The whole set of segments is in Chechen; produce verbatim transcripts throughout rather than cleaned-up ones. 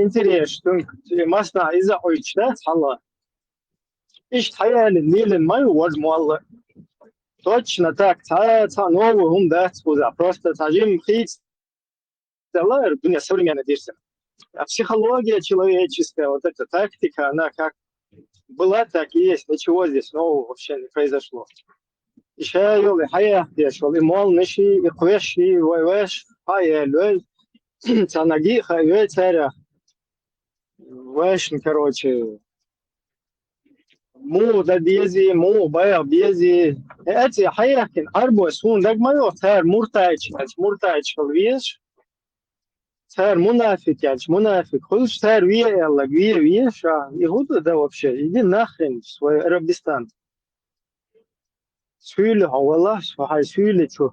интерес, цунга массанахьа иза Ӏуйчу дац хьала. Иштта хьаяьллина, лелина ма ю важа молла. Точно так, цхьа, цхьа новый хӀума дац кхузахь. Просто цхьа жимма хийца дала, дуьне современный дирсина. А психология человеческая, вот эта тактика, она как была, так и есть. Ничего здесь нового вообще не произошло. И ша йолу, и хьаяхкеш йолу, и молланаш, и кхоьш, и вай вайш хьаяьллой. Цхьа наги а хаавой царах. Вайшна, короче, муха дан дезий, муха байха безий. И оцу хьаяьхкина Ӏарбой суна дага ма йо, цара муртайчу аьлча, муртайчу хила везаш, цара мунафикъ аьлча, мунафикъ хуьлуш, цара ве аьлларг ве везаш, а, и хӀун ду дан вообще? Иди нахрен в свой Арабистан. Суьйле хьо валахь, хьайн суьйле чу.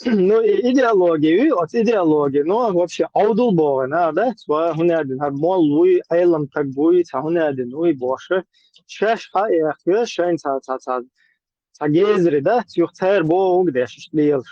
Ну, и идеология ю, оцу идеология, ну, вообще Ӏовдал боху нах дац, ва хӀунда аьлла хӀара молла вуй, Ӏелам стаг вуй, цхьа хӀунда аьлла вуй бохуш. Шаьш хьа а яхкаш, шайна цхьа, цхьа, цхьа, цхьа гезари дац, юха цара бохург деш иштта лелаш.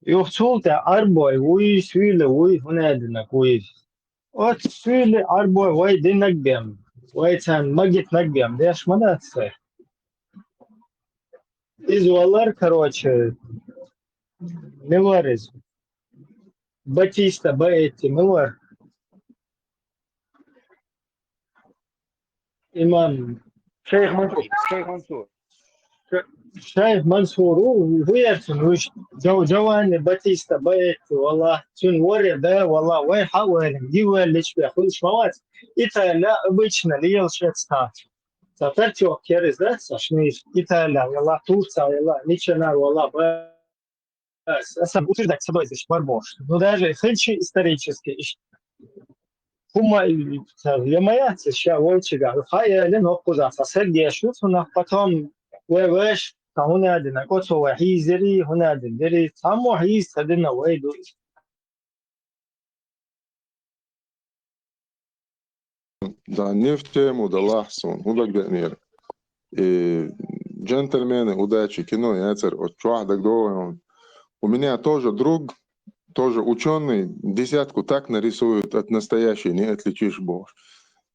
Юха цул тӀаьхьа Ӏарбой вуй, суьйле вуй, хӀунда аьлла вуй. Оцу суьйле, Ӏарбой вай динарг бен, вай царна магийтинарг бен деш ма дац цара. Иза валар, короче, мила вара иза? Батиста Баэтти мила вара? Имам. Шайх Мансур. Шайх Мансур. Ш-, Шайх Мансур ву, ву яра цуьнан вуьш, Джо-, Джованни Батиста Баэтти, валлахь, цуьнан варе да, валлахь, вай хьа а вайна, ги ваьллича бен хуьлуш ма вац. Италия обычно лелаш эцна. Цхьа тартёк кераз дац, аш мийша Италия, валлахь, Турция, валлахь, мичанара, валлахь, ба-, аса, аса утверждать ца дойзуш бар бохуш. Ну, даже хилчи исторически иштта. ХӀума, ца, я ма яц, ша вовчигахь, хьа а ялина, хӀокхузахь цхьа саг еш ю цунах, потом вай веш, цхьа хӀунда аьлла, оцо вай хьийзирий, хӀунда аьлла дирий, цхьаммо хьийза ца дина вай ду. Да, не в тему далахь суна, хӀун дагадеанера. И «Джентльмены удачи» кино яцара, оцу чохь дагадогӀу хьуна. У меня тоже друг, тоже учёный, десятку так нарисует, от настоящей не отличишь бохуш.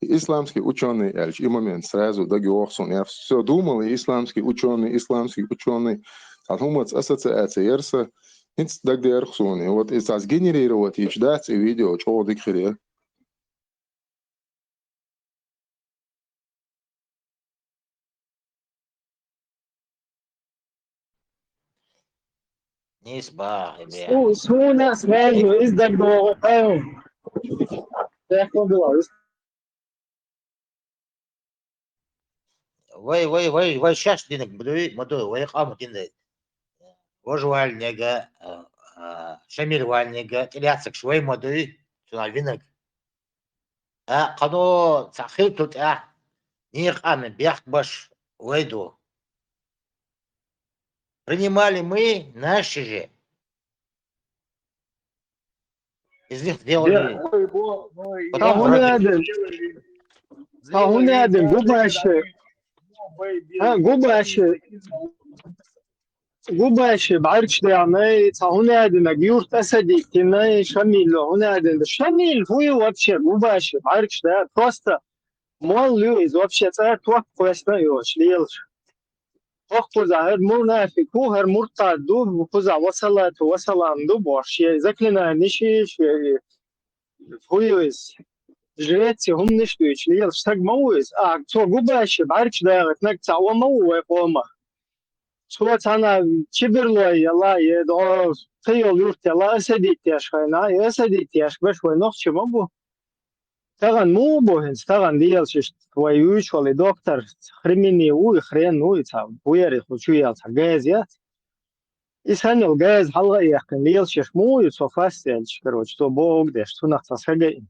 И исламский учёный аьлча, и момент сразу дагайогӀу суна. Я всё думал, и исламский учёный, исламский учёный. Цхьа хӀумаца ассоциация яра сан, хӀинца дагадеара суна. И вот иза сгенерировать йича дац и видео, чӀогӀа дика хир яра. Нийса бахьа, бе. Су-, суна сразу иза дагадогӀу, кхайо. Тахо билал. Вай, вай, вай, вай шаьш динарг ма дуй, ма дуй, вай къам динарг. Важа валинега, а, а, Шамил валинега, тӀелаьцнаргаш вай ма дуй, цунах винарг. А, кхано цхьа хилла тӀехь, некъан къаман бехк беш вай ду. Принимали мы, наши же. Из них сделали. Цхьа хӀун аьлла, цхьа хӀун аьлла, губаша, а, губаша, губаша бӀаьргаш даьхьнай, цхьа хӀун аьлла, юрт Асади кинай, Шамило хӀун аьлла, Шамил хӀун ю вообще, губаша бӀаьргаш даьхьа, просто молла ю иза вообще, цӀа ток кхоьссина йоцуш лелаш. ХӀокхузахь хӀара мунафикъ ву, хӀара муртад ду, кхузахь ва салату ва салам ду бохуш, шен заклинаниш, шен хӀу ю иза, жреци хӀуманаш дуьйцуш лелаш стаг ма ву иза. А, цо губаша бӀаьргаш дагӀийтинарг цхьа ва ма ву вай къомах. Цо цхьана чибирлой яла, е догӀу кхин йолу юрт яла, асадитеш хьайна, и асадитеш беш вай нохчи ма бу. Тахана муха бу хӀинца, тахана лелаш иштта вай вуьйцуш волу и доктор, хренийн ву, и хрен ву, и цхьа вуьйр и хӀу чу яьлла цхьа газа яц. И санна йолу газа хьалха а яьккхина лелаш еш муха ю цо фас аьлча, короче, цо бохург деш, цунах цхьа сага а.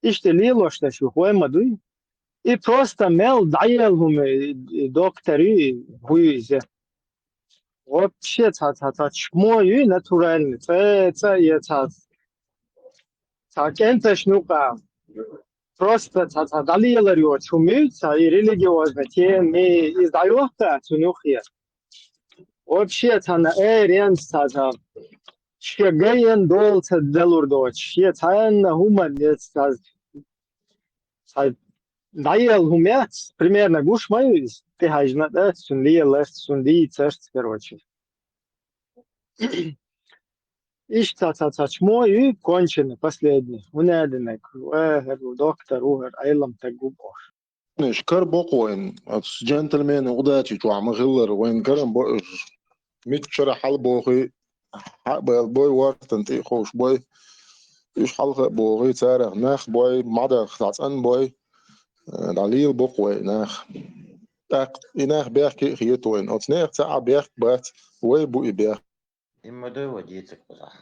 Иштта лелош деш ю, вай ма дуй. И просто мел дӀаелла хӀума, и, и доктор ю, и хӀу ю иза. Вообще ца, ца, ца чмо ю натуральный. Ца, ца, я ца, ца кӀенташна юкъа. Просто ца, ца дӀалелар йоцу хӀума ю, ца и религиозный тема, и иза дӀайохка цунна юххе. Вообще цхьана э, ренц ца, ца. Шен гайен дола ца далур доцуш. Шен цхьанна хӀума, я ца, ца дӀаелла хӀума яц, примерно гуш ма ю иза, тӀехьаьжна тӀа, цунна леларц, цунна дийцарц, короче. Иштта ца, ца чмо ю конченый, последний. ХӀунда аьлла, ва хӀара доктор ву, хӀара Ӏелам стаг ву бохуш. Иш кара бокъо вайн, оцу джентльменийн удачи чохь ма-хиллара, вайн карам бо уьш. Миччара хьалабохий, хьа а баьлла бой, вортан тӀе а ховш бой. Уьш хьалха а бохий, царах нах бой, мадах дӀа цӀанбой, э, дӀалийла бокъо вай нах. ТӀаккха и нах бехке а хета вайн. Оцу нехан цхьа а бехк бац, вай бу и бехк. Имма дуй вай дийцар кхузахь.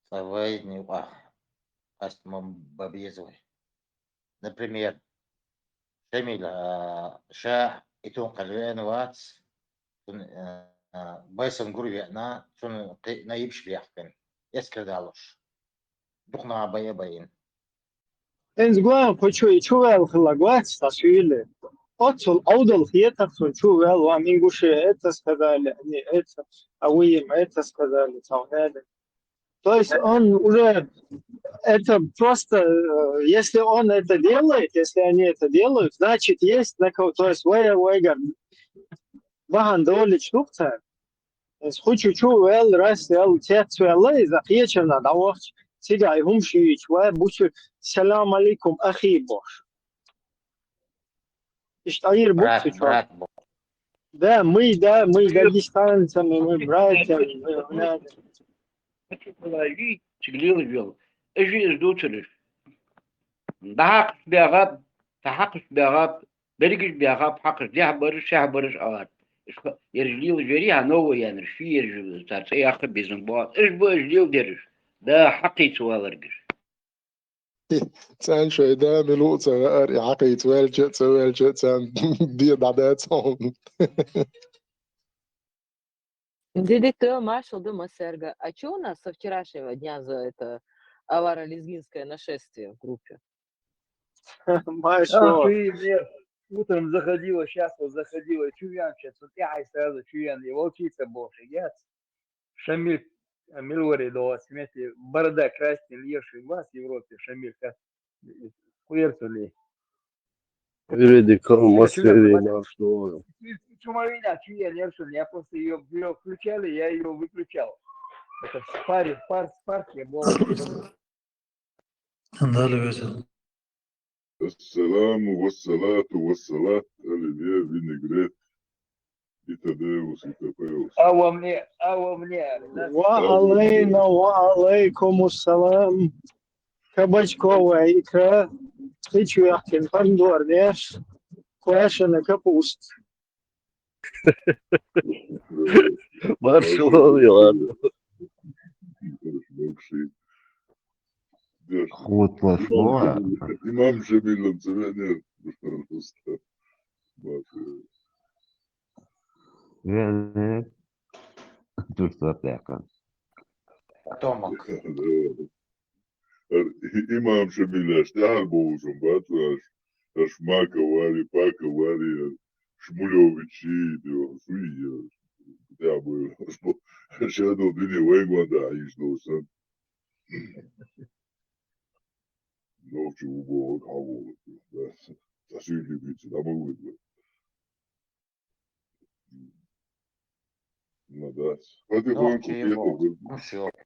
Ткъа вайна юкъахь къаста ма бан беза вай. Например, Шамил, а, ша и тун кхел веана вац, цун, а, а, байсан гур веана, цунна кхин а наибаш бехкина, эскар далуш. Дукха наха байа а байина. ХӀинца гуан кху чу и чу ваьлла хилла гуац, сан суьйле. Оццул Ӏовдал хетар цунна чу ваьлла, ва мин гуше это сказали, они это, а вы им это сказали, цхьа хӀун аьлла. То есть он уже это просто, э, если он это делает, если они это делают, значит, есть на кого, то есть вай, вайгар бахьана долуш ду-кх цара. Иза хӀу чу чу ваьлла, рас ваьлла, цец ваьлла, иза кхечанна дӀавахча, цигахь и хӀума шуьйча, вай бу цу, «Салам алейкум, ахи», бохуш. Иштта Ӏийр бу цу чохь. Да, мы, да, мы дагестанцами, мы братья, мы, да. Цига лелаш йолу. Ижи иза дуцуриш. ДӀахьакхаш бегӀаб, ца хьакхаш бегӀаб, берригаш бегӀаб, хьакхаш дехьа бараш, шехьа бараш а вац. Иша ераш лелаш верий, хьан ново янарш, ши ераш цара цӀе яккха безам боху. Иж бу ижа леладераш. Да, хьакхийца валаргаш. ЦӀен шайн да, мила ву ца веара, и хьакхийца ваьлча а, ца ваьлча а, царна де дӀадац хьуна. Дидик, маршал ду массаьрга. А чё у нас со вчерашнего дня за это аваро-лезгинское нашествие в группе? Маршал. А, ты мне утром заходила, щас вот заходила, чё я вообще, тут я и сразу, чё я, и волчица больше, я Шамиль, а, Милвари, да, вот, в смысле, борода красный, левший глаз в Европе, Шамиль, как, э, куерцу ли? Вроде кого Москве маршал. Чё, чё, Марина, чё я левший, я просто её, её включали, я её выключал. Это в паре, в пар-, в парке было. Далее везет. Ассаламу вассалату вассалат, аллилуйя, винегрет. Итадеус, итапеус. А во мне, а во мне. Ва алейна, ва алейкуму салам. Кабачковая икра, кхечу яхкин помидорнеш, квашеная капуста. Маршалла, ладно. Хутла шуна. Имам Шамилан ца веанера. Веанера. Туш ца тӀекъан. Томак. Имам Шамил, аш тӀаьхьара бохуш бац аш, аш Мака вари, Пака вари, Шмулевичи, суй, тӀаьхьа бой, аш бо-, аш ядо дуьне вайгонда хьийш долу сан. Нохчи ву боху, хьан ву, да, ца суьйли бийца, да, ма вуйла. Ну да. Потихоньку. Нохчи боху, хӀумаш йоху.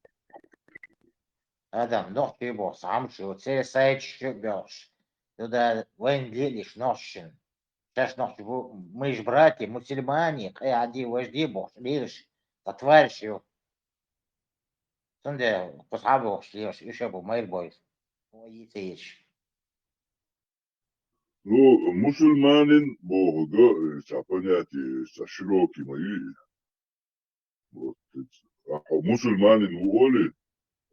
Адам, нохчи боху, хӀумаш йоху. Церан сайташ чу а бехаш. Ну да, вайн лелаш нохчашна. Шаьш нохчи бу, мы ж братья, мусульмане, къе хьан де, важ де бохуш, лелаш, ткъа твараш ю. Цундела кху схьа а бохуш, лелаш, уьш а бу, майра бойла. О, йица йиш. Ну, мусульманин бохург, э, цхьа понятие, цхьа широкий ма ю и. Вот, а хьо мусульманин ву олий,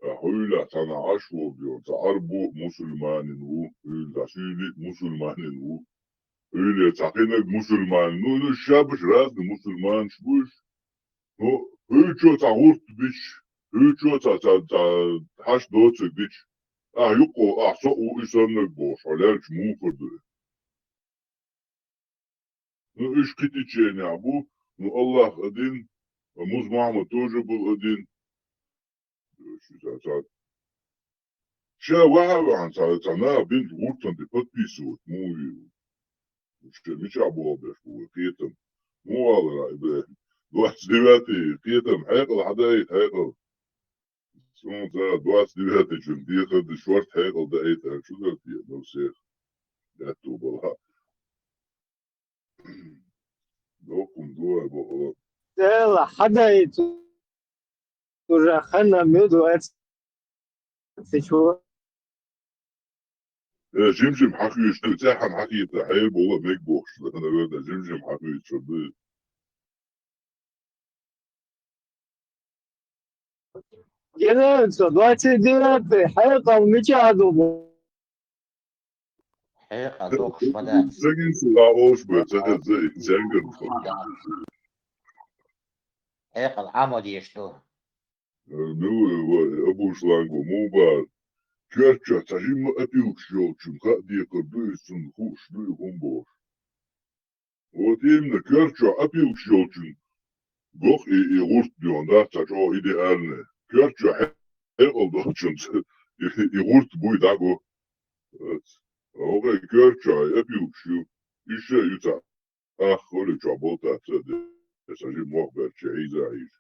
а хьо уьйлахь цхьана Ӏаш вогӀу, цхьа Ӏарбо мусульманин ву, уьйлахь суьйли мусульманин ву. Уьйле цхьа кхинаг мусульманин ву, ну, шабаш разный мусульманаш бу уьш. Ну, хӀуьйчо цхьа гӀурт бича, хӀуьйчо цхьа, цхьа, цхьа хьаш доцург дича, ахь юккъо, ахь со а ву, и саннарг бохуш, хьо лелча муха хир ду? Ну, уьш кхин течениях бу, ну, Аллах один, а Муз Мухьаммад тоже был один. Шу ца-, ца-, ша ваха а ваьхьна, ца, ца наха бинчу гӀуртан тӀе подписывать муха ву? Шу мичахь болх беш бу вай, кхетам? Муха валара, бе, двадцать девятый, кхетам, хьекъал хьадаийта, хьекъал. Суна ца двадцать девятый чун дехар ду, шорта хьекъал даийта аьлла, шу дара те, ну, всех. Даьтту бала. Доккхун дуай бохула. Дела, хьадаийта уже ханна муьду ац. Ты чего? Э, жим-жим хьахуьйсуш ду, цӀеххьана хьахийта, хье бола мег бохуш, наверное, жим-жим хьахуьйсуш ду. Генеральца, двадцать девятый, хьекъал мича а ду бу? Хьекъал дохуш ма дац. Сагин сила олуш бу, ца хеза, зенгар. Хьекъал Ӏамо деш ду. Э, ну, э, ва-, Абушланго, муха бара. Коьртачохь цхьа жимма опилкаш йолчун хаа декхар ду иза, цунна хууш ду и хӀун бохуш. Вот именно, коьртачохь опилкаш йолчун гох и, и гӀурт доьгӀна дац, цхьа чӀогӀа идеальный. Коьртачохь хье-, хьекъал долчунца и, и гӀурт буй дӀаго. Вот. ХӀокху коьртачохь и опилкаш ю. Иштта а ю цхьа ах, хӀора чохь болтаца а де, сан жима мох баьрча хьийза а хьийза.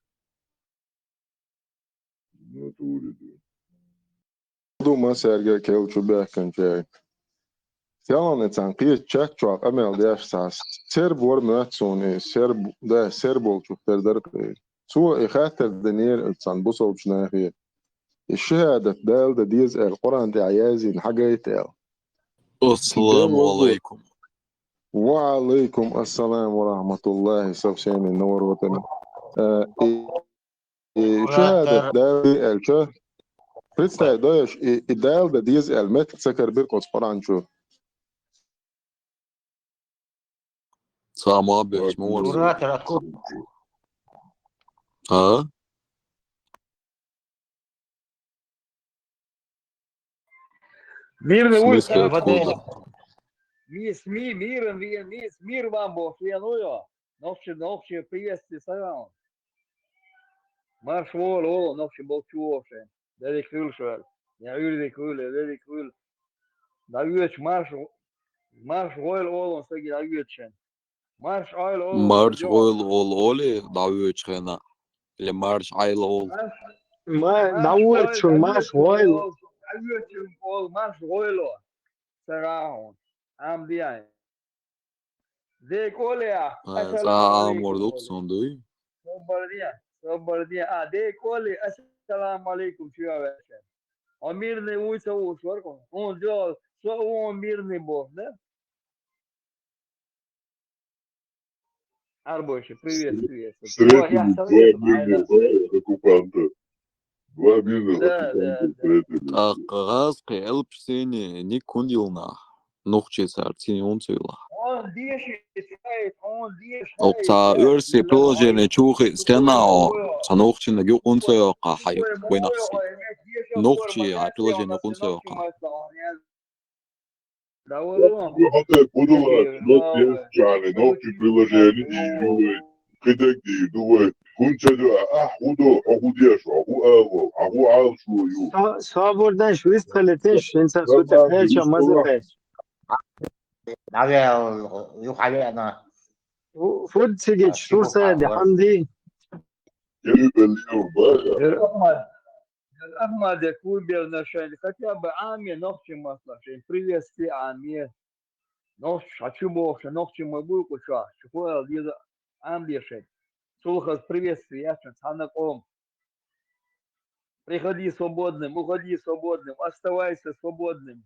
Натуре ду. Ду ма саьрга кел чу баьхкинчаьрга. Селхана цхьана кхечу чат чохь къамел деш цхьа серб вара моьтту суна, и серб, да, серб волчух тера дара кхин. Цо и хаттар динера цхьана бусалбачу нахе. И шахӀадат Дала дан деза аьлла, Къуръан тӀехь яздина хьагайта аьлла. Ассаламу алайкум. Ва алайкум ассалам ва рахматуллахи, со всеми наворотами. Э, и, и шахӀадат Дала дан аьлча, представь, дойш, и, и Дала дан деза аьлла, меттиг ца карбира оцу Къуръан чу. Цхьа ма беш, ма вара. А? Мирный улица. Мис ми, миром вен, мис, мир вам боху вен, ну йо. Нохчи, нохчи, приветствие, салам. Марш волу, олу, нохчи болчу вовшен. Дерриг хуьлуш ваьлла. Я уьйриг хуьлу, я дерриг хуьлу. ДӀавоьдуш марш, марш гӀойла олу, саги дӀавоьдуш шен. Марш гӀойла олу. Марш гӀойла олу олий, дӀавоьдуш хенахь. Или марш гӀойла олу. Ма-, дӀавоьдуш, марш гӀойла. ДӀавоьдуш олу, марш гӀойла. Ца гӀахьун. Амдиай. Декъоле, а, ассаламу алейкум. Амор дукха сон дуй. Собар де, собар де. А, декъоле, ассаламу алейкум, чуя вешен. А мирный улица у шорко. Он делал, что он мирный бог, да? Арбойши, привет, привет. Встретили два мирных оккупанта. Два мирных оккупанта встретили. ТӀаккха гӀазкхи элпаш цӀийне ник хӀунда йилла нах? Нохчий цара цӀийне хӀунда ца йилла? Оккха цхьа оьрсийн приложение чу хи стена о, цхьа нохчийниг юкъа хӀунда ца йоккха хьайо, вайнах се. Нохчий а приложение юкъа хӀунда ца йоккха? Хьо тӀе будулаш, нохчийн приложение дийр ду вай, кхидерг дийр ду вай, хӀунда ца ду, а, ахь хӀун до, хьо хӀун деш, хьо хӀун ало, хьо хӀун Ӏалашо ю? Со-, собар деш, вистхилийтеш, хӀинца со тӀе кхеча маза кхеча. Навел, юха веана. Фу-, фуд цигич, сурсади, хьамди. Ахмад, Ахмад, я кубер на шайни, хотя бы Ӏаме нохчийн масла шайн, приветствие Ӏаме. Нохчий, хьо чу бохуш, нохчий ма буй кху чохь, чу хуъал деза Ӏамде шайн. Цул хаза приветствие яц шайн цхьанна къоман. Приходи свободным, уходи свободным, оставайся свободным.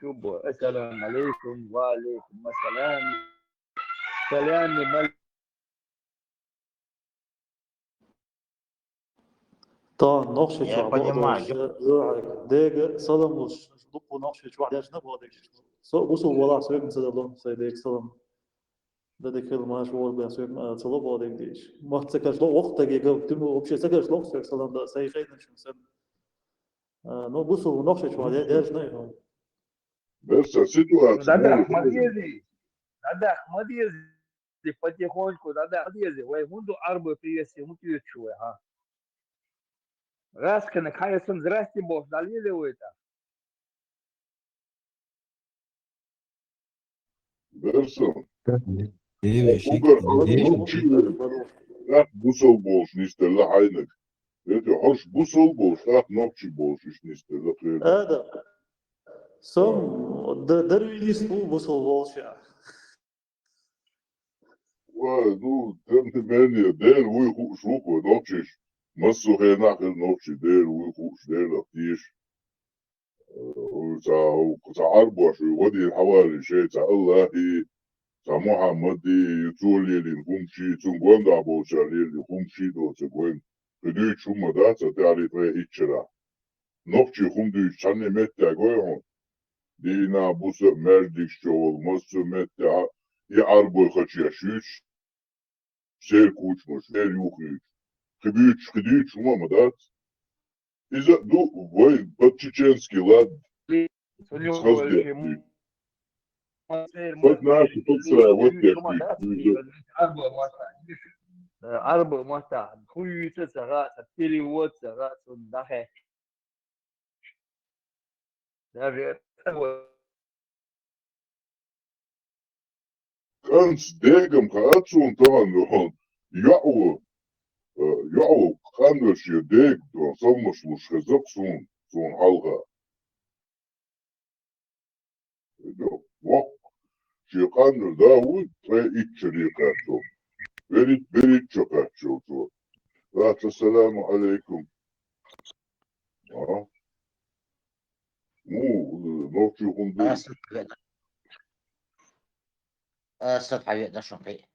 Чубо, ассаламу алейкум, ва алейкум ассалам. Салам, мал-. Тахана нохчий чохь боху, дега салам луш, дуккха нохчий чохь дешна боху дега. Со бусул валахь соьган ца далун, сайн дега салам. Дадик хила маша вор бен соьга ма ца ло бо дег дийш. Махт ца каш ло, вахта гега, ты вообще ца каш ло, соьга салам да, сай хейна шун сан. А, ну, бусу нохшич ва, де-, держ на его. Берса ситуация. Дадах, ну, мадьязи. Дадах, мадьязи, потихоньку, дадах, мадьязи. Вай, хунду арбы привести, хунду ючу, вай, ха. Раскана, каясан, здрасте, бос, далили, вай, та. Берса. Девиш, Убар девиш. Алан нохчи, так бусал болш нистелла хайнак. Это хош бусал болш, так нохчи болш иш нистелла хер. Ада. Сом д-, дарвинис бу бусал болш, я. Ва, ну, тем не менее, дер уй ху-, шух, нохчиш. Массу хенахир нохчи, дер уй хуш, дер лаптиш. Ца, ца арбош, вадин хавали шей, ца Аллахи, ца Мухаммади, цулилин хумши, цун гонда болча лили хумши до ца гон. Хидуй чума да, ца тарифе ичра. Нохчи хумдуй чанне метта гой хун. Дина буса маждик шовал, массу метта, и арбой хача шуч. Сер кучмаш, сер юхрич. Хибич, хидич, ума мадац. Иза ду, вай, под чеченский лад. Схазди. Под наши, под сая, вот я. Арба мата. Хуюца сага, перевод сага, дахе. Даже это вот. КӀанз дегам хаьа цун тахана, йоӀу, э, йоӀу къанвеш я дег, дон, салмаш луш хеза цун, цун хьалха. Воккха, ши къанвер да ву, тӀе ичча рекъаьчул. Берит, берит чо кхаьччул цо. Ассаламу алейкум. А? Ну, нохчий хӀун ду? Аса хьаведа. Аса хьаведа шун кхи.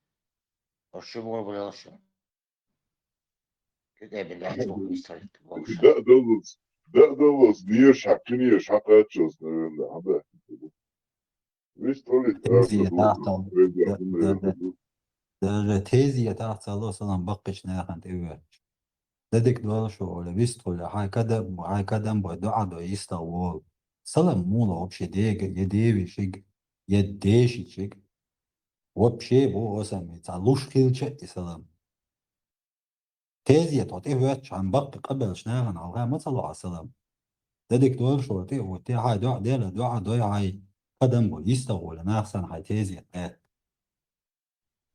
Орши бугур була шун. Кхи била шун историк болуш. Да, да, да, да, да, неш хьакхи, неш хьакхаччалц, наверное, хьада. Вистхулит. Тезия тахтал. Даже тезия тахтало салам баккхич нахан тӀевоьрч. Дадик долаш оля, вистхуля, хьай кадам, хьай кадам бой, дуӀа дой, йистагӀ волу. Салам мула вообще дега, я девишиг, я дешичиг. Вообще бу осами, ца луш хилча и салам. Тезия тхо тӀехӀоьттачхьан баккхи къабеллачу нахана хьалха ма ца ло хьан салам. Дадик долуш вара тӀе а ву, те хьайн доӀа дела, доӀа дой хьайн, кадам бу, йистагӀ волу нах санна хьайн тезия тӀе.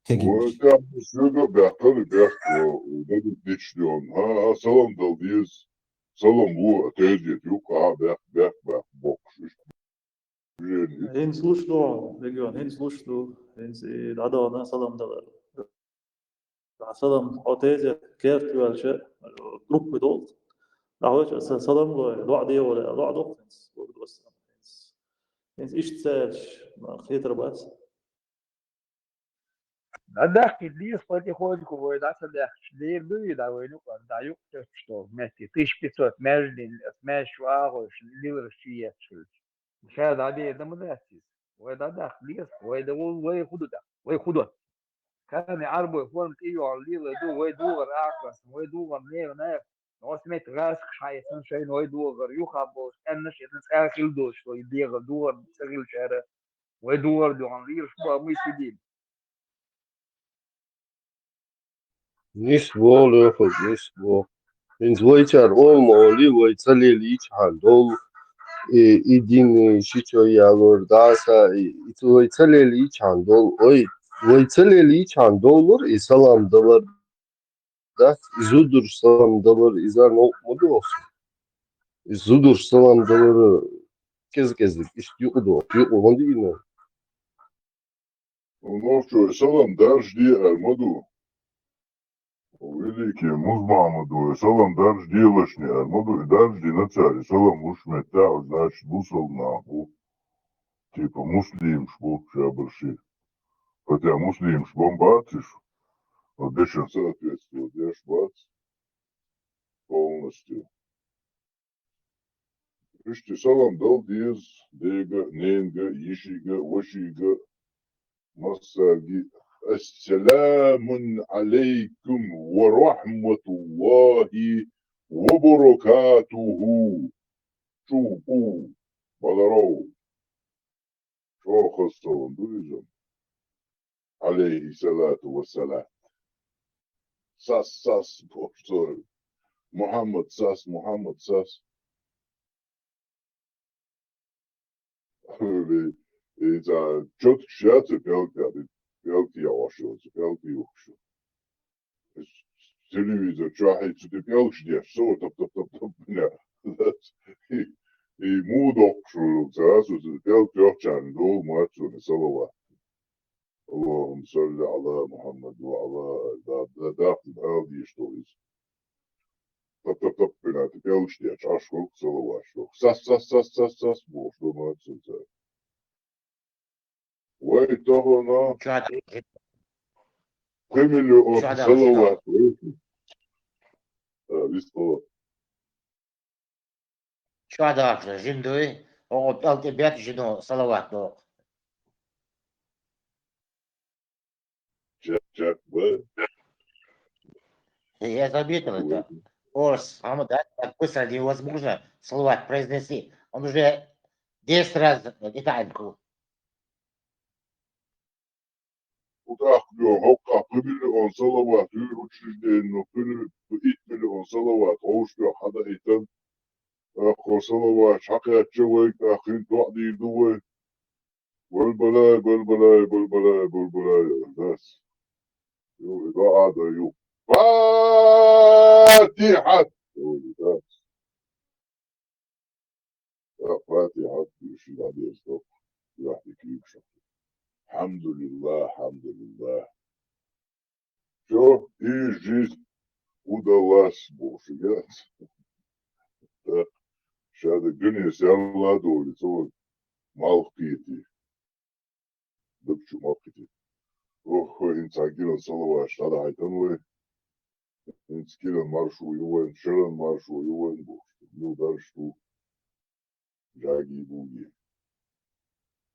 Кегийча. Ой, тӀаккха соьга а баьккхира, баьккхира, дадик дича деон. ХӀан, хӀан, салам дала деза. Салам ло, тезия юккъахь а баьккхи, баьккхи, баьккхи боккхуш. ХӀинца луш ду, регион, хӀинца луш ду, хӀинца и дӀадахана салам далар. Салам, хьо тезет керт ваьлча, группа долу. ДӀахьочу аса салам лой, доӀа де вара, доӀа доккху хӀинца, хӀинца. ХӀинца иштта цаьрча, хетар бац. ДӀадаккхийта деза потихоньку вай дӀа ца даьхкича, лер ду и дӀа вайна юкъара, дӀа юкъа тӀе долу метте. Тысяча пятьсот маьждин, маьждиг чу агӀош, лиларш чу етташ. Ша дӀабеда ма дац иза. Вай дӀадаккха деза, вай да ву, вай хӀун ду даккха, вай хӀун ду. Кхана Ӏарбой форма тӀейогӀу лела ду, вай дугӀар акхарна, вай дугӀар нера наха. Оцу метта гӀазкхаш хьаэцна шайна вай дугӀар, юха болуш, аьннаш эцна цкъа хила долуш, вай дегӀар дугӀар ца хилчара. Вай дугӀар дуьхьал лелаш бу, амма и сидийна. Нис боху, лоьхуш, нис боху. ХӀинца вайчара олу ма олий, вай ца лелийчхьана долу, и, и дин, и ши чо ялор, даса, и, и ца, вай ца лелийчхьана долу, ой, вай ца лелийчхьана долур, и салам далар дац, и зударш салам далар, иза новкъа ма доху. И зударш салам далар, кеза-кеза, иштта юкъа доху, юкъа ма дийна. Нохчо салам даржа де ар ма ду. Великий Музмахмад вай салам даржа делашни ар ма ду. И даржа дина цара, и салам луш меттехь, значит, бусалба нах бу. Типа муслимаш бу шабарши. Хотя муслимаш бан бац уьш. Но дешан соответствовать деш бац. Полностью. Иштта салам дала деза дега, ненга, йишига, вашига, массаьрга. السلام عليكم ورحمة الله وبركاته. Чу, у, баларов. Чо хаза салам ду иза? Алейхи салату ва салам. Сас, сас, боху цо. Мухьаммад сас, Мухьаммад сас. Иза чоткаш яц пӀелг тӀе, пӀелг тӀе йогӀуш йоцу, пӀелг тӀе юхкуш. Телевизор чохь и цу тӀе пӀелгаш деш, со тап, тап, тап, тап, бина. И, и муха доккхуш ву, ца, со цу пӀелг тоьхчарна долу ма цунна салават. اللهم صل على محمد وعلى آل، да, да, дахтина ала дийш долу иза. Тап, тап, тап, бина, тӀе пӀелгаш деш, Ӏаш хуьлу салават ду. Сас, сас, сас, сас, сас, бохуш ду ма цунна. Вай тахана Чохь даха. Пхи миллион Чохь даха. Салават. А, вистхула. Чохь даха жин дуй, оха пӀелг тӀе бетта жино салават доху. Чак, чак, ба. Я заметил это. Ой. Орс, Ахмад, да, так быстро невозможно салават произнести. Он уже десять раз это. УтӀахь хӀокху пхи миллион салават, хӀуьйручуьжден, ну, пхи миллион, итт миллион салават, ховшах хьадаийтан, тӀаккха салават хьакхаьчча вайга, тӀаккха хӀинца доӀа дийр ду вай. Балбалай, балбалай, балбалай, балбалай, дас. Ю, и доӀа дан ю. Фатихьат! Ю, дас. Фатихьат, ю, ши дӀадерза ду. Ю, ахь и кийча. Хьамдулиллах, хьамдулиллах. Всё, и жизнь удалась, боху шуьга. Так, ша даг дуьне сел а долу, цо малх кхетий. Даг чу малх кхетий. Ох, хӀинца килан салаваташ дӀадахьийтан вай. ХӀинца килан маршо ю вайн, шаран маршо ю вайн, боху. Ю дарш ду. Жаги-буги.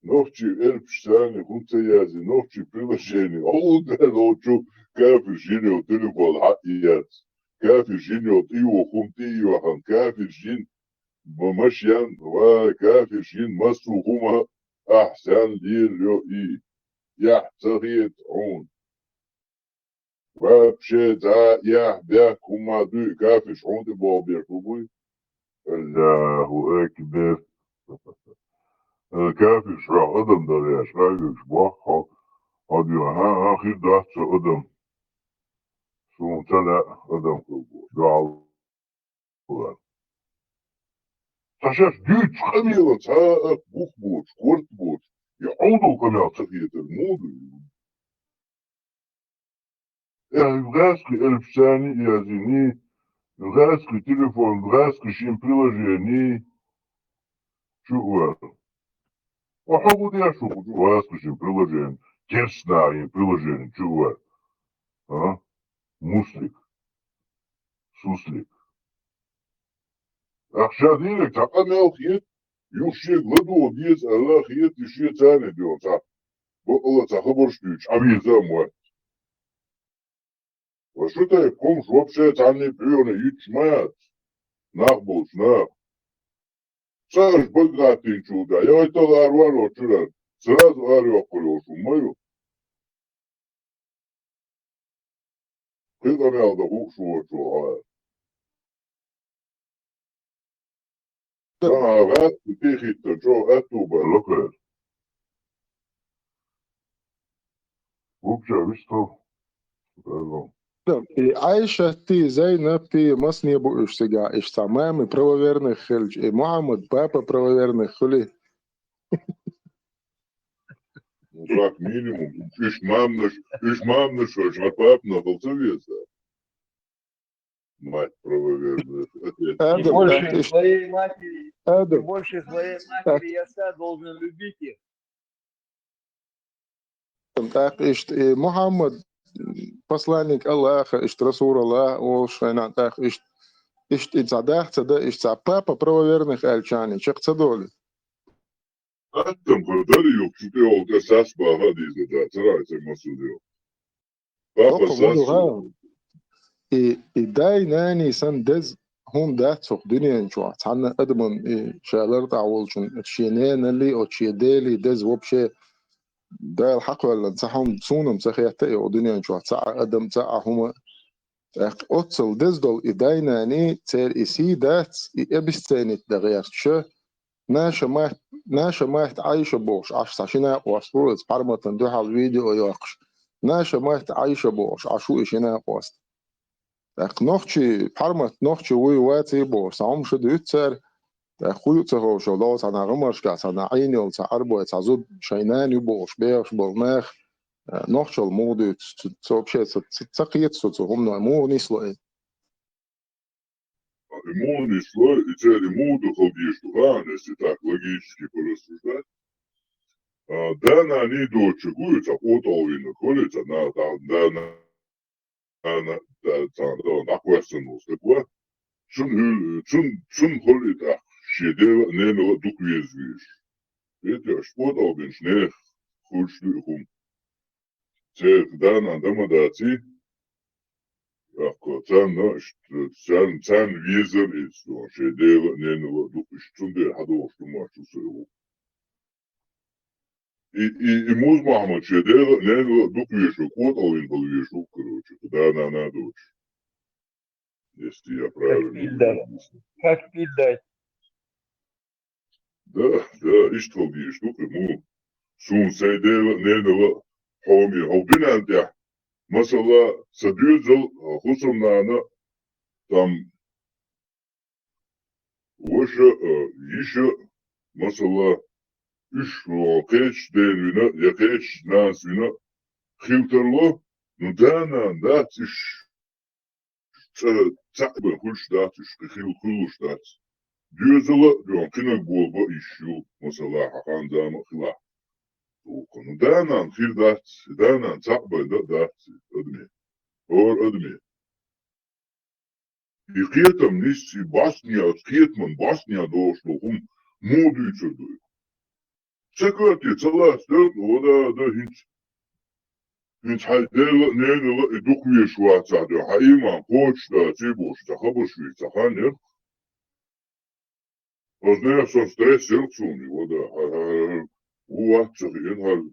Нохчийн элпаш царна хӀунда ца язйи, нохчийн приложение? Хьо хӀунда аьлла оцу кафир жино телефон хьаъ яц? Кафир жино тӀе йоху хӀума тӀе а йохьан, кафир жин ма-, машен, ва кафир жин массо а хӀума ахь санна лелайо и. Яхь ца хета хьуна. Вообще, цхьа а яхь, бехк хӀумма дуй, кафиш хьуна тӀе боху беш бу буй? Аллаху акбар! Э, кафиш хьох адам дан веш, къайгаш боху хьо. Хьо дуй, хьан, хьан хир дац со адам? Суна ца лаьа адам хила боху. Дуьхьал Ца шаьш дуьйцу къамелан цхьа а бух боцуш, корта боцуш, я Ӏовдал къамел ца хетар муха ду? Э, гӀаьскхи элпаш царна а язйиний, гӀаьскхи телефон, гӀаьскхи шин приложение чу а вара. Ва хьо хӀун деш ву, хӀу чу гӀаьскхи шин приложение, керстанахьа йин приложение чу а вара? А? Муслик. Суслик. Ахьа ша дийриг цхьа къамел хета, юха шега ладогӀа деза аьлла хета, и шен царна а доьгӀна цхьа бакъалла цхьа хабарш дуьйцуш, Ӏан веза а мотт. Ва шу тайпа хӀумаш вообще цхьанне а бӀоьгӀане йиташ ма яц. Нах болчу нах. Ца аша бага гӀаттийначул тӀаьхьа, я вай тала ара вар оцу чуьра, сразу ара йоккхур йолуш хӀума ма ю. Кхин къамел дан хууш воцу хьо. Ага, ваьтта тӀе хӀиттан, чӀогӀа аьтту бан, лакхара. Вукча вистху. И Айшатти, Зайнапти, масне бу уьш цигахь, иштта цхьа мамы правоверных хилча, и Мухьаммад папа правоверных хуьлий? Ну, как минимум. Уьш мамнаш, уьш мамнаш, уьш хьан папанах хила ца веза? Мать правоверных. Отец. Адам, Чем больше так, иш-, своей матери, Адам. Чем больше своей матери и отца должен любить их. ТӀаккха иштта, и Мухьаммад, посланник Аллаха, иштта Расулаллах, волуш хенахь тӀаккха иштта, иштта и цхьа даха ца дан, иштта цхьа папа правоверных аьллачарна чекх ца долу. Аттам хӀара дарий юха, шу тӀе йолу тӀе сас баха а дийза дац, цара ца масур йолу. Папа Сасу. И, и дай-нани сан деза хӀума дац цох дуьнен чохь. Цхьанна адаман и ша лартӀахь волчун, шен ненали, оцу шен дели деза вообще Дала хьакхоьллина ца хьуна, суна-м ца хетта и дуьнен чохь цхьа а адам, цхьа а хӀума. ТӀаккха оццал деза долу и дай-нани, церан и сий дац, и обесценить дан гӀерташ, наша мать, наша мать Ӏайша бохуш, Ӏаш цхьа шина а къоста ву, иза Пхьарматан дуьхьал видео йоккхуш, наша мать Ӏайша бохуш, Ӏаш ву и шина а къоста. ТӀаккха нохчий, Пхьармат нохчий вуй, ваций бохуш, цхьа хӀума шу дуьйцу цара, тӀаккха хӀун ю ца ховшал, догӀу цхьана гӀамаршкахь, цхьана Ӏийна йолу цхьа Ӏарбой, цхьа зуда шайн нана ю бохуш, бехаш болу нах, а, нохчалла муха дуьйцу, ца, ца, вообще ца, ца, ца кхета со цу хӀумано, муха нисло и? И муха нисло, и церан и муха ду хала дезаш ду хаьа, если так логически порассуждать. А, да-нана доцург ву, цхьа къотӀалвина хуьлу, цхьа на-, да-, да-, нана, да, цхьана дала дӀакхоьссина волу стаг вац. Цунна хӀуьл-, цун-, цунна хуьлу и тӀаккха, шен дела а, ненала а дукха веза везаш. Эта аша къотӀалбинчу нехан хуьлуш ду и хӀума. Церан да-нана дан ма даций, тӀаккха царна, царна, царна везара иза, шен дела а, ненала а дукха, иштта цундела хьадогӀуш ду ма шу со и хӀума. И, и, и Муз-Мохьмад шен дела а, ненала а дукха везаш ву, къотӀалвина хила везаш ву, короче, да-нана доцуш. Если я правильно... Как пить дать. Как пить дать. Да, да, иштта хила дезаш ду-кх и муха. Суна сайн дела а, ненала а хьоме, хьо бинан тӀехь. Масала, сан доьзал, хӀусамнана, там, ваша, а, йиша, масала, уьш, а, кхечу дена вина я кхечу нанас вина хила тарло, ну, да-нана дац уьш, цӀа-, цхьаъ бен хуьлуш дац уьш, кхин хила хуьлуш дац. Доьзал а, дуьхьал кхинаг болу бан йиш ю, масала, хьан хан-зама а хилахь. Оха, ну, да-нана хир дац, да-нана цхьаъ бен дан а дац адаме. ХӀора адаме. И кхетам нисса, и бӀостанехь, оцу кхетаман бӀостанехь догӀуш долу хӀума муха дуьйцур ду и? Ца коьрте, ца лаца дерг, о да, да, хӀинца. ХӀинца хьайн дела а, ненала а и дукха везаш вацахь, дуьхьа хьан ийман кхочуш даций бохуш, цхьа хабарш вийца хан яра. Оцу нехан сан стресс яра суна, о да, хьа-, хьа-, хьа-, ву вац ца хиъна хьара.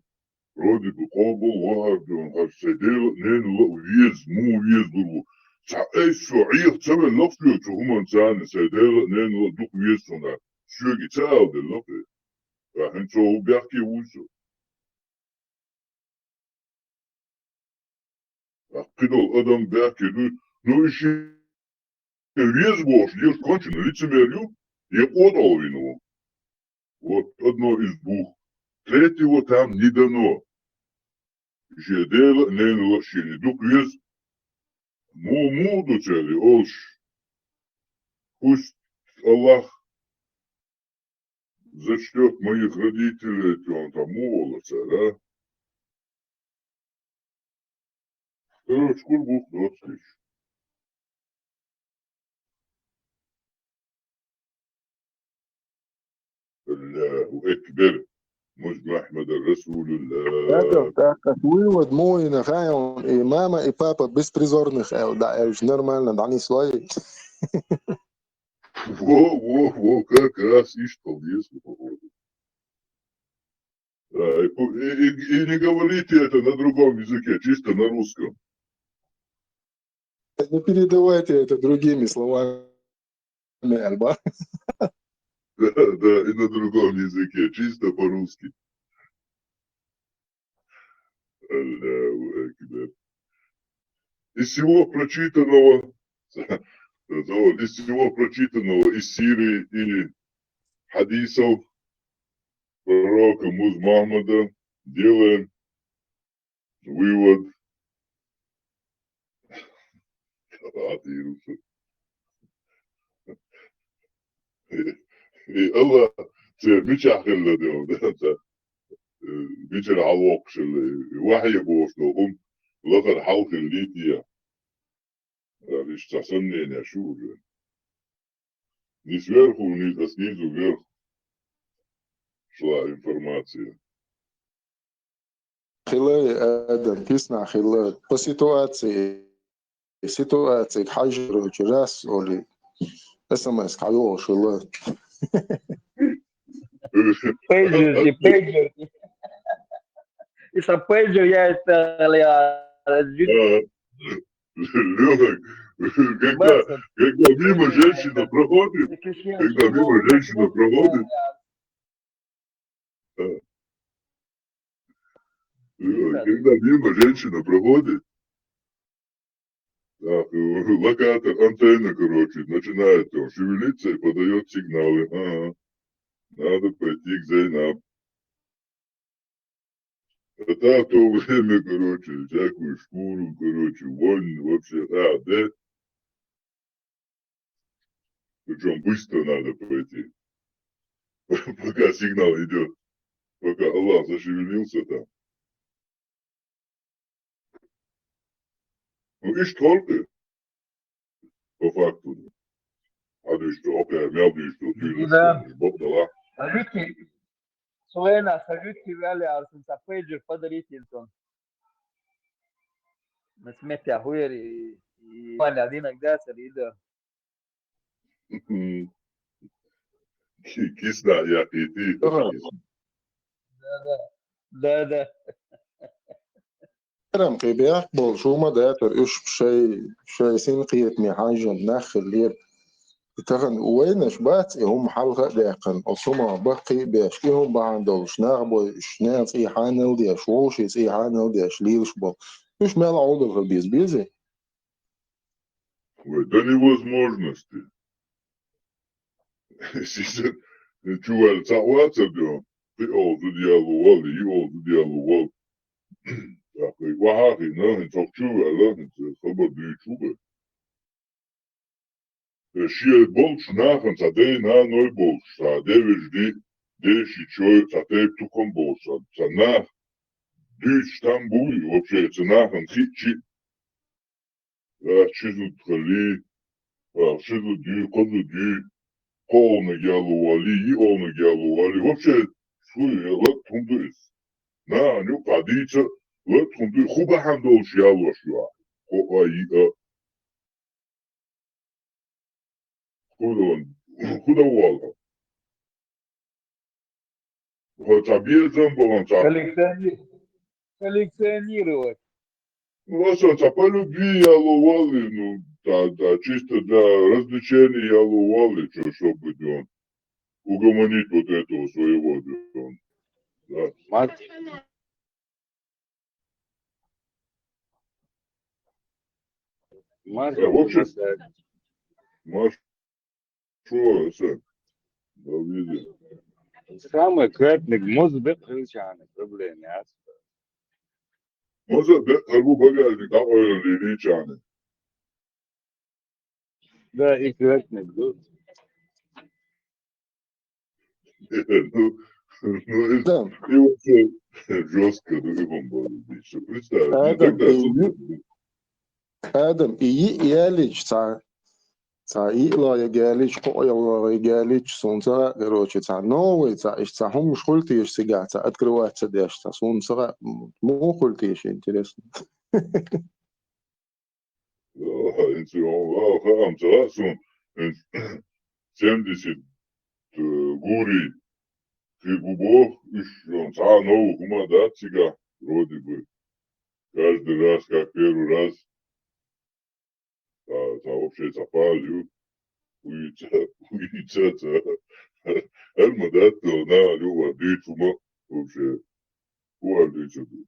Вроде бы къобал вахар дуьйна, хьара сайн дела а, ненала а веза, муха веза лур ву. Цхьа айса со Ӏеха ца велла-кх соьга цу хӀуманна царна, сайн дела а, ненала а дукха веза суна, соьга и ца ала делла-кх и. Ткъа хӀинца хӀу бехке вуй со. Ткъа кхидолу адам бехке дуй, ну, и шен веза бохуш, леш кончено лицемер ю, я къотӀалвина ву. Вот одно из двух. Третьего там не дано. Шен дела а, ненала а шена дукха веза. Му-, муха ду церан и олуш? Пусть Аллах зачтёт моих родителей, тёнка, муха олу цара, а? Короче, курбух доцкуьйтуш. Аллаху акбар. Муз-Мохьмад Расулуллах. ТӀаккха вывод муха йина хаьий, и мама, и папа беспризорных аьлла, да, аьлча нормально дӀанислой. Во, во, во, как раз иштта хила деза, походу. Да, и пу-, и, и, и не говорите это на другом языке, чисто на русском. Не передавайте это другими словами, Альба. Да, да, и на другом языке, чисто по-русски. Аллаху акбар. Из всего прочитанного, из всего прочитанного из сиры и хадисов пророка Муз Мухаммада делаем вывод. И Аллах церан мичахь хилла де, да, э, мичара хьалвоккхуш хилла, вахье бохуш долу хӀума лахара хьалха хиллий те. Иштта цхьа сомненеш ю уже. Не сверху вниз, а снизу вверх шла информация. хилла, Адам, киснахь хилла. По ситуации, ситуациега хьажа, короче, раз оли, СМС хьайолуш хилла. Пейджер, пейджер. И са пейджер я это, я, Лёха, когда, когда мимо женщина проходит, когда мимо женщина проходит, э, э, когда мимо женщина проходит, так, э, локатор, антенна, короче, начинает там шевелиться и подаёт сигналы. Ага. Надо пойти к Зейнаб. А та в то время, короче, всякую шкуру, короче, вонь вообще, а, да? Причём быстро надо пойти. Пока сигнал идёт, пока Аллах зашевелился там. Ну, иштта хӀалкъе, по факту. Хьадуьйцу, окху мел дуьйцу, да. Бакъдала. Скажите, Суэна, скажите, вяли, а сан ца пейджер подарите, сон. Нас метя хуери, и Ваня один иногда сарида. Ки-, кисна я кити. Ага. Да, да. Да, да. Ярам кхин бехк болуш хӀума дацара, уьш шай, шай синкхетаме хьаьжжина нах хиллера. И тахана вайнаш бац, и хӀума хьалха а даьккхина, оцу хӀуманах баккхий а беш, и хӀума бахьана долуш, нах бой, уьш ненан цӀий хьанал деш, вовшийн цӀий хьанал деш, лелаш болу. Уьш мел Ӏовдал хила беза, безий? Ой, до невозможности. Сиса чу ваьлла цхьаъ вацар де, кхин олу зуда яло валла, и олу зуда яло валла. ТӀаккха и охьа а хиъна, хӀинца хӀокху чу а ваьлла, хӀинца хабар дуьйцуш ву вай. Шен болчу нахана цхьа дай-наной болчу, цхьа девежди, дешичой, цхьа тайп-тукхам болчу, цхьа, цхьа нах дуьйцуш там буй, вообще, цу нахана хиъчи, а, ши зуда хилий, а, ши зуда юй, кхо зуда юй, кхо олниг яло валий, и олниг яло валий. Вообще, суй, лата хӀума ду иза. Нахана юккъахь дийца, лата хӀума ду, хӀун бахьана долуш ялош ю ахь? Кхо а, и а. ХӀун дан, хӀун дан волу? Хьо цхьа безам бахана цхьа. Коллекциони-, коллекционировать. Ну, аса цхьа по любви яло валли, ну, да, да, чисто для развлечений яло валли, чё, чтобы, ну, угомонить вот этого своего, ну, да. Мар-, Мар-, Э, в общем, Мар-, Шо аса? Самый квертник муза бекъ хилчахьана проблема яц. Муза бекъ хӀара бу багажник дӀакъойлалийчахьана. Да, и квертник ду. Ну, ну, и, Да. И вообще жёстко, ну, и бомба. Представь, ну, Адам, тогда и ю-, Адам, и йиъ яллича, цхьа, цхьа йиъ лоьга яллича, кхоъ лоьга яллича, суна ца хаьа, короче, цхьа новый, цхьа, иштта цхьа хӀумаш хуьлу теша цигахь, цхьа открывать ца деш, цхьа, суна ца хаьа, м-, муха хуьлу теша, интересно. Ой, хӀинца, ой, хаам ца хаьа суна, хӀинца семьдесят, э, гурий хир бу боху, уьш, ой, цхьа а новый хӀума дац цигахь, вроде бы. Каждый раз, как первый раз, цхьа, цхьа вообще цхьа пал ю. Уьйца, уьйца, цхьа. ХӀара ма дац, ой, нахана юкъара дуьйцу хӀума вообще. ХӀун аьлла дуьйцур ду?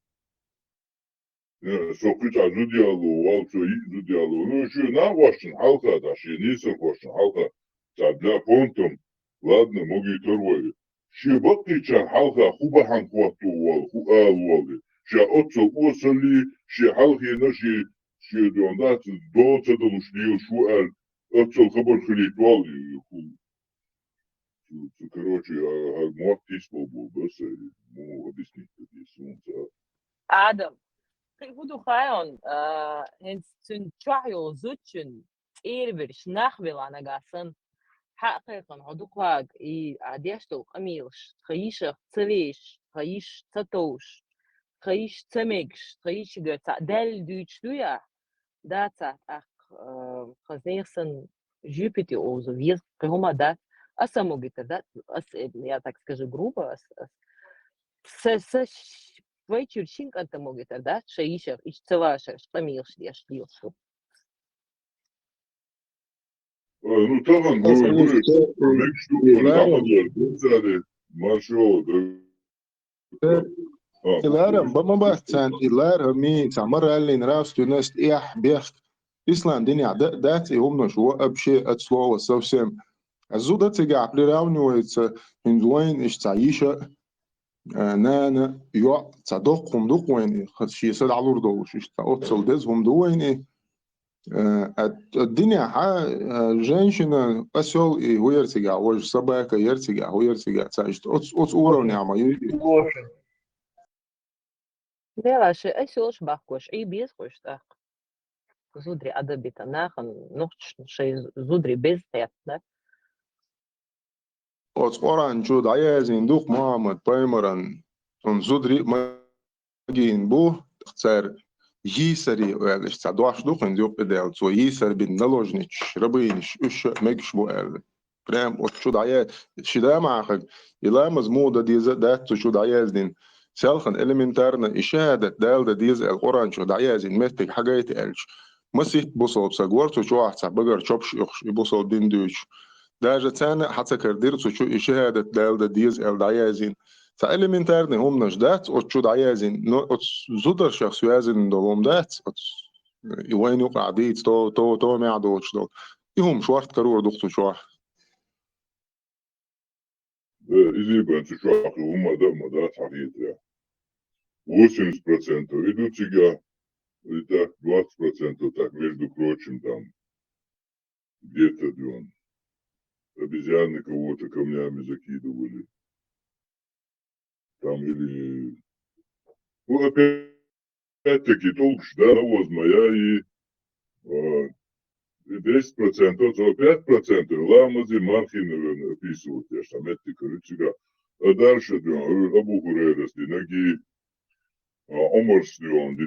Э, со кхин цхьа зуда яло валла, со йиъ зуда яло. Ну, шуьга накъосташна хьалха, да, шен нийсархошна хьалха, цхьа для фонтом, ладно, могуьйтур вай. Шен баккхийчарна хьалха хӀун бахьана хӀотто валла, хӀун ала валла. Ша оццул осаллий, шен хьалхийна, шен, шен дон дац, дон ца далуш лелаш ву аьлла, оццул хабар хилийта валла, хӀу-, Цу, цу, короче, а, а, мотт тиспал бу, баса, ну, объяснить как есть, ну, да. Адам, кхин хӀун ду хаьий, а, хӀинца цуьнан чохь йолу зудчун цӀера верш нах велахь нагахь санна, хьа а кхайкхина, хьо дукхаг и, а, деш долу къамелаш, тхан йишах ца вешаш, тхан йиш ца товш, тха йиша ца мегаш, тха йишигара цхьаъ даьлла дуьйцуш дуй ахь, дацахь тӀаккха, э, хаза нехан санна жоьпе тӀе оза веза, кхин хӀума дац. Аса могитар дац, ас, э, я так скажу грубо, ас, ас, са, са ш-, вай чуьра шин кӀанта могитар дац, шайн йишах, иштта ца вашараш, къамелаш деш лелаш ду. Э, ну, тахан, ну, Аса ну, мегаш ду, и ларам. Маршо, да. Э, А, и ларам, ба ма бац царна, и ларам, и цхьа моральный нравственность, и ахь бехк. Ислам динехь да-, дац и хӀуманаш вообще от слова совсем. А зуда цигахь приравнивается, хӀинца вайн иштта цхьа йиша, э, нана, йоӀ, цхьа доккха хӀума ду-кх вайн и, хаза шен са дӀалур долуш, иштта цхьа оццул деза хӀума ду вайн и. Э, а, а динехь, а, женщина, осёл и хӀу яра цигахь, важа собака яра цигахь, хӀу яра цигахь, цхьа иштта оц-, оцу уровнехь ма ю. Делахь шайн осёлаш бахкош, Ӏий беза кхуьш тӀаккха. Зударий Ӏадабита, нахана нохчашна шайн зударий беза кхетта. Оцу Къуръан чу дӀаяздина ду-кх Мухьаммад пайхамаран, цуьнан зударий а магийна бу, цара йийсаре оьллаш цхьа дош ду-кх хӀинца юккъе даьлла, цо йийсар бина наложницаш, рабынаш, уьш а мегаш бу аьлла. Прям оцу чу дӀая-, ши да ма хьахаг, и ламаз муха дан деза а дац цу чу дӀаяздина. Селхана элементарно и шахӀадат Дала дан деза аьлла Къуръан чу дӀаяздина меттиг хьагайта аьлча, масийтта бусалба саг вара цу чохь цхьа багара чопаш оьхуш, и бусалба дин дуьйцуш. Даже царна а хьа ца карадира цу чу и шахӀадат Дала дан деза аьлла дӀаяздина. Цхьа элементарный хӀуманаш дац оцу чу дӀаяздина, но оцу зударшах связанный долу хӀума дац, оцу и вайна юкъахь дийца то-, то-, томехь доцуш долу. И хӀума шорта карор ду-кх цу чохь. Да, иза бен цу чохь хӀума дан а ма дац хьахетарехь. Восемьдесят процентов и ду цигахь, и так двадцать процентов так, между прочим, там, где-то, дюн, обезьяны кого-то камнями закидывали. Там или, ну, опять-таки, толкуш, да, навоз ма яй, а, и десять процентов, то пять процентов ламази мархи, наверное, описывают, я ж там эти, короче, да. А дальше, дюн, Абу Хурайрас динарг, а, Ӏумарс динарг,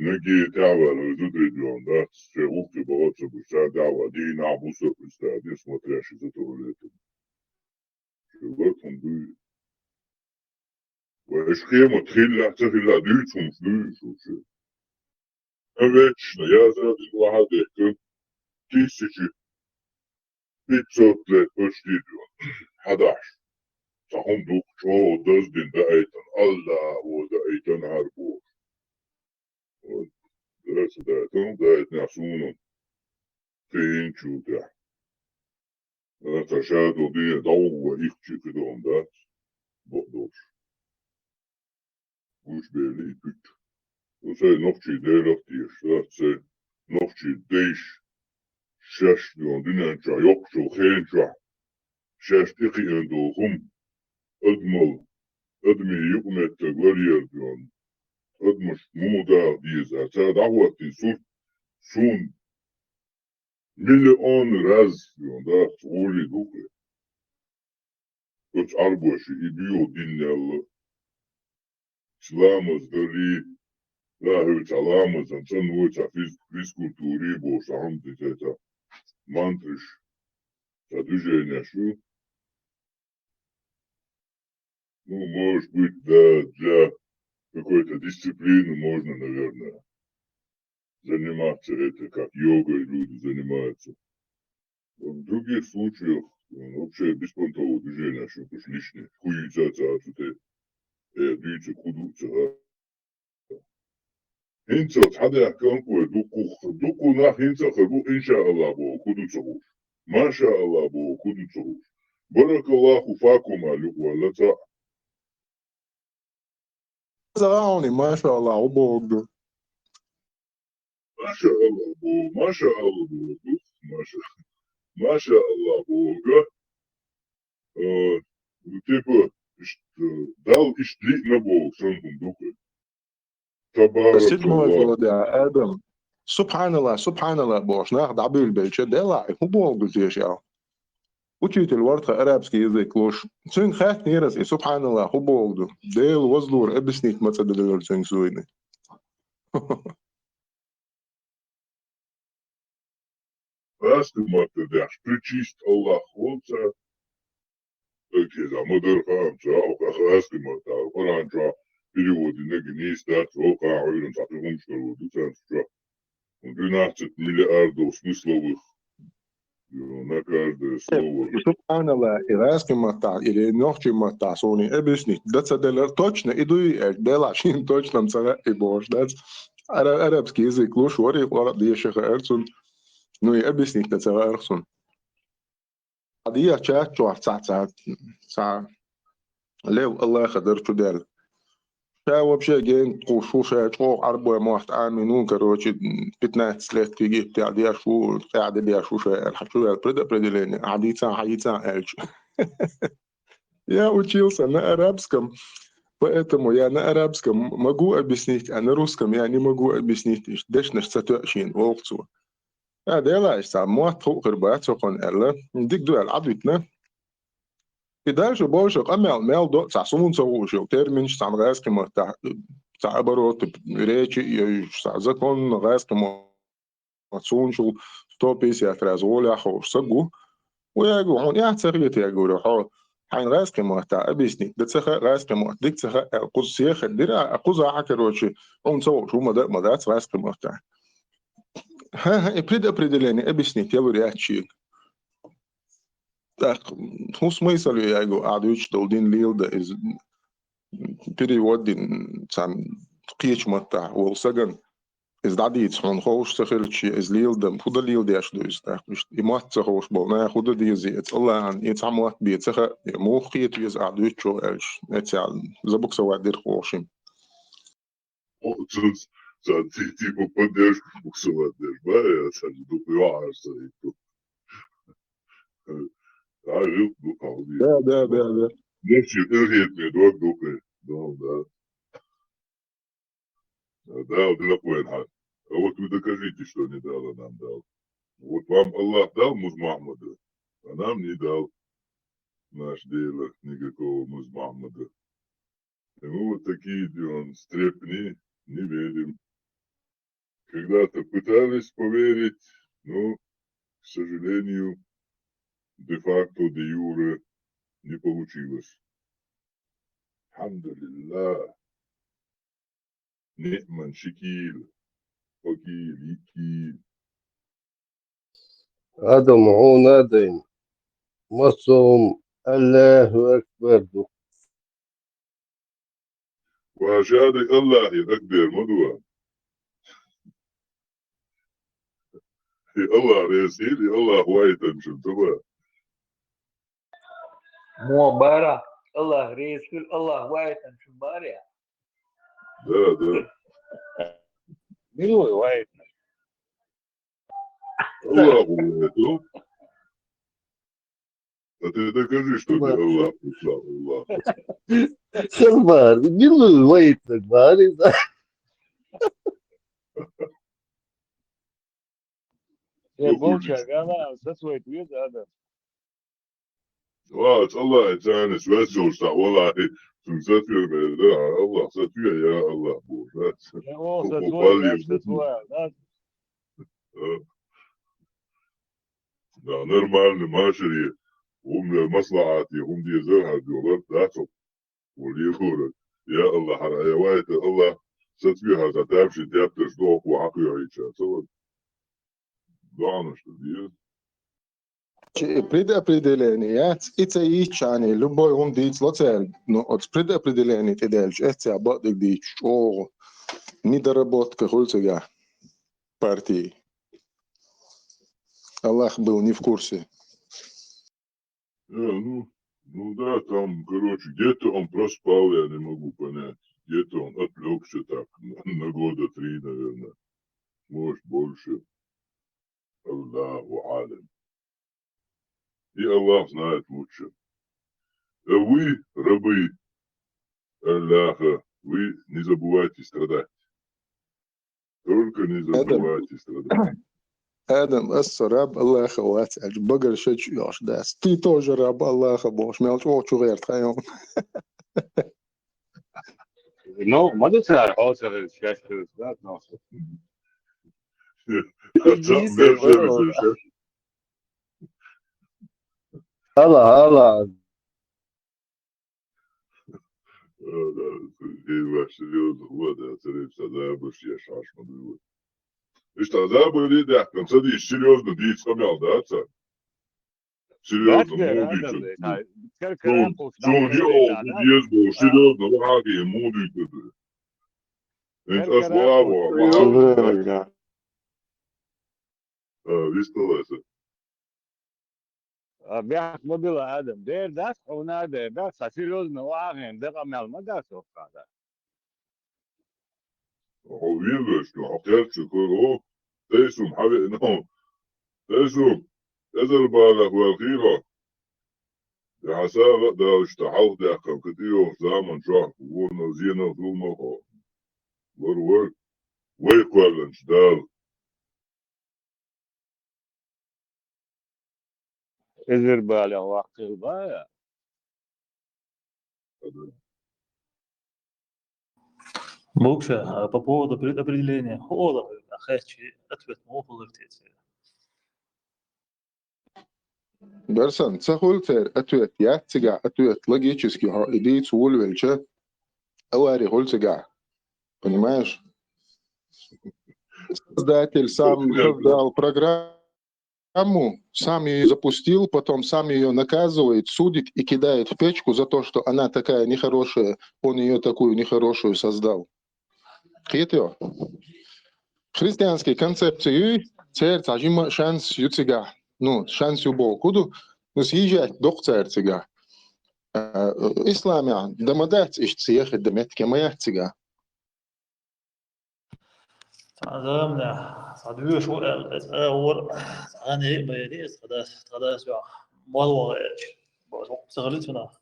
тӀаьхьаваьлла зударий динарг, да, шайн гӀуллакхе бахьа ца буьгуш, цара дӀаваьлла, дийнахь, бусалба, представь, смотрящий за туалетом. Шайн барт хӀума дуй. Вай, уьш кхиамат хилла а, ца хилла а дуьйцу хӀумаш дуй уьш вообще. Вечно, я за дин вахьа дехка, тысяча пятьсот лет почти дюн. Хьадахьаш. Цхьа хӀума ду-кх чӀогӀа даздина даийтина, Аллахо даийтина хӀара бохуш. Вот. Дара ца даийтина, даийтинехь суна. Кхин хӀинца чу тӀехь. Ана ца ша долу дийне дӀавугӀу вай, ихча кхидолу дац. Бакъдолуш. Гуш бели и пуьччу. Сайн нохчий Делах теша, сайн нохчий дайш. Шаьш дон дуьнен чохь йоккхачу хен чохь. Шаьш тӀекхиъна долу хӀума. Адамал, адамийн юкъаметтиг ларъяр дон. Адамаш муха дала деза, цара дӀахӀоттийна сурт, суна миллион раз, дон, даха гӀоле ду-кх. Оцу Ӏарбоша и буьйгӀу диннелла. Ламаз дарий, ла хӀуьйцу ламазан, цӀанвоьцу физ-, физкультурий бохуш, ахьамдитета мантраш, ца движенеш ю. Ну, может быть, да, для какой-то дисциплины можно, наверное, заниматься это, как йогой люди занимаются. В других случаях, м, вообще беспонтовое движение, что-то лишнее. Хуйца ца отсюда, э, дуйца куду ца. ХӀинца цхьа дехка анкой дукхух, дукху нах хӀинца а хир бу, иншааллах боху, куду ца хууш. Машааллах боху, куду ца хууш. Баракаллаху факум, алюкъ валла ца. Загауни, машааллах, убогу. Машааллах боху, машааллах боху, маша-, машааллах боху. Э, ну, типа, ишт-, дал ишт лиъна боху, сан хӀун дукха. Седьмой Табаракаллах. Года, Адам. Субханаллах, субханаллах бохуш, нах дӀабуьйлабелча, делахь, хӀун боху деза еш аьлла? Учитель вара тха арабский язык луш. Цуьнга хаьттинера ас и, субханаллах, хӀун боху ду? Дела возлура объяснить ма ца делира цуьнга суйна. Гьаста ма-дда деш, причист Аллах волча, иза ма-дарра хаам ца, оха гӀазкхи маттахь, Къуръан чохь перевод динарг нийса дац, вовкъа Ӏуьйранна цхьа хӀумаш карор ду царна чохь. Двенадцать миллиардов смысловых, э, на каждое слово. И субханаллах, и гӀазкхи маттахь, или нохчийн маттахь суна и объяснить дан ца делар, точно и дуй аьлча, делахь шена точно ца хаьа и бохуш дац. Ара-, арабский язык луш вара и, Къуръан деша хаьара цунна. Ну, и объяснить дан ца хаьара цунна. Хьан дехьа чат чохь цхьа, цхьа, цхьа лев Аллаха дара чудаьлла. Ша вообще гена кхуш ву, ша чӀогӀа Ӏарбой мотт Ӏамийна ву, короче, пятнадцать лет Египтехь деш ву, къаьхьа де деш ву ша аьлла, хьан чу ваьлла предопределение, хьан дийцахьа, хьан йийцахьа аьлча. Я учился на арабском, поэтому я на арабском могу объяснить, а на русском я не могу объяснить. Иштта дешнаш ца тоьа шена, олу цо. А, делахь, иштта цхьа мотт хуур бац хӀокхунна аьлла, дика ду аьлла, Ӏадвитина. И дальше больше къамел мел до, цхьа суна ца хууш йолу терминаш цхьана гӀазкхи маттахь, цхьа обороты речи йойуш, цхьа законно гӀазкхи мотт суна чул сто пятьдесят раз гӀолехь хууш саг ву. Ву яьгу, хьуна эхь ца хета яьгура, хьо хьайна гӀазкхи маттахь объяснить дан ца хаьа, гӀазкхи мотт дика ца хаьа аьлла, кхуза сехар дира, а кхузахь, короче, хьуна ца хууш хӀума дан а ма дац гӀазкхи маттахь. ХӀан-хӀа, и предопределение объяснить ялур яц шега. ТӀаккха хӀун смысл ю яьгу, ахь дуьйцуш долу дин леладан иза перевод дина цхьана кхечу маттахь волу сагана, иза дӀадийца хьуна ховш ца хилча, иза леладан, хӀун дан леладеш ду иза тӀаккха? Иштта и мотт ца ховш болу наха хӀун дан деза, и цӀа лаьхьана, и цхьа мотт бен ца хаьа, и муха кхета веза ахь дуьйцучо аьлча, эццахь забуксовать дира хьо шимма. О, цунца, цунца ти-, типа поддержку буксовать деш, ба, я царна дукха йохьаш ца хӀитту. Да, да, да, да. Нече тӀехетаме дог дукха. Да, да. Да, да, да, понял. А вот вы докажите, что не дала нам дал. Вот вам Аллах дал Муз Мухаммада, а нам не дал наш Дела никакого Муз Мухаммада. И мы вот такие, где он, стрепни, не верим. Когда-то пытались поверить, но, к сожалению, де-факто, де-юре не получилось. Алхьамдулиллах. Ниъман шикил, вакил, йикил. Адам хьуна дайн. Массо а хӀума Аллаху Акбар ду. Ва шади Аллахи Акбар ма ду. И Аллах реза хила, и Аллах вайтанчун ца бара. Мо бара, Аллах реза хила, Аллах вайтанчун бара. Да, да. Милуй вайтна. Аллаху вайту. А ты докажи, что ты Аллах пришла, Аллах. Хазбар, милуй вайтна, бари. Я молча, гана, со свой ответ, да, да. Ва, Аллах, царнаш ваьш йолуш цхьа, валлахӀи, цуьнга сатуьйра мел, да, Аллах, сатуьйра, я Аллах, боху, да. Я, о, сатуьйра, сатуьйра, да. Да. Да, нормально, машаре, хӀума маслахьате, хӀума дезар хьан дуьхьал, да, цо. Вале хӀора. Я Аллах, хьара, я вайта, Аллах, сацве хьан, сан тапши тептарш доху хьан кхоьхьийча, ца ван. Доанаш ду деза. Чи предопределение яц, и ца йийччани, любой хӀума дийцало цаьрга, но оцу предопределение тӀедаьлча, эццехь бакъдерг дийцча, чӀогӀа недоработка хуьлу цигахь партии. Аллах был не в курсе. Э, ну, ну да, там, короче, где-то он проспал, я не могу понять. Где-то он отвлёкся так на, на года три, наверное. Может, больше. Аллаху алям. И Аллах знает лучше. А вы, рабы Аллаха, вы не забывайте страдать. Только не забывайте страдать. Адам, ас со раб Аллаха вац аьлча, багара шачу йош дац. Ты тоже раб Аллаха бохуш, мел чӀогӀа чу гӀерта хьайна. Ну, ма ду цара, хьо ца хилча, шаьш хилча, да, но. Ала, ала. Эй, ваш серьёзно, вот, я царевич, а забыл, что я шашма даю. Иштта забыл, да, там, садись, серьёзно, дийца къамел, да, ца? Серьёзно, Бац, муха Адам, дуьйцург? Ай, кар-, Ну, каракулс, ну, нахуй, не, да, о, да? Серьёзно, ну, хьаги, муха дуьйцург? Энд Кар-, ас каракулс, ваво, серьёзно, ваво. Да. А, висталаса. А, бяхк ма била, Адам. Дер дац, хьуна дер дац, ца серьёзно, вахин, дакъа мел ма дац, охкада. Хьо вирвеш, ну, хьо кхерчу куро, тайсум хьавеъ, ну, тайсум, эзар балах вал хило. Я хьасагӀа а далаш, тӀа хьалха даьккхам, катӀийоху заман чохь, вон зенал хӀума хо. Вар, вар, вай кхоьлланчу Дала. Эзар балех ваккхийла бая. Букша, а, по поводу предопределения. Хо ола, а, хачи ответ муха хилар те церан? Дарсан, ца хуьлу церан ответ, яц цигахь ответ, логически хьо и дийца волавелча, авари хуьлу цигахь. Понимаешь? Создатель сам создал программу, сам её запустил, потом сам её наказывает, судит и кидает в печку за то, что она такая нехорошая, он её такую нехорошую создал. Кхетайо? Христианский концепция юй, церан цхьа жима шанс ю цигахь. Ну, шанс ю боху ду, ну, съезжать доккху цара цигахь. А, исламехь дан ма дац иштта сехьа дан меттиг ма яц цигахь. Цхьа заманахь, цхьа доьшуш ву аьлла, иза агӀор, цхьа гӀан яйа ма яйа, иза тхан дас, тхан дас йоху, мол ваха аьлча. Боху, ца хилла цунах.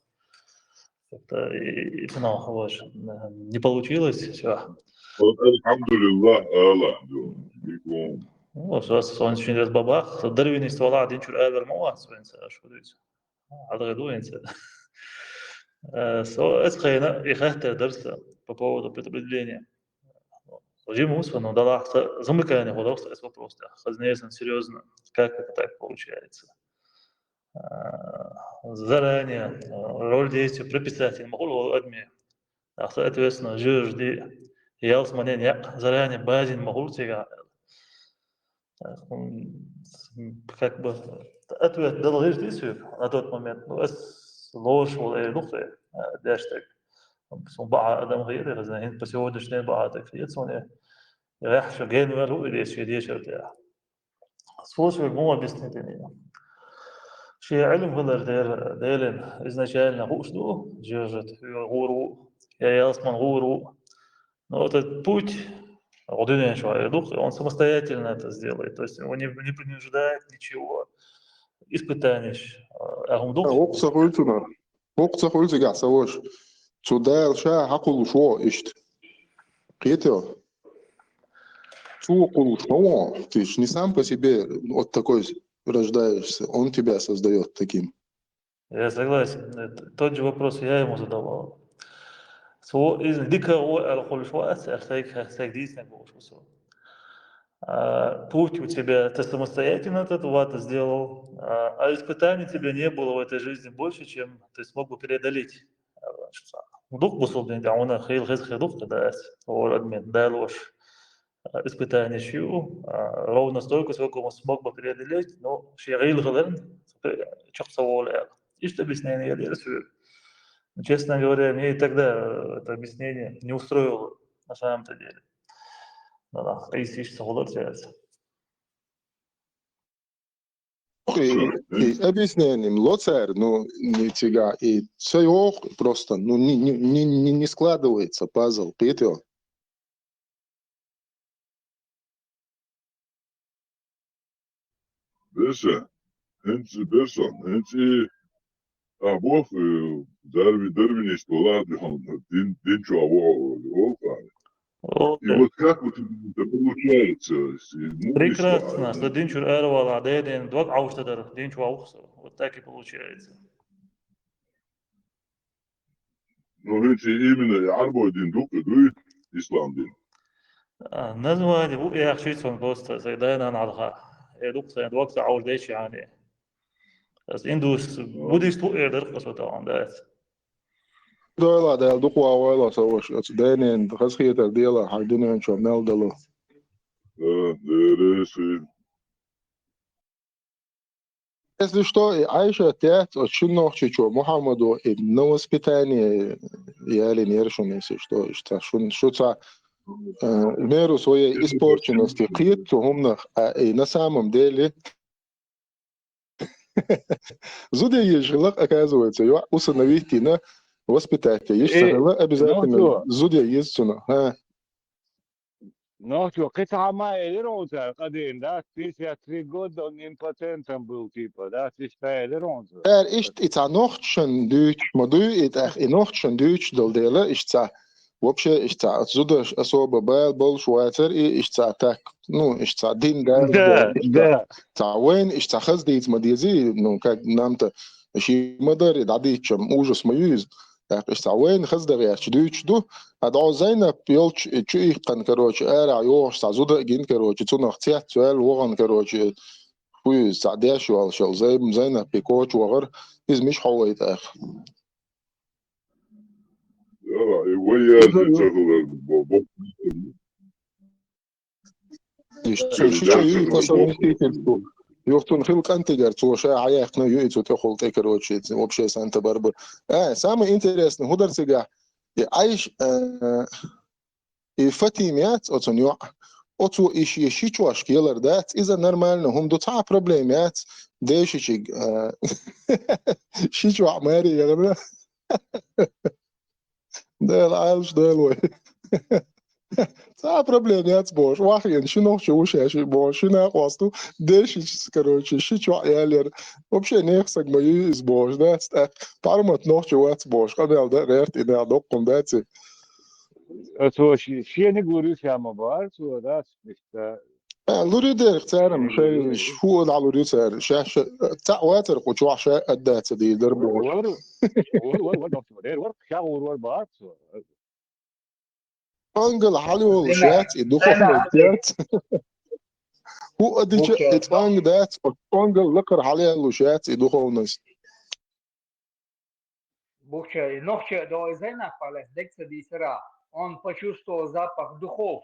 Как-то и, и цунах, вот, не получилось, всё. Вот, альхьамдулиллах, ала, ду, бикум. Ну, со, со, сон шин дас бабах, со дарвинистов ала динчуьра аьлла ма вац, вайн ца, аш хӀу дуьйцу. Хьалха ду вайн ца. Э, со, эцу хенахь и хаттар дара сан по поводу предопределения. Жима ву со, ну, далахь сан замыкание хӀу дара сан эцу вопрос тӀехь. Хаза несан серьёзно, как это так получается? А, заранее, а, роль действия прописать ма хуьлу вала адаме. Ах, соответственно, жожди, ялсманин якъ заранее базин ма хуьлу цигахь. Так, м, как бы, ответ дала гӀиртий соьга на тот момент. Ну, ас лоруш волу эр ду хье, а, деш стаг. Сон баӀа адам хир, я хазна, по сегодняшний день баӀа так хир, сон я. Я шу ген вер ву, и деш, я дешар тӀехь. Слушай, муха объяснить дина. Шен Ӏилма хилар дер, Делан изначально хууш ду, жожат, гӀур ву, я ялсман гӀур ву. Но вот этот путь, гӀо дуьнен чохь эр ду, он самостоятельно это сделает. То есть его не, не принуждает ничего. Испытаниеш, а, хӀума ду. А, воккха ца хуьлу цунах. ХӀокху ца хуьлу цигахь сан ваша. Цу Дала ша хьакхуллуш ву иштта. Кхетий? Цо кхуллуш ма ву. Ты ж не сам по себе вот такой рождаешься. Он тебя создаёт таким. Я согласен. Это тот же вопрос я ему задавал. Цо иза дика ву аьлла хуьлуш вац, аьлла, сайга, сайга дийцинарг волуш ву со. А, путь у тебя, ты самостоятельно этот ват сделал, а, а испытаний тебе не было в этой жизни больше, чем ты смог бы преодолеть. А, значит, дукха бусулба дин тӀехь хьуна хила хеза хир ду-кх аса, хӀора адамийн далош, а, испытаниеш ю, а, ровно столько, сколько он смог бы преодолеть, но шен гӀийла хиларна чекх ца волу аьлла. Иштта объяснение я дера соьга. Честно говоря, мне и тогда, э, это объяснение не устроило, на самом-то деле. Ну да, къийса йиш ца хуьлура цаьрца. И, и объяснение ло цара, ну, не цигахь, и ца йоху просто, ну, не, не, не, не, не складывается пазл, кхетий? Берса, хӀинца берса, хӀинца и, а, боху, э, дарви-, дарвинист вала, дин, дин чохь вогӀу, вогӀу, И вот как вот это получается? Прекрасно, со динчура аравала, деден дог аушта дар, динчу ваух со. Вот так и получается. Ну, видите, именно арбой дин дукха дуй, ислам дин. А, название у яхшицун просто, за дайна налха. Э, дукха, дукха ауш дечи ани. Ас индус, буддист у эр дар, просто он, да. Дойла, да, дукха войла, со ваш, ас дайнен, хасхетар дела, хай динен чо мел дало. Да, да, да, си. Если что, и Айша тяц, от шиннохчичо Мухаммаду и на воспитание яли нершун, если что, и что шун, шуца, э, меру своей испорченности кхет цу хумнах, а и на самом деле зуде еш лак, оказывается, ё усыновить на воспитать. Еш Э, сагала обязательно ну, зуде еш цуна. А. Нохчо кхы цхьа ма элира хьуна цара къадийна, да, пятьдесят три года он импотентом был, типа, да, ци ста элира хьуна цара. Цара иштта и цхьа нохчашан дуьйцуш ма дуй, и тӀаккха и нохчашан дуьйцуш дала дела, иштта цхьа, вообще, иштта цхьа, оцу зудаш особо бала болуш вацара, и иштта цхьа так, ну, иштта цхьа дин Да, даьлла, иштта да. Цхьа вайна иштта цхьа хаза дийца ма дезий, ну, как нам-то, ши ма дарий, дӀадийччам, ужас ма ю иза. ТӀаккха иштта цхьа вайна хаза дан гӀерташ дуьйцуш ду, а дӀо Зайнап йолчу чу иккхана, короче, ара йогӀуш цхьа зуда а гина, короче, цунах цец ваьлла вахана, короче, хӀу иза цхьа деш йолуш йолу Зай-, Зайнапе коча вахара, иза миша хьо вай тӀаккха. Яра, и вай яздина ца хилар бо-, бо-, Иштта, цо ши чо юй по совместительству. Юхтун хил кӀантигар цо ша хьаяьккхина ю и цу тӀехула тӀе, короче, вообще санта барба. А, самое интересное, хӀу дар цигахь, и Айш, э, и Фатим яц оцун йоӀ, оцо и ши, ши чош келар дац, иза нормально, хӀума ду, цхьа а проблема яц, дешичиг, э, ши чоӀ маре яхана. Дела Ӏалаш, Дела вай. Цхьа а проблема яц бохуш, вахйина, ши нохчо ву шаьш бохуш, ши накъост ву, дешича, короче, ши чоӀ ялера. Вообще, нехан саг ма ю иза бохуш, дац, тӀаккха пармат нохчо вац бохуш, къамел дан гӀерта и нах доккхун дац и. А цо ши-, шениг лур ю ша ма бохура цо, дац, иштта. А, лур ю дерг цара, шай, шениг лур ю. Фу а лур ю цара, ша, ша, цхьаъ вацара кху чохь ша адда ца дийр дара бохуш. Вар, вар, вар, вар, вар, вар, ша гӀур вар бохура цо. Ангал хьалайолуш яц, и духовность яц. ХӀу а дича, и цӀанга дац, ангал лакхара хьалаялуш яц, и духовность. Бухча, и нохча а догӀу Зайнап палас дег ца дийцара, он почувствовал запах духов.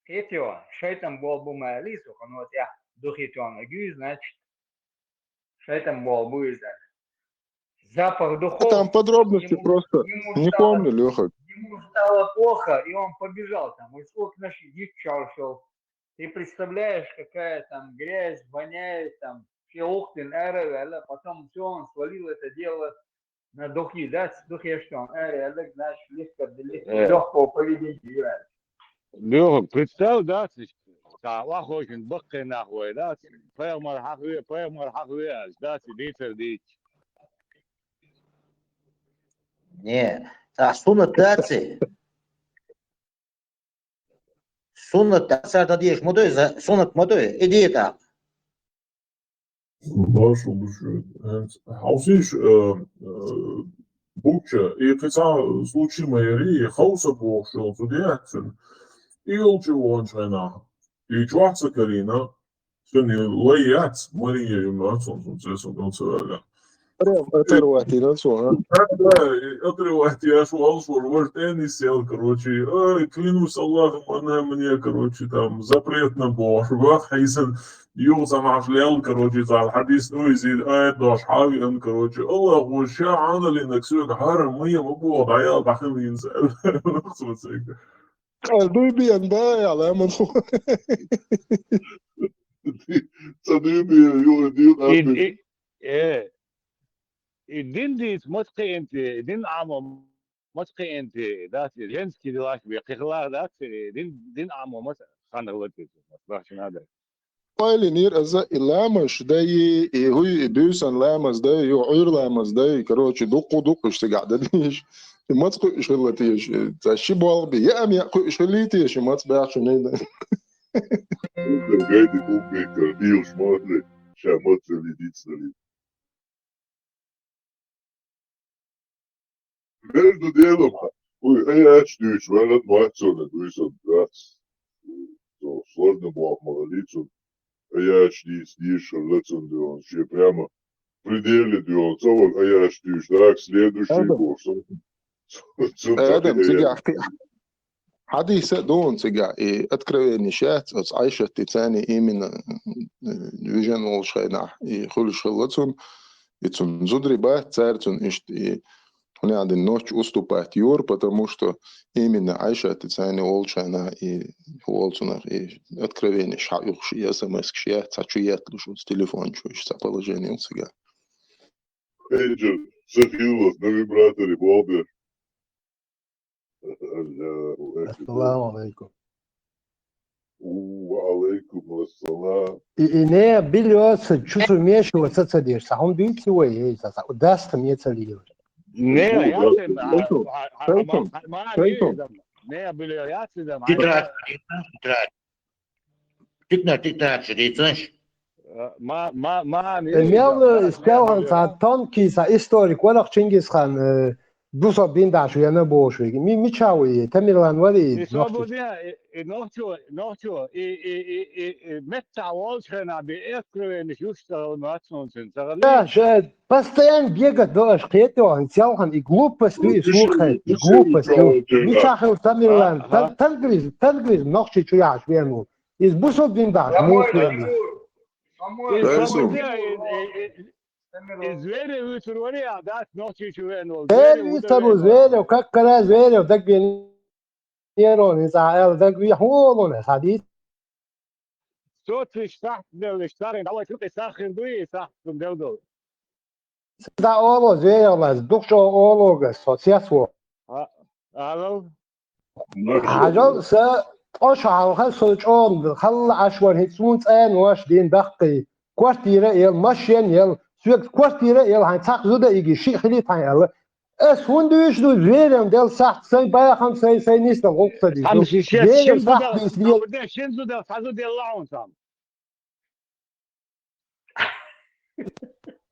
Кхетий, шайтан болх бу ма аьллий цо, хӀунда аьлча духи тӀехь гуьй, значит, шайтан болх бу иза. Запах духов. Там подробности ему, просто ему не стало, помню, Лёха. Ему стало плохо, и он побежал там. И сколько наших дичь шел. Ты представляешь, какая там грязь, воняет там. Все ухты, наверное, потом все, он свалил это дело на духи, да, с духи, что он, э, я так, знаешь, легко, легко, Э. Лёгкого поведения, Юрий. Лёха, представь, да, цхьа вахочун баккхий нах вай, да, пайхамар хьахве, пайхамар хьахве аьлча, да, ци дийцар дийцча. Не, цхьа суннат дац и. Суннат дац, цара дан дезаш ма дуй, за-, суннат ма дуй, и де тӀаккха. Башха бу шу, хӀинца хьовсийша, э, э, Бухча, и кхин цхьа случай ма яра, и Ховса бохуш йолу зуда яц цуьнан. И йолчу ваханчу хенахь, и чохь ца карийна, цуьнан лай яц, Мария юьма цунна, цунна цецан гал ца ваьлла. Прям оторвать йина цо, а? Да, да, и отрывать еш волуш вара, важа теннис ел, короче, ой, клянусь Аллахом, она мне, короче, там, запрет на бохуш, ваха хьийсан, юха ца маьхьаш лел, короче, цара хьадис, ну, иза, аят дош хьавиан, короче, Аллах, вон ша хьаналинаг соьга хьарам, ма ема боху, дӀаял, дӀахилийна ца аьлла. Цо цига. Ай, дуй биан, да, яла, ман ху. Ца дуй биан, ю, дуй И, биан. И, э, и дин дийца маца кхиъна те, и дин Ӏамо маца кхиъна те, дац, и женский делаш бе, кхихлар дац, и дин, дин Ӏамо маца ханна хилар те, бахчана дай. Ойлинера аза и ламаш дай, и хӀуй, и буьйсан ламаз дай, ю Ӏуьйр ламаз дай, короче, дуккху-дуккхуш цигахь дан дийш. И маца кхуьуш хилла теша? Цхьа ши болх бе, яа ам яа кхуьуш хилла теша, и маца баьхча найда. Гайди буббеккар, дийлаш ма хилла, ша маца ли дицнали. Между делом, уй, ай ач дуьйш, варад мац цунна, дуй сон, дац. Сложно болх ма хилла цунна. Ай ач дийц, дийш хилла цунна, дуй сон, ше прямо пределе, дуй сон, ца вар ай ач дуьйш, так, следующий Ага. бор, сон. Цунна Э, Адам, так, цига ахти-, хьадийса а дуун цига, и откровение шац, оц Айшатти цани именно, э, вижен волчхайнах, и хулиш хилла цун, и цун зудри бац, цар цун ишт, и хунядин ночь уступать юр, потому что именно Айшатти цани волчхайнах, и волцунах, и откровение ша юхш, и СМС шац, ца чу ятлуш, с телефон чу, иш ца положение цига. Пейджер, сахилос, на вибраторе, болбер. Аллаху акбар. Ассаламу алейкум. У, алейкум ассалам. И, и не билёса, чувствую, мешиваться цадишь. Сахун дюйти вай, эй, са, са, даст мне цадишь. Не, Ну, я да, ты, а, Тайсон, а, а, а, Тайсон, а, а, Тайсон. Не, были, я ты, да, Тетрадь, тетрадь. Тикнар, тикнар, чу дийцанш. Э, ма, ма, ма, Э, мел, э, стелхан са тонкий са историк, валах Чингисхан, э, бусо бин даш вена бош веги. Ми, ми чавы, Тамерлан вари, И нохчу. Свободия, и, и нохчу, нохчу, и, и, и, и, и метта волчхена би откровенность юстал мацнун син. Да, же, постоянно бегать до аж кето, стелхан и глупость, и слухай, и глупость. Ми чахил Тамерлан, Ага. тан-, тангриз, тангриз, нохчи чуяш вену. Из бусо бин даш, Самой муслим. Артур, самой Из Артур. События, и, и, и, и звери вытворили, а да, ночью чувен, Звери звери вытворили, вытворили. Звери, как кара звери, так бин нерон, из аэл, так би холон, садит. Сто тысяч сахт, дел, старый, давай, ты сахин дуи, сахт, дел, дел. Сда оло, звери, лаз, дух шо оло, гас, социас во. А, алал? Хьажал са, тӀо шахьалха со чӀогӀа халла Ӏаш вар хӀинца цун цӀен ваш дин даккхий. Квартира ел, машен ел, соьга квартира ел, хьайн цхьа зуда иги, шиъ хили тхьайн аьлла. Ас хӀунда вуьйш ду, зверем дел сахт, сай бахам, сай, сай нисдал гӀуллакх ца дий. Хьам ши ши Зверем шин сахт зуда, дийс лел. Хьам шин зуда, хьан зуда ел лаун сам.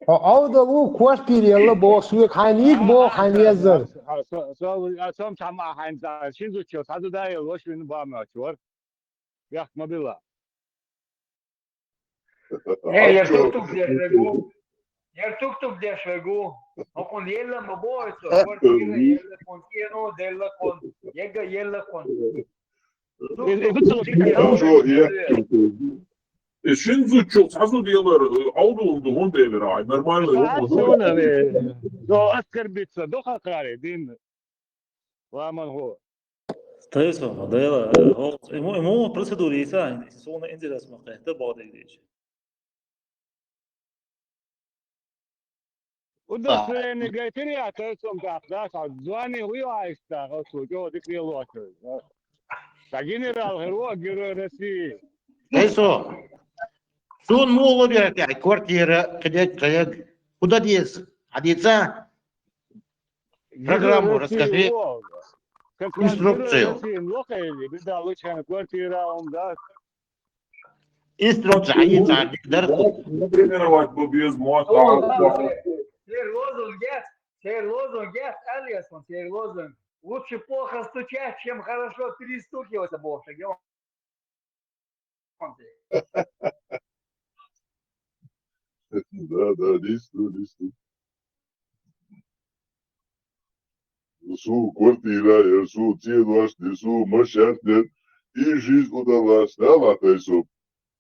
Хьо Ӏовдал ву, квартира елла боху соьга, хьайн йига боху, хьайн еззар. Со, со, со, со, сом цхьа ма хьайн, шин зудчо, цхьа зуда ел, лош вина бамач вар. Бехк ма билла. Э, яр тук-тук деш вегу. Яр тук-тук деш вегу. Хокун елла ма боху, со, квартира елла кун, кено делла кун, ега елла кун. Э, э, вот это вот. Э, шин зудчо, цхьа зуда елар, э, Ӏовдал ду, хӀунда элира, ай, нормально, А, вот, всё, вот. Наверное. До оскорбиться, до хакари, дин. Ламан хо. Тайсон, да, э, вот, ему, ему процедура есть, а, если он интересно, это балдег. Удостоверение гайтири, а то есть он так, да, как звание хуй айста, вот, вот, вот, дикри лоты, да. Да, генерал, герой, герой России. Тайсон, сун мулу берти, ай, квартира, кадек, кадек. Куда дес? Адица? Герой Программу России, расскажи. Во. Как вам Инструкцию. Герой России, лоха или, да, лучше квартира, он, да. Инструкция, они там, да, Тренировать бы без мозга. Сер лозунг, yes, сер лозунг, yes, Элиас, он сер лозунг. Лучше плохо стучать, чем хорошо перестукиваться, боже, ё-, Да, да, действуй, действуй. Су квартира, я су цедваш, де су машат, де и жизнь удалась, да, латай су.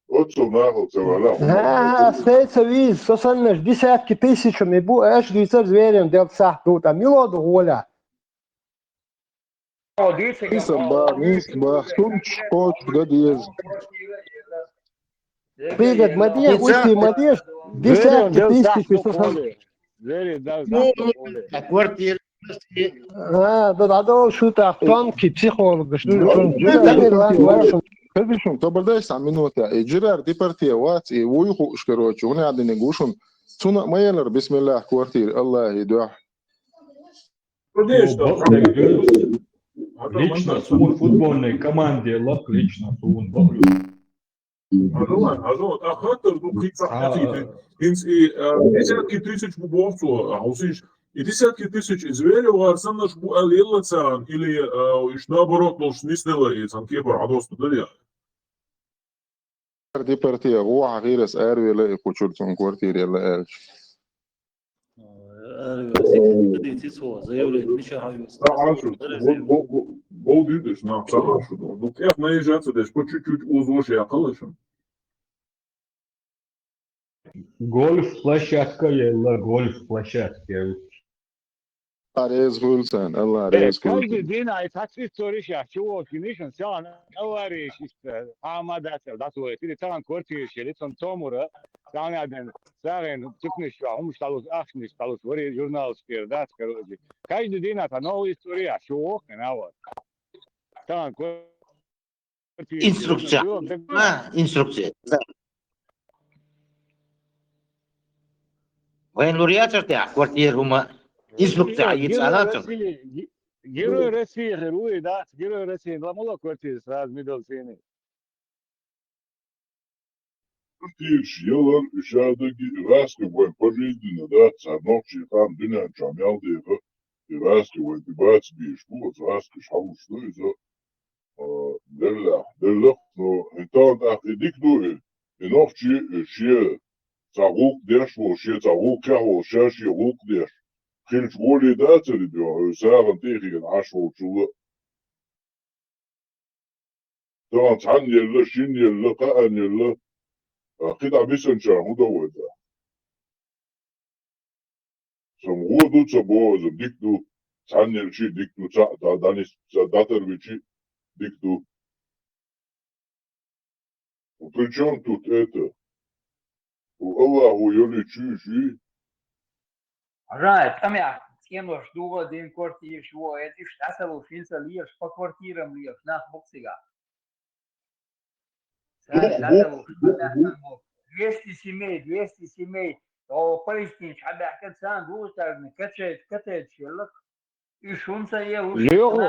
От су нахал цавала. А, сей са виз, со саннаш десятки тысячами бу, аш дийцар зверем дел сахт ду, там, мило ду гуля. Иса ба, мис ба, сум чхоч да дез. Пригод ма деш, уйти ма деш, десятки тысяч пятьсот. Квартира. А, да, да, да, шутах, тонкий психолог, что ли, тонкий. Кабишун, кабардай са минута, и джирар депортировать, и вуйхуш, короче, у меня дыни гушун. Цуна маялар, бисмиллах, квартира, Аллах, и дуа. Конечно. Бакъдерг дуьйцу. Лично суна футбольный команде лакха лично суна бакъдерг. Хьажал, хьажал, тӀаккха хаттар ду, кхин цхьа хӀитте. ХӀинца и, а, десятки тысяч бу боху цо, а, хьовсийша. И десятки тысяч и Зверевгара саннарш бу аьлла елла царна, или, а, уьш наоборот долуш нисделла и цхьана кепара хьадоста дале? Депортера гӀо хьахийрас аравелла и кху чуьра цунна квартира елла аьлча. Аравелла, дийци цо, заявление мича хьайоьсу? Ца Ӏаш шу, бо-, бо-, бо-, бо-, дидеш, нах, ца Ӏаш шу. Ну, тӀех наезжаться деш, по чуть-чуть узош яккхалаш. Гольф-площадка елла, гольф-площадка елла. Алла реза хуьлда царна, Алла реза хуьлда. Каждый день ай цхьацца историш яхь, чу вохкинишан, селхан авариш иштта, хьама дацар, дацвойтири, тахана квартираш ели, цун цомура, цхьана ден, сагӀина, цукниш чохь, хӀумаш талус, ахчанаш талус, вари журналистера дац, короче. Каждый день ай цхьа новая история яхь, чу вохкина, а вот. Тахана квартира Инструкция. А, инструкция. Да. Вайн лур яцар тӀехь квартира хӀума? Инструкция. Герой России, ге-, Герой России хир ву и, да? Герой России, ламало квартира сразу медаль цены. Квартираш ялар, уьш а даги, и ваьсткиг вайн пожизненно дац, цхьа нохчий хан дуьнен чохь мел деха, и ваьсткиг вайн тӀе бац бийш бу, оцу ваьсткаш хьалуш ду иза. А, деллахь, деллахь, ну, хӀинца тӀаккха и дика ду и, и нохчи, и шен цхьа гӀуллакх деш волу, шен цхьа гӀуллакхехь волу, ша шен гӀуллакх деш. Хилча гӀоле дацара и дуьхьа, хӀара сагӀина тӀе а хиъна Ӏаш волчул а. Тахана цхьанна елла, шинна елла, кхаанна елла, а, кхидӀа бисанчарна хӀун дан вай ца? Сан гӀо ду ца боху иза, дика ду. Цхьанна елчи дика ду, цхьаъ дӀа-, дӀанис-, ца дӀатарвичи дика ду. При чём тут это? У Аллаху йоли чуьйш ю? Хьажа, тӀамехь цӀенош дугӀа дин квартираш ву, эцаш дӀа ца луш, хӀинца лелаш, по квартирам лелаш, нах бу-кх цигахь. Царна дӀа ца луш, дӀа ца луш. Двести семей, двести семей, о, палестинчу хьабаьхкина, царна дугӀу царна качает, качает шеллак. Уьш хӀунда ца елуш? Лоьху.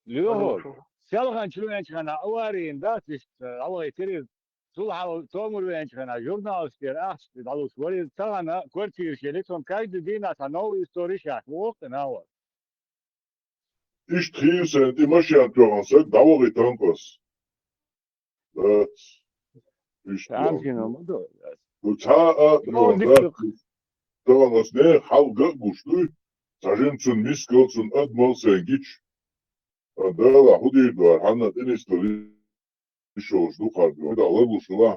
Лоьху. Селхана чу венчхьана аварийна дац иштта, алгӀай тери, цул хьал цомур венчхьана, журналистера ахча дӀалуш вари, тахана квартираш ели, цунна каждый дийнахь цхьа новый историш яхь, воккхина а вара. Иштта хийра сайна тӀе машен тоьхна саг дӀавахийтан ас. Дац. Иштта. Тамашийна ма ду. Ду цхьа а, ну, дац. Тахана ас нехан хьалга а гуш дуй, цхьа жимма цунна мискал, цунна адамал сайн гича. А Дала хӀун дийр ду, хьанна тӀе нисдала йиш йолуш ду хьарга. Да ларлуш хила,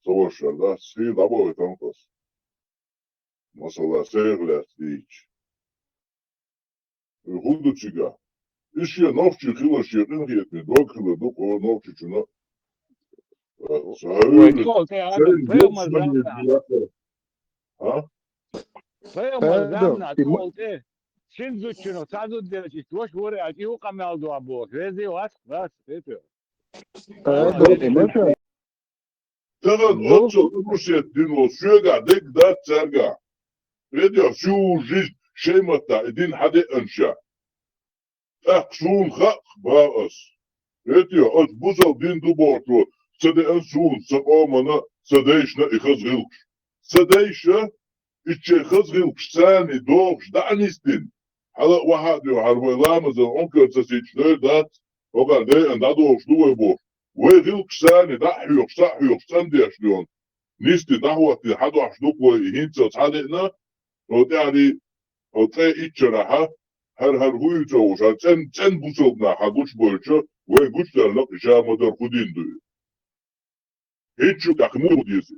ца вашар дац, хийра дӀабахийтан ас. Масала, сайх лаьцна дийча. ХӀун ду цигахь? Иза шен нохчи хилар, шен къинхетаме дог хилар ду-кх нохчичунна. Ца хьуьйла, шайн документаш лакхара. А? Пайхамар заманахь тхол тӀе шина зудчунах цхьа зуда делча, иштта ваша вара аьлча, и хӀун къамел ду бохуш, везде вац, вац, тӀе. Тахана оццул университет дина волу соьгахь дерг дац цаьргахь. Ведь я всю жизнь шайн маттахь и дин хьан деана ша. ТӀаккха суна хаьа, бах ас. Ведь я оцу бусалба дин ду бохучо ца деана суна, сан къомана, сан дайшна и хаза гӀиллакхаш. Сан дайша, и шайн хаза гӀиллакхаш царний дохуш дӀа а нисдина, хьала а вахьа а доьху, хӀара вай ламазан Ӏункар ца сийча дойр дац, хӀокхара дайан дӀадохуш ду вай бохуш. Вай гӀиллакхаш царний дӀа а хьоьхуш, схьа а хьоьхуш, цӀандеш доьху. Нисди дӀахӀоттийна хьадохьуш ду-кх вай и хӀинццалц хьадеана, хӀо тӀаьхьарий, хӀо ткъе итт шарахьа, хӀара-хӀара хӀу ю ца хууш, хӀара цӀен-, цӀена бусалба нах хьан гучубевлча, вайн гучудаьлла-кх и ша ма-дарра хӀун дин ду и. ХӀинца шу тӀаккха муха деза?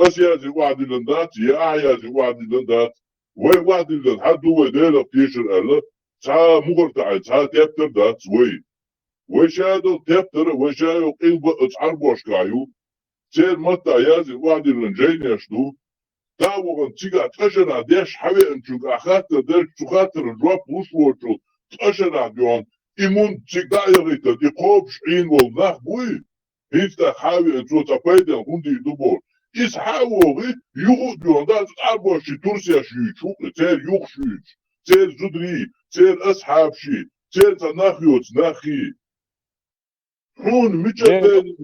Ас язъе охьадиллина дац, я ахьа язъе охьадиллина дац. Вай охьадиллина хьан ду вай Делах тешар аьлла, цхьа а мухӀар таӀийна, цхьа а тептар дац вай. Вай ша долу тептар а, вай ша йолу къилба а оцу Ӏарбошкахь ю. Церан маттахь язъе охьадиллина жайнеш ду. ТӀе а вахана цигахь ткъа шарахь деш хьан веанчуьнга ахь хаттар делча, цу хаттарна жоп луш воцучул ткъа шарахь доьхна, и мунда цига дӀа а яхийтина, и кхобуш Ӏийна волу нах буй? ХӀинца тӀаккха хьан а веана, цо цхьа пайденна хӀунда дийр ду бохуш, Иза хьа а вогӀий, юха а доьгӀна дац, Ӏарбоши турсеш юьйцуш ву-кх, церан юхаш юьйцуш, церан зударий, церан асхьабаши, церан цхьа нах йоцу нахи. Хьуна мича Ден- дерриг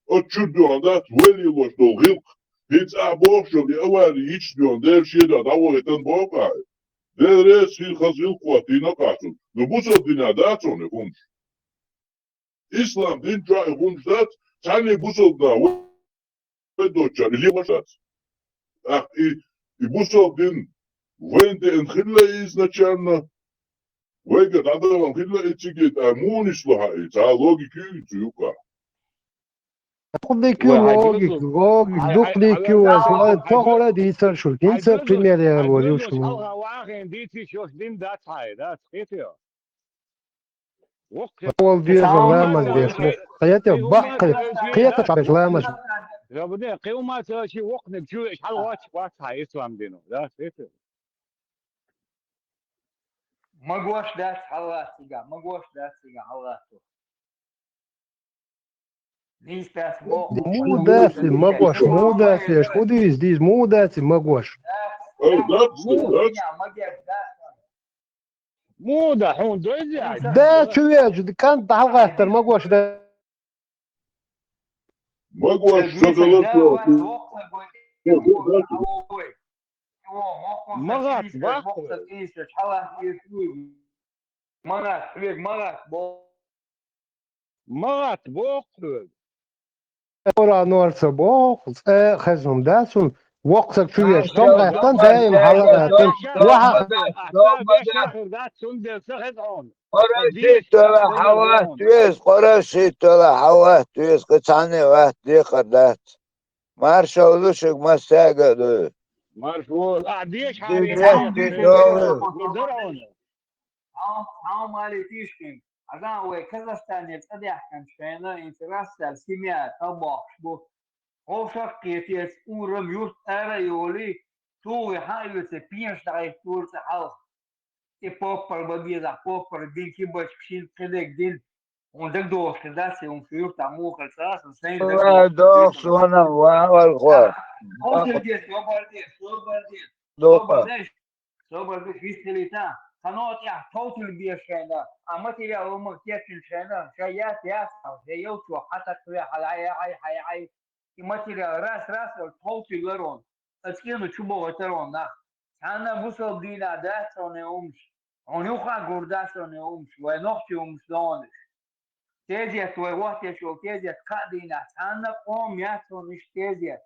оцу чуьра доьгӀна дац, вай лелош долу гӀиллакх. ХӀинца ахь бохуш йолу и авари йича доьгӀна, дера шен доьгӀна дӀавахийтина боху ахь. Дера реза хир хаза гӀиллакх хӀоттийна-кх ахь цунна. Ну, бусалба динехь дац хьуна и хӀумаш. Ислам дин чохь и хӀумаш дац, цхьаьнний бусалба нах вай, вай доцчара и лелош дац. ТӀаккха и, и бусалба дин вайна деана хилла изначально, вайга дӀадахана хилла и цига, тӀаккха муха нисло хьан и? Цхьа логика ю и цу юкъахь? Дукха дика ю, вай, хьайн логика, доьзал, логика, хьайн, дукха хьайн, дика ю, хьайн, вай, хьайн, хьайн, тохара дийцар шу, хьайн хӀинца доьзалш, пример яр хьайн вара, доьзалш юшкан. Хьалха вахийна дийцича йолуш дин дац хьайн, дац, кхетий? Воккхе. Вол деза ламаз деш, воккхе. Кхета, баккхе, кхета чабеш ламаз. Рабуде, кхиума ца чи воккханиг чу веш хьал вач, вац хьа ислам дино, да, кхета. Магош дац хьаллац цига, магош дац цига хьаллац. Нийса дац боху. Муха дац и магош, муха дац и, аш хӀу дийс, дийс, муха дац и магош? Ой, дац, дац. Муха да, хьуна дойзи? Да, чу веача, кӀант дӀахьалгӀаттар, магош да. Магош, ца хилар. Магат, бахар. Магат, хьоьга магат бо-, магат боху хьоьга. Ора норца боху, цӀе хезна хӀума дац хьуна, воккха саг чу веш, тӀом гӀаьттан, даим хьала гӀаьттан. Ваха. Къурайшийтала хьалат веза, къурайшийтала хьалат веза, кхин цхьанне вац, декхар дац. Маршалла ду шуьга массаьрга а ду. Маршалла. А, деш хьарий, деш хьарий, деш хьарий. Хьан, хьан мали тишкин. Азан вай Казахстане цӀа даьхкинчу хенахь, инца рассар семья тӀабохкуш бу. Хьо шаккхетеца урам юрт ара а йолий, тугӀи хьан а оьций, пенаш дӀахӀиттора цӀа хьалха. И поппар бан безахь, поппар дин, кибачка шин кхидерг дин. Хьуна дагадогӀуш хир дац, и хӀума шу юртахь муха хир ца, сан сайн дагадогӀуш. ДогӀуш ванам, вахархо. Хьо дерге собар де, собар де. Собар де. Собар деш вистхилийта, цхьа новкъа тӀехь товталла безаш хенахь, а материал хӀуманах кечйинчу хенахь, шайн яц, яц хьал, шайн йолчохь хьан такхаве хьал, хьай, хьай, хьай, хьай. И материал рас-рас а товталлара хьуна, аса кӀена чу бохуьйтура хьуна нах. Цхьанна бусалба дийнахь дац хьуна и хӀумаш, хьуна юха а гур дац хьуна и хӀумаш, вай нохчийн хӀумаш ду хьуна уьш. Тезет вай хӀоттеш йолу тезет кхаа дийнахь цхьанна а къоман яц хьуна иштта тезет.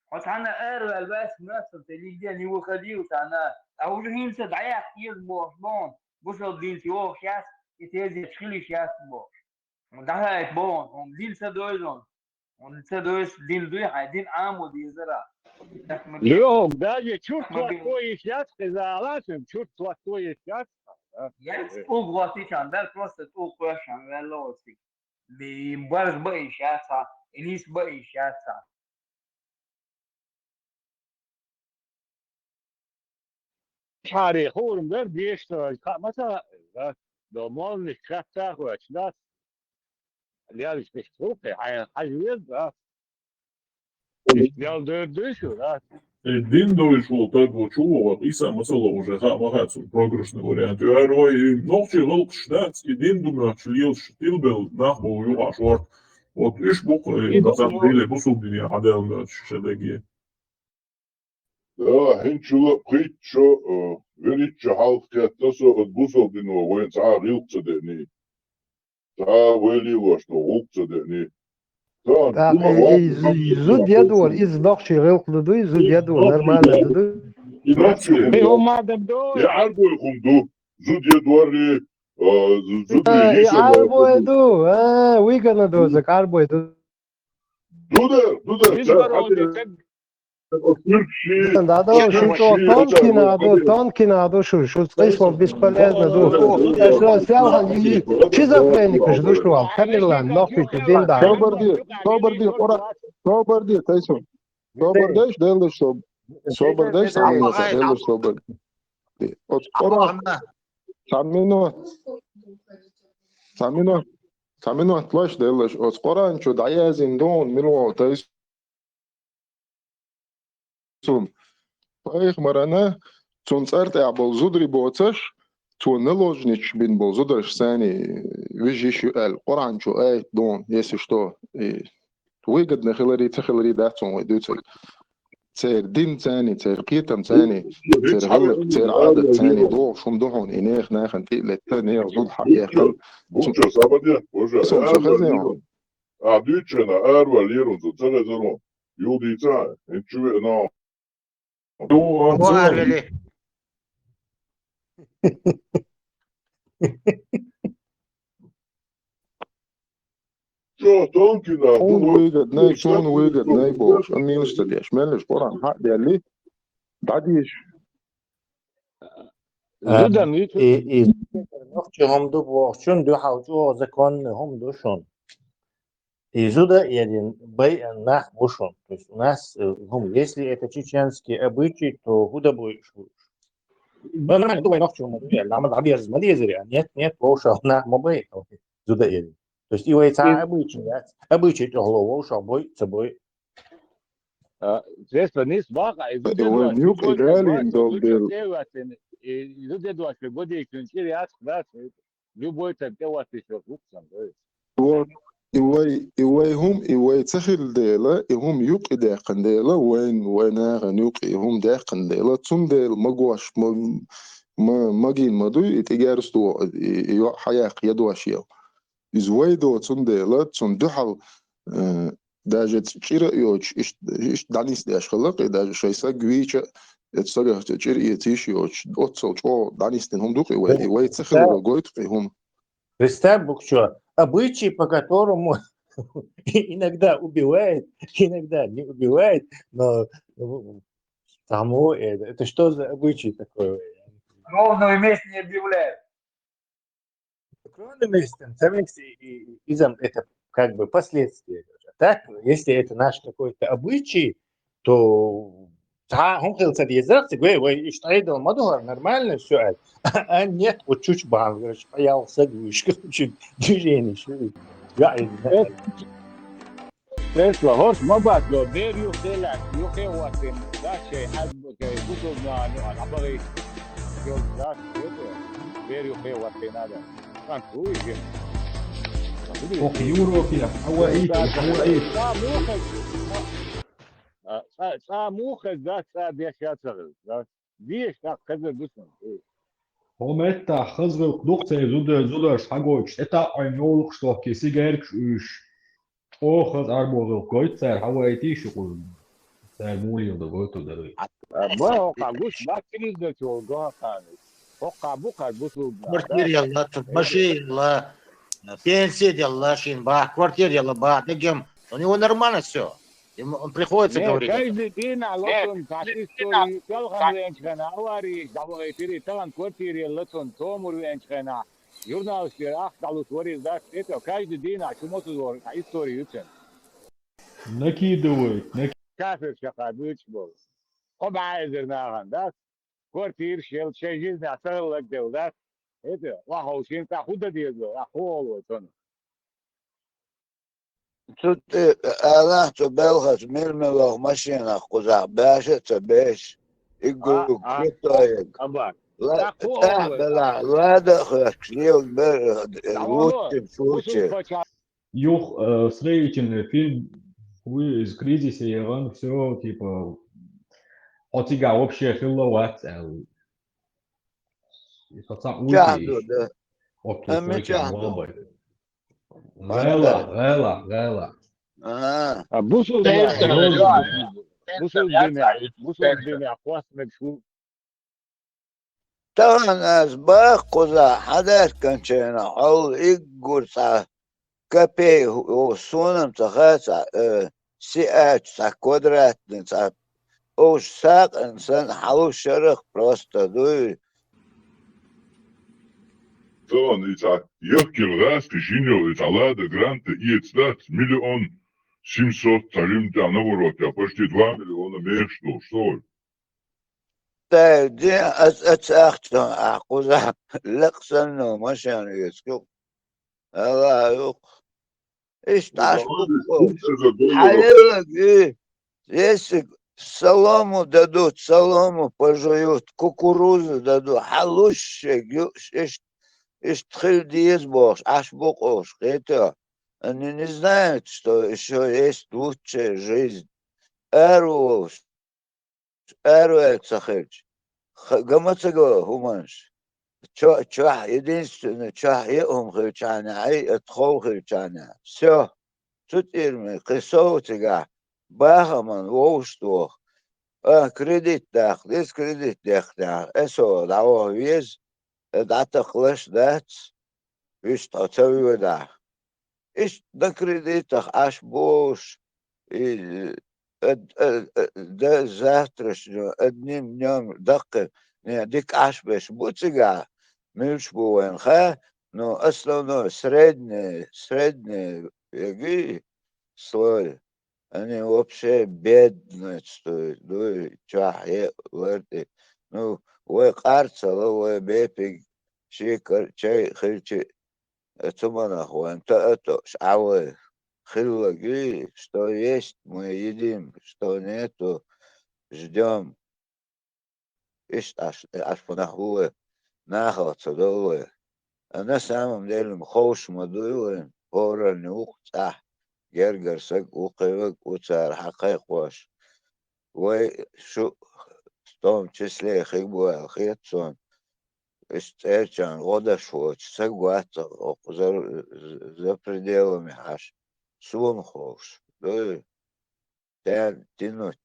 Хьо цхьанна араваьлла вац, моьтту, тӀе нигде не выходил цхьанна. Ткъа уже хӀинца дӀаяккха еза бохуш бу хьуна, бусалба динца йогӀуш яц, и тезеташ хила йиш яц бохуш. ДӀахаийта боху хьуна, хьуна дин ца дойзу хьуна. Хьуна ца дойзу дин дуй хьайн, дин Ӏамо дезара. Лоьхуг, даже чурт латто йиш яц, кхин зала а цуьнга чурт латто йиш яц. Яц, тӀулг лоттийчарна, бел просто тӀулг кхоьшшан ваьлла оциг. Бе-, барз баийша яц хьан, и нийса баийша яц хьан. Шаьри хурма дар дешна, хаа ма ца, да, до молниш хатта хоьч, да. Лелаш беш хурпе, хьайн хьажа веза, да. Ял дер дуй шу, да? Э, дин дуйш волу таг ву чу вогӀу, Ӏийса масала уже хаа ма хаьа цуьнан проигрышный вариант. Ю аьлла вай, и нохчий гӀуллакхаш дац, и дин ду моьттуш лелаш, тилбелла нах бу юкъахь шорта. Вот уьш бу-кх, э, на самом деле, бусалба дине хьадаьлла моьттуш шайн дагге. Да, хӀинцачул а пхийтта шо, э, вуьрхӀитта шо хьалха кхетта со, оцу бусалба дино вайна цхьа а гӀиллакх ца деаний. Цхьа а вай лелош долу гӀуллакх ца деаний. ТӀаккха и, и зу-, зуда ядора, иза нохчий гӀиллакх ду дуй, зуда ядора, нормально ду дуй. И нохчий гӀуллакх. Кхин хӀумма а ду. Я Ӏарбой хӀума ду, зуда ядорий, а, зу-, зуда и Ӏарбой ду, а, вигана доза, Ӏарбой ду. Ду дар, ду дар, ца хьаде. ДӀадала шу чӀогӀа тонкий нах ду, тонкий нах ду шу, шу цкъа шу бесполезно ду. Шу селхан шизофреникаш ду шу вал, Тамерлан, нохчийчу дин дан. Собар де, собар де, Къура-, собар де, Тайсон. Собар деш, Делан деш, соб-, собар деш, Аминат, Делан деш, собар де. Оцу Къуран, цхьа минот, цхьа минот, цхьа минот лаш, Делан деш, оцу Къуран чу дӀаяздина ду хьуна, мила ву, Тайсон. цунна. Пайхамарана цунна цӀар тӀехь болу зударий боцуш, цо наложницаш бина болу зударшца вижа йиш ю аьлла, Къуръан чу аят ду, если что, и выгодно хиларе, ца хиларе дац хьуна вай дуьйцург. Церан динца, церан кхетамца, церан гӀаллакх, церан Ӏадатца догӀуш хӀума ду хьуна, и нехан нахана тӀе а летта, нехан зуда хьаэккхал. Вуччо сабаде, боже, Сон ца хезна хьуна. А дуьйцучунна араваьлла лерунца ца хезара хьуна. Юл дийца, хӀинца чу веана. Ду, Мо ан аравели. Чо, тонкина, Хьуна выгодно, хьуна выгодно бохуш, а милаш ца деш. Меллаш Къуръан хьа а делли, дӀадеша. Зуда муьйцу? И, и, нохчи хӀума ду бохучун дуьхьал чӀогӀа законный хӀума ду шуна. И зуда а едина, байъина нах бу шуна. То есть у нас, э, хӀума, если это чеченские обычаи, то хӀун дан бойуш бу уьш? Ну, нормально ду вай нохчи хӀума ду, я, ламаз дӀаберза ма дезара, я? Нет, нет, вовшах нах ма байъа, зуда а едина. То есть и вай цхьа обычай яц, обычай тӀехула вовшах бойъу, ца бойъу. А, церан нийса бакъахь, и зуда де дош, вайн юкъа и далийна долу дела. Церан ваьццина, и зуда де дош, годийчун чӀир яц, дац, любой тайпа тӀе ваттийш йолу хӀума сан, ой. Вот. И вай, и вай хӀума, и вай ца хилла дела, и хӀума юкъа и даьккхина дела, вайн, вайн нахана юкъа и хӀума даьккхина дела, цундела магош, ма, ма, магийна ма дуй, и тӀегерза догӀу, и, и йоӀ хьаяккха я дош ел. Иза вай доцун дела, цунна дуьхьал, э, даже чӀира а йоцуш, иштта, иштта дӀанисдеш хилла, и даже шайн саг вийча а, эцу сагах чӀир эца йиш йоцуш, оццул чӀогӀа дӀанисдина хӀума ду-кх и вай, и вай ца хилла гойту-кх и хӀума. Представь, Букчо, обычай, по которому иногда убивает, иногда не убивает, но, ну, тому это, это что за обычай такой? Кровную месть не объявляют. Кровными местами, там есть и, и, и изам это как бы последствия. Так, если это наш какой-то обычай, то цхьа хӀума хила ца дезара, цига вай, вай иштта Ӏедал ма ду хӀара, нормально всё аьлла. А нет, вот чуть бан, короче, паял саг вуьш, короче, движение, что ли? Я, я, Тесла, хӀорш ма бац, бер юххе лаьцна, юххе а хӀоттийна, дац шайн хьаьдбо, шайн бусулба нахана юкъа дӀабахийта йолу дац, бер юххе а хӀоттийна а дац. КӀант ву иза? Оха Европе, хьан ваийта, хьан ваийта? Цкъа муха хеза, а, цкъа, цкъа муха хеза дац, цкъа деш яц хеза, дац? Дезаш тӀаккха хезар ду шуна. Хьо меттахь хаза гӀиллакх ду-кх церан зуда-, зударша хьагойтуш, тӀетаӀийна йовлакхаш дохкий, сигаьркаш уьйш. Оха хаза Ӏарбо гӀиллакх гойту цара, хьан ваийта шу кхуза? Цара муха леладо гойту дара. А, бан, хӀокхахь гуш бац, телевизор чу волу ган ханаш. ХӀокхахь бу кхара бусулба нах, да? Квартира елла, машин елла, пенсия делла шена, бах, квартира елла, бах, дегем. У него нормально всё. Ему, он приходится говорить. Каждый день а латун, как историю, тахана венчхана, аварии, давай, перед, тахана квартира елла тун, томур венчхана, журналистера ах далуш варийла дац, это каждый день а чу мотузор, а история ю цуьнан. Накидывает, нак- Кафир шаха дуьйцуш болу. Кхо бӀе эзар нахана дац. Квартираш елла, шайн жизнь а ца хилларг делла дац. Это, ваховшин, тӀаккха хӀун дан деза, а хӀун олу вай цунах? Цу тӀе алахь, цу белхаца мила-милох машенах кхузахь баша а ца беш, и гуг куьттаег. Ла-, тӀехь белахь, лада а хоьттуш, лелабер, лучча, шучча. Юха, э, строительный фильм, вуй иза кризисе яхана, всё, типа, хьо цигахь вообще хилла вац аьлла. И со цхьаъ вуй. Чахь ду, да. Окей, амма стройки чахь ду. Валабай. ГӀела, гӀела, гӀела. А. А бусулба динехь, бусулба динехь, бусулба динехь кхоссамегаш ву. Тахана ас баккхуза хьадаьхкинчарна хьовла иггур цхьа капей, о, суна-м ца хаьа цхьа, э, сиаьча цхьа квадратный цхьа, уьш сакъина санна хьалуш шарах просто дуй. Цо и цхьа яхкина гӀаьсти шина йолу и цхьа Лада Гранта эца дац миллион семьсот, цхьа жимма тӀехь наоборот, я почти два миллиона мехаш долуш, со вара. Дай, де, ас, ас ахча ахь кхузахь лекха санна машен эцкъу. Алла юкъ. Иштта аш бу. Хьаеллаг и, если солому дадут, солому пожуют, кукурузу дадут, хьалуш шег юуш, иштта, иштта хила деза бохуш, Ӏаш бу къуш, кхетий? Они не знают, что ещё есть лучшая жизнь. Араволуш, араваьлла ца хилча, ха-, ган ма ца го хӀуманаш. Чо-, чохь единственный, чохь еа хӀума хилчахьана, хьай а тхов хилчахьана. Всё. Цу тӀера ма кхин сов цигахь бахаман вовшах воху. А, кредит даккха деза, кредит дехнехь, эсо дӀаваха веза, э, дӀатакхалаш дац, вуьш тхо ца воьдахь. Иштта на кредитах Ӏаш болуш, и, э, э, э, да, завтрашнего, одним днём даккхий, не, дика Ӏаш беш бу цигахь, муьлш бу вайн ха, но основной, средний, средний, яги слой, они вообще бедные стоят, дуй, чохь е лар тӀе. Ну, вай къарцала, вай бепиг, шекар, чай хилчи, э, цу манах вайн та а тош, а вай хиллаги, что есть, мы едим, что нету, ждём. Иштта Ӏаш, Ӏаш пунах ву вай, нахала ца довлу вай. А на самом деле ма ховш ма дуй вайн, хӀоранна ву-кх цӀахь, гергара саг ву, кхин ваг ву цара хьакхайкхош. Вай шу, в том числе, хиг бу аьлла хета суна, иштта цӀерачарна гӀо даш воцуш саг вац оцу за, за пределами Ӏаш, суна ховш. Дуй? Тян-, тянуть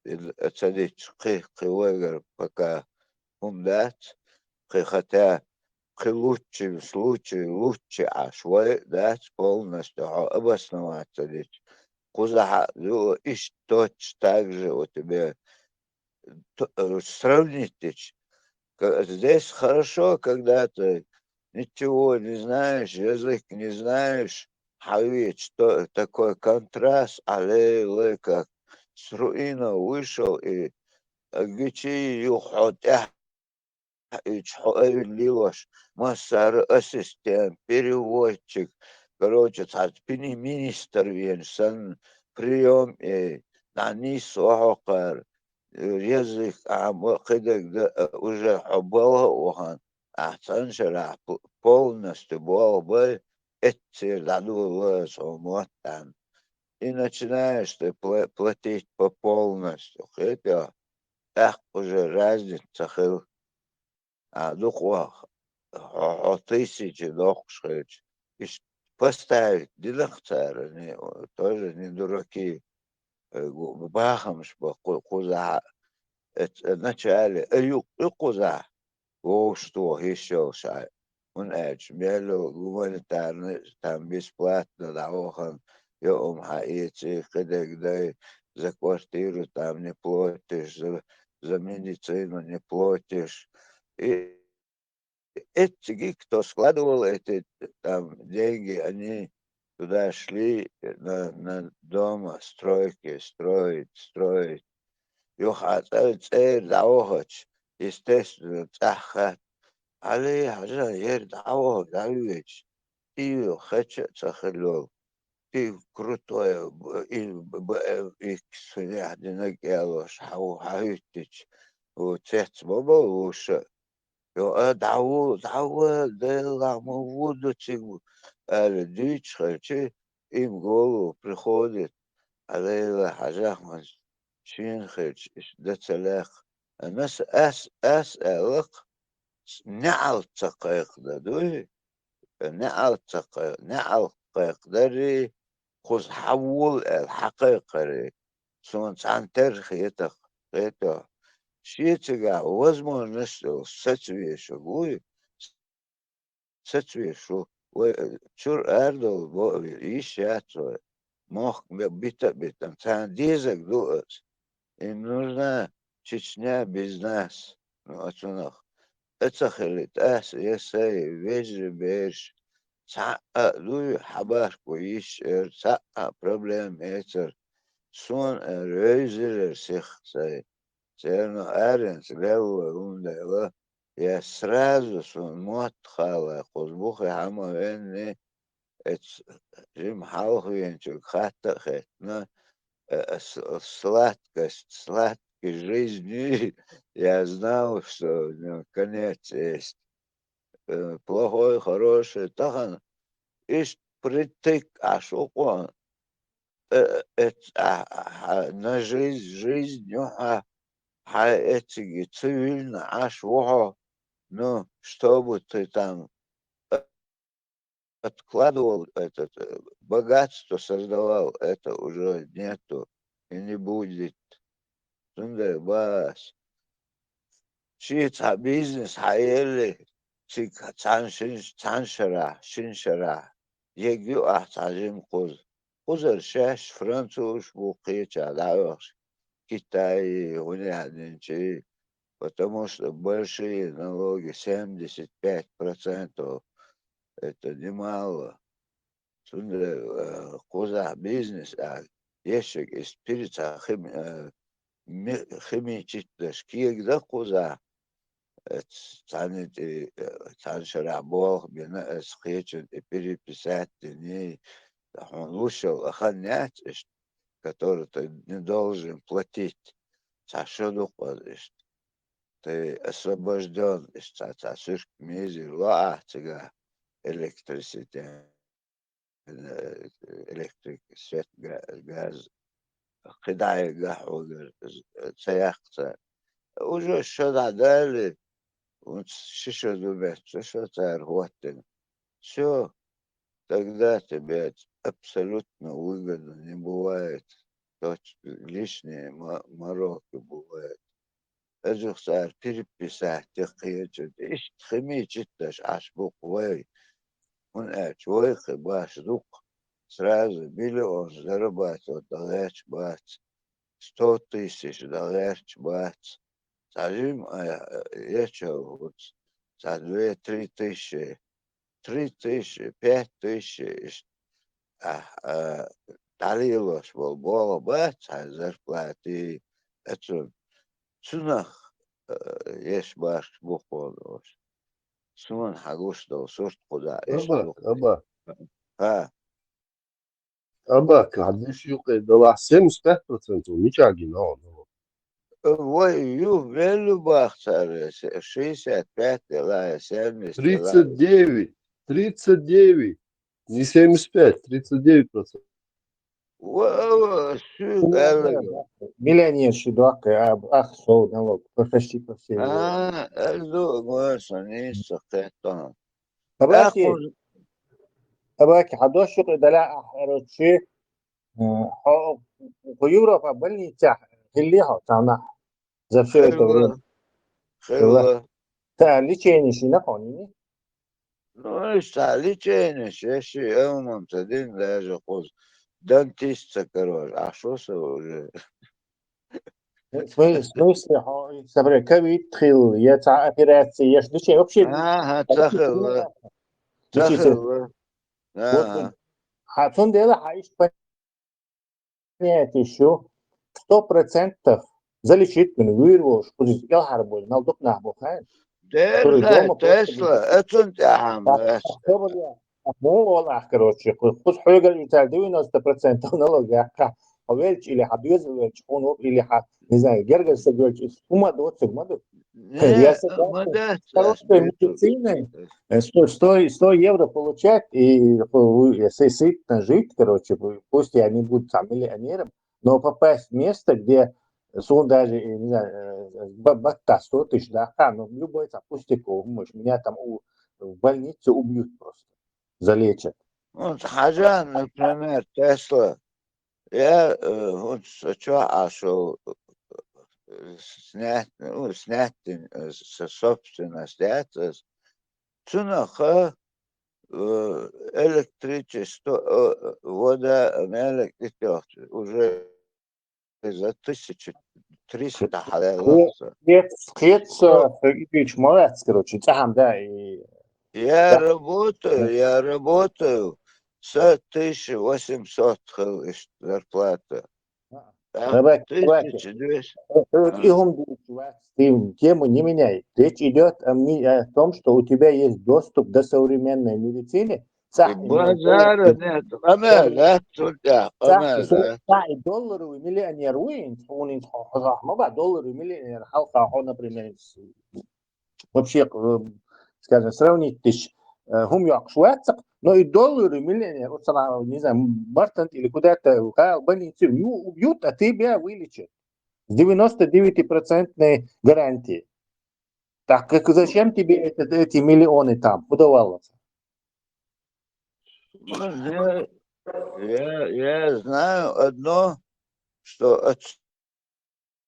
ца дича, кхин, кхин вайгара пока хӀума дац, кхин хотя, кхин лучший случай, лучший Ӏаш вай а дац, полностью хьо обосновать ца дича. Кхузахь а ду, иштта точно так же у тебя т-, э, сравнить дича. К-, здесь хорошо, когда ты ничего не знаешь, язык не знаешь, хьавеча, то-, такой контраст, аллей-лей, как с руинов вышел, и, э, гичи юха хьо тӀаьхьа ича, хьо айвина лелош, массара ассистент, переводчик, короче, цхьа пини-, министр веана санна, приём, и, дӀанисса хьокхара, э, язык, а, ма-, кхидерг дан, э, уже хьо балха а вахана, ахь цхьана шарахь п-, полностью болх бай, эццера дӀадолало аса хьо мотт аьлла. И начинаешь ты пла-, платить по полностью, кхетий? ТӀаккха уже разница ца хила. А, дукха ваха, хьо, хьо тысяча доккхуш хилча, иштта поставить дина-кх цара, не, тоже не дураки, э, гу-, бахамаш бан кху-, кхузахь а, эц-, э, начале, э, юкъ-, юкъ кхузахь, вовшахтоха йиш йолуш а, хӀунда аьлча мел йолу гуманитарный, там, бесплатно дӀавахана, йо, хӀума хьаэций, кхидерг дай, за квартиру там не платишь, за, за медицину не платишь. И эццигиг, кто складывал эти там деньги, они туда шли на, на дома стройки, строить, строить. Юха цӀа-, цӀера дӀавахача, естественно, цӀахь хатта: «Али, хьажа, ер дӀаваха, дӀавоьдуш, и хеча а ца хилла йолу, и крутой, б-, и б-, б-, э, икс хӀунех динарг», — аьллош, хьан ву хьан хӀуьттича, ву цец ма бовлуша. Йо, а, дӀаву-, дӀаву-, Делла, ма ву ду цига ву, аьлла дуьйцуш хилча, им голову приходит, а Делла хьажахманча шена хилча, иштта дан ца лаьа. Ас, ас, ас аьлла-кх, неӀалт ца кхайкхадан дуй? НеӀалт ца кхай-, неӀалт кхайкхадарий, кхуза хьан ву аьлла хьан кхайкхарий? Суна цхьаьна терра хетахь, хетахь. Шен цигахь возможность йолуш саца вешарг вуй, саца веш ву. Вай, э, чуьра арадовла бо-, йиш яц вай. Мохк бе-, бита а битина, царна дезарг ду аса. Им нужна Чечня без нас. Ну, а цунах. Аса хилийта аса я сайн вежарий бераш. Цхьаъ а дуй, хьабархко йиш эр, цхьаъ а проблема эцар. Суна эр, вевзира эр сиха сайн. Церан аренца лелла хӀума дела, я сразу суна мотт хаалай, кхуза бухе хьан ма венни, эцу жима хьалха веначуьнга хатта а хеттина, э, э, с-, сладкость, сладкий практически жизни я знал, что у него конец есть. Э, плохой, хороший, тахан иштта притык Ӏаш ву хьо, э, эц-, а, а, на жизнь, жизнь ю хьа, хьа эциги цивильно Ӏаш ву хьо, ну, чтобы ты там откладывал этот, э, богатство создавал, это уже нету и не будет. Цундела бац. Ши цхьа бизнес хьаелли, цига цхьан шин, цхьан шарахь, шин шарахь, ег ю ахь цхьа жима кхуза. Кхузара шаьш французаш бу кхеча дӀаоьхуш, Китайи, хӀунда аьлла динчи, потому что большие налоги, семьдесят пять процентов, это немало. Цундела, э, кхузахь бизнес а, ешшаг из пирица хим-, э, ми-, химичит даш кега да кхузахь, э, ц-, цхьанна тӀе, э, цхьана шарахь болх бина, ас кхечун тӀе переписать дини, хьуна лушал а хан яц иштта, который ты не должен платить. Цхьа шо ду-кх ас иштта. Ты освобождён, иштта цхьа, цхьа суьрк мизир ло ахь цигахь, электриситет, э, электрик, свет, га-, газ, кхидӀа а хьогара, э, ца яккха цара. Уже шо дӀадали, хӀинца ши шо ду бетташ, шо цара хӀоттина. Всё, тогда тебе абсолютно выгодно не бывает. Точ-, лишние ма-, мороки бывают. Ас юха цара переписать даккхийча, иштта химичит даш Ӏаш бу-кх вай. ХӀунда аьлча вай кхин баш ду-кх. Сразу миллион зарабатывать дан гӀерташ бац. Сто тысяч дан гӀерташ бац. Цхьа жима, а, еча хӀуц, цхьа две-три тысячи, три тысячи, пять тысяч, иштта, а, а, дӀалелош болу болх бац хьайн зарплати, оцу, цунах, а, еш башхаш бу хьуна уьш. Суна хьан гуш долу сурт кхузахь иштта Аба, ду-кх. Аба. ХӀа. Абаккахь деш юкъе далахь семьдесят пять процентов мичахь гина хьо? Вай, ю, веллу бах цара, се-, шестьдесят пять делахь, семьдесят делахь. Тридцать девять, тридцать девять, не семьдесят пять, тридцать девять процентов. Ва, ва, шу Ну, да, аьлла. Да. Миллионер ши доккхе, а, ах, шоу налог, почти по всей Европе. А, аьлла, ма сан нийса кхетта. Абаки, Ахуз- Абаки, хьан дош юкъе далахь ахь, короче, э, хьо, кху Европа больницехь хилли хьо цхьаннахь за всё это Хилла. Время? Хилла. Хилла. Та лечение шина хьо, нини? Ну, иштта лечение, ши, ши, эвман ца дин даже кхуз. Дантист ца карош, а шо со уже? В смы-, в смысле, хьо, сабре, ковид хилла, я цхьа операция, я ш-, лечение вообще. Ага, ца хилла. Ца Лечение. Хилла. Вот, Ага. Хьан цундела хьан иштта понятие шу, сто процентов залечить вина вуьйр волуш, кхузица кӀелхьара бу, мел дукха нах бу хьайн. Дера Который хай, дома просто Тесла, лежит. Ацун тӀаьхьа Да, ма. Собар я. Муха олу ахь, короче, кху-, кхуза хьоьгара и цара девяносто процентов налог яккха. Хьо велча или хьан доьзал велча, хьуна ву, или хьан, не знаю, гергара стаг велча, иза хӀума доцург ма ду. Не, Я согласен. ма дац, Хорошая ас медицина, э, сто, сто, сто евро получать и, э, сытно жить, короче, пусть я не буду там миллионером, но попасть в место, где суна даже, э, не знаю, э, ба-, баттахь сто тысяч, да, ха, ну, любой там пустяковый, думаешь, меня там у-, в больнице убьют просто, залечат. Вот хьажа, например, Тесла. Я, э, вот со чохь а шо, э, снять, ну, снять, э, со собственность яц ас. Цунах, э, электричество, э, вода, мелек итёхча, уже за тысячу триста хьалаяллахса. Кхец, кхец, э, хьо ибийча ма вац, короче, цхьаьхьана да, и Я Да. работаю, я работаю. Сан тысяча восемьсот хилла иштта зарплата. А, Так, давайте, давайте. Тысяча двести. Э, э, А. и хӀума дуьйцу вац, ты тему не меняй. Речь идёт о ми-, о том, что у тебя есть доступ до современной медицины, Цхьа и базара доллар-, нет, къамаьл, да, цунтӀа, цхьа, къамаьл, цхьа, да. Цхьа и долларовый миллионер ву, хьуна хьо-, хьо-, хьо-, ма ба долларовый миллионер, хьалха хьо, например, с-, вообще, э, скажем, сравнить дича, э, хӀума йоккхуш вац-кх, но и долларовый миллионер, вот сама, не знаю, Мартан или куда-то, кхы больнице ю-, убьют, а тебя вылечат. С девяносто девятипроцентной гарантией. Так как зачем тебе это, эти миллионы там? Куда валласа? Ну, я, я, я знаю одно, что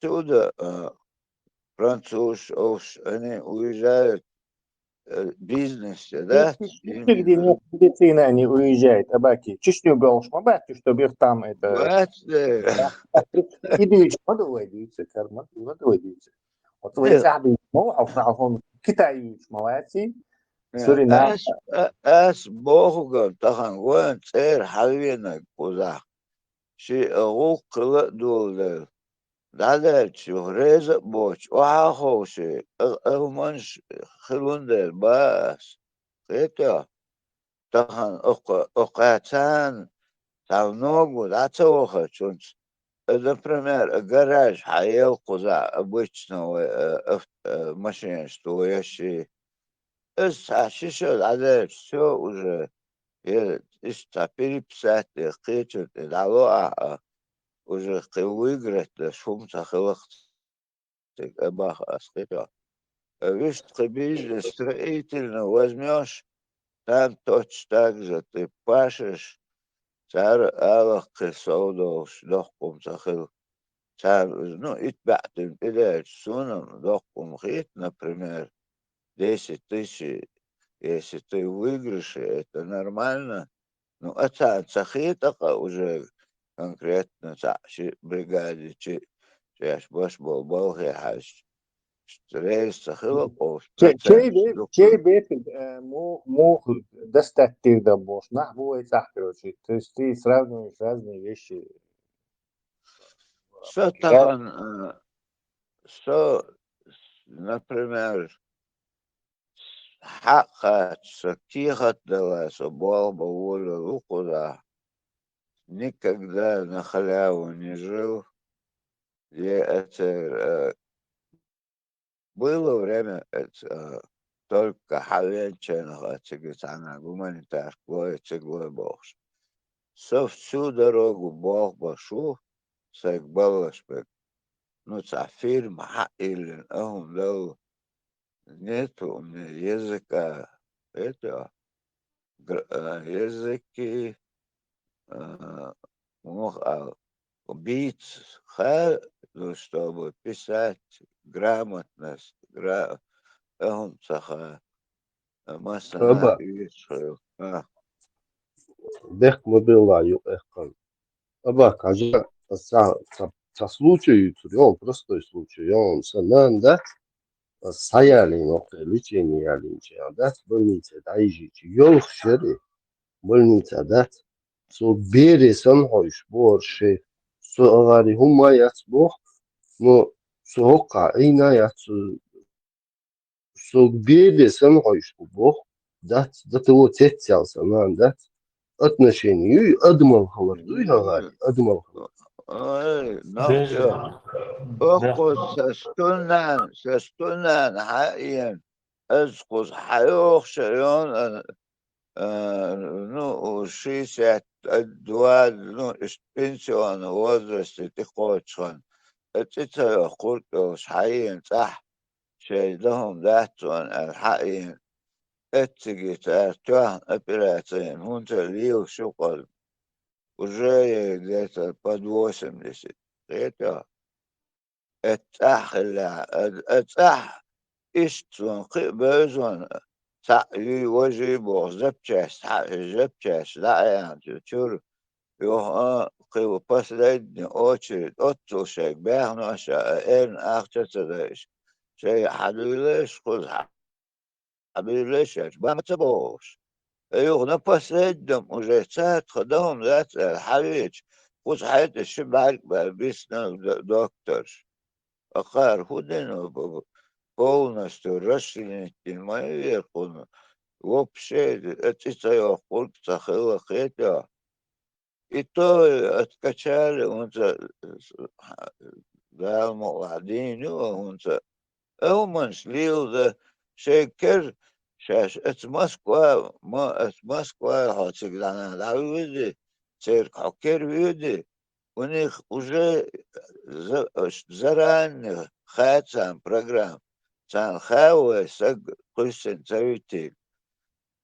отсюда, э, француз, уж, они уезжают, э, в бизнесе, да? Чё, чё, чё, где нет медицины, они уезжают, а баки? Чечню, говоришь, ма баки, чтобы их там это... Бац, э. И дюйчу, ма дувай дюйчу, карма, ма дувай дюйчу. Вот вы... Нет. Сахби, ну, а фрахун, Китай юйчу, молодцы. Э, Суринам. Ас, э, ас бохуган тахан вайн цӀера хьалвенаг кхузахь. Ши, э, гӀуллакх хила а доладелла. ДӀадаьлча, реза а боцуш, охьа а ховший, а, а хӀуманаш хилун дела ба ас. Кхетий? Тахан оккха, оккхаьчан цхьа ногу дӀа ца вахарчунца, а, например, а, гараж хьаелла кхузахь, а, обычно вай, а, авт-, а, машинаш тоеш. Иза цхьа ши шо дӀадаьлча, всё уже, я иштта цхьа переписать де, кхечуьнга тӀе дӀало ахьа, а, уже кхин выиграть деш хӀума ца хилахь цига, а, баха ас, кхетий. А вуьшта кхин бизнес строительный возьмёшь, там точно так же ты пашешь, цара алахь кхин сов долуш, доккха хӀума ца хилла. Цара, ну, итт баьӀ тӀе тӀедаьлча, суна-м доккха хӀума хета, например, десять тысяч, если ты в выигрыше, это нормально. Ну, а царна ца хета-кх уже конкретно цхьаъ ши бригаде чи, шаьш беш болу балхе хьаьжча, реза ца хила-кх оцу... Чей, чей бе-, чей бепиг, э, му-, муха достать дийр дан болуш нах бу вай цӀахь, короче. То есть ты сравниваешь разные вещи. Со тахан, э, со, например, хьакъ кхаччалц кехат дала со болх бан волавелла ву кхузахь. Никогда на халяву не жил. Я это, э, было время, это, э, только хьавеанчарна а цига цхьана гуманитарка лой, цига лой бохуш. Со всю дорогу болх беш ву, сайга баллаш берг. Ну, цхьа фирма хьаъ йиллина, а хӀума далла. Нету у меня языка, это, гр-, э, языки, э, муха ала, бийца ха-, ну, чтобы писать, грамотность, гра-, а хӀума ца ха-, э, массанхьа... Аба. Уьйцу хила. А. Бехк ма билла юкъа эккхана. Аба, кажа, ца, ца, ца случай юьйцур, йо, простой случай, йо, сан нана дац, схьаялийна, оккхе лечение ялийначу, дац, больнице дӀайижийча, йолхуш яра, больница дац. Цо бере санна хьовсуш бохура шайх. Со агӀари хӀумма а яц боху, но со хӀокхахь Ӏийна а яц, со, со бере санна хьовсуш бу боху, дац, до того цецъяла сан нана дац. Отношение юй, адамал хилар дуй хьо гӀари, адамал хилар. Ай, нах... Дежа. Оккхуза сан стуннан, сан стуннан хьаена, аз кхуза хьайохуша йона, а, а, ну, шестьдесят два, ну, иштта пенсионный возрасте тӀекхочуш ханна, а, цӀе ца йоккхург йолуш хьаена цӀахь, шайн дан хӀума дац цунна аьлла хьаена. Эцциге цара тоьхна операцина, хӀунда ца лелаш ю кхуза. Уже ей где-то под восемьдесят. Кхетий? Эццахь хилла, а, а цӀахь иштта суна кхин а бевза ван, цхьаъ юй, важа юй боху запчасть, хьаъ, и запчасть дӀа а яьхна чуьра, юха а кхин последний очередь, оццул шайга баьхна а ша, а эрна ахча а ца дайша, шайга хьадуьйлаша кхуза, хьа-, хьабуьйлаша аьлча, бан ма ца бохуш. Юха на последнем уже цара тхан дан хӀума дац аьлла хьавеача, кхуза хьаьтта ши бӀаьрг баьлла бисна д-, докторш. Акхара хӀун дина, б-, б-, полностью расчленить дина ма ю вера кхунна. вообще, э, цӀи ца йоккхург ца хилла кхетӀо. И то откачали, хӀунца, э, Дала мукъалахь дийна ю, хӀунца Ӏилманаш лелаза шайга кер, шаьш оцу Москва, ма, оцу Москва хьо цига дӀана дӀавуьйди, церг хьо кер вуьйди, у них уже за-, аш-, заранее хаа царна программа, царна хаа вай саг кхуьссина ца витийла.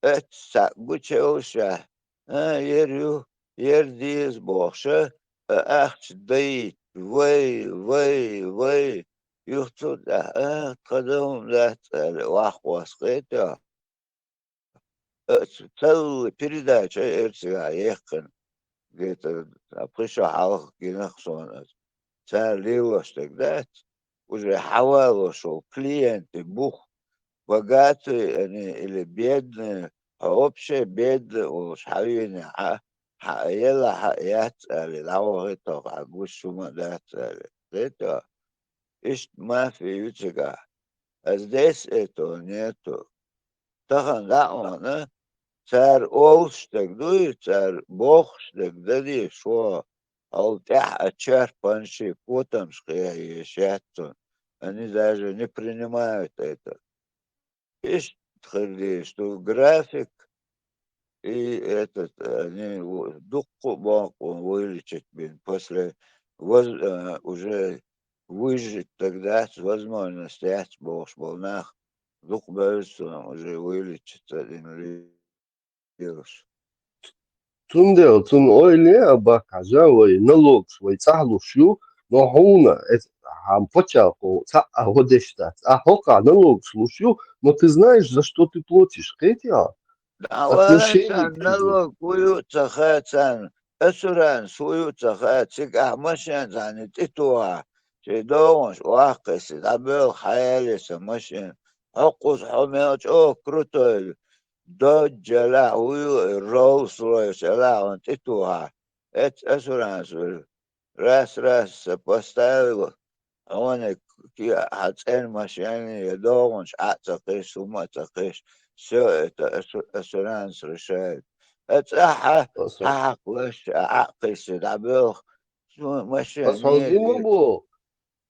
Оццу цхьаъ гучуевллашехь, а, ер ю, ер деза бохуша, а, ахча дайта, вай, вай, вай, юха цул тӀаьхьа, а, тхан дан хӀума дац, аьлла, вахкъос кхетӀо. Оцу цалла передача эр цигахь яьккхина, где-то пхи шо хьалха гинарх суна аса. Цара лелош дерг дац, уже хьавалош волу клиенты бух, богатые они или бедные, хьо вообще бедный волуш хьавийна хьа, хьа а елла хьа а яц аьлла, дӀавахийтахь хьан гуш хӀума а дац аьлла. ХӀетахь, иштта мафия ю цигахь. А здесь этого нету. Тахана дӀа а вахана, цара олуш дерг дуй, цара бохуш дерг дан дезаш ву, хьол тӀаьхьа а чарпанаши котамаш кхехьа езаш яц цунна. Они даже не принимают это. Иштта хир дезаш ду график, и этот, они у-, дуккха а боккъала вылечить бина. После воз-, э, уже выжить дерг дац, возможность яц бохуш болу нах дукха бевза цунах уже вылечиться дина лелаш. Цундела цунна ойла е а баккхьажа вай, налогаш вай цӀахь луш ю, но хьуна, эс, хьан пачалкхо цхьа а гӀо деш дац. Ахь хӀокхахь налогаш луш ю, но ты знаешь, за что ты платишь, кхетий хьо? Дала Отношение царна к тебе. Налог хӀу ю ца хаьа царна, асуранс хӀу ю ца хаьа, цига ахь машен цхьаьна тӀетухахь, шайн догӀанаш охьакхиссий, дӀабоьлху хьаяле сан машен. Хьо кхуза хьо мел чӀогӀа крутой ю, Dodge елахь, хӀу ю, Rolls Royce елахь хьуна тӀетухахь. Эцу асуранс вуьлу. Раз-раз сан поставила, хьуна ки-, хьан цӀена машен я догӀанаш Ӏа а ца кхиш, хӀума а ца кхиш. Всё это асу-, асуранс решает. Аса ахьа, Аса. Ахьа кхиш, а Ӏа а кхиш, дӀабоьлху, суна машен Аса хьо не зин ма бу.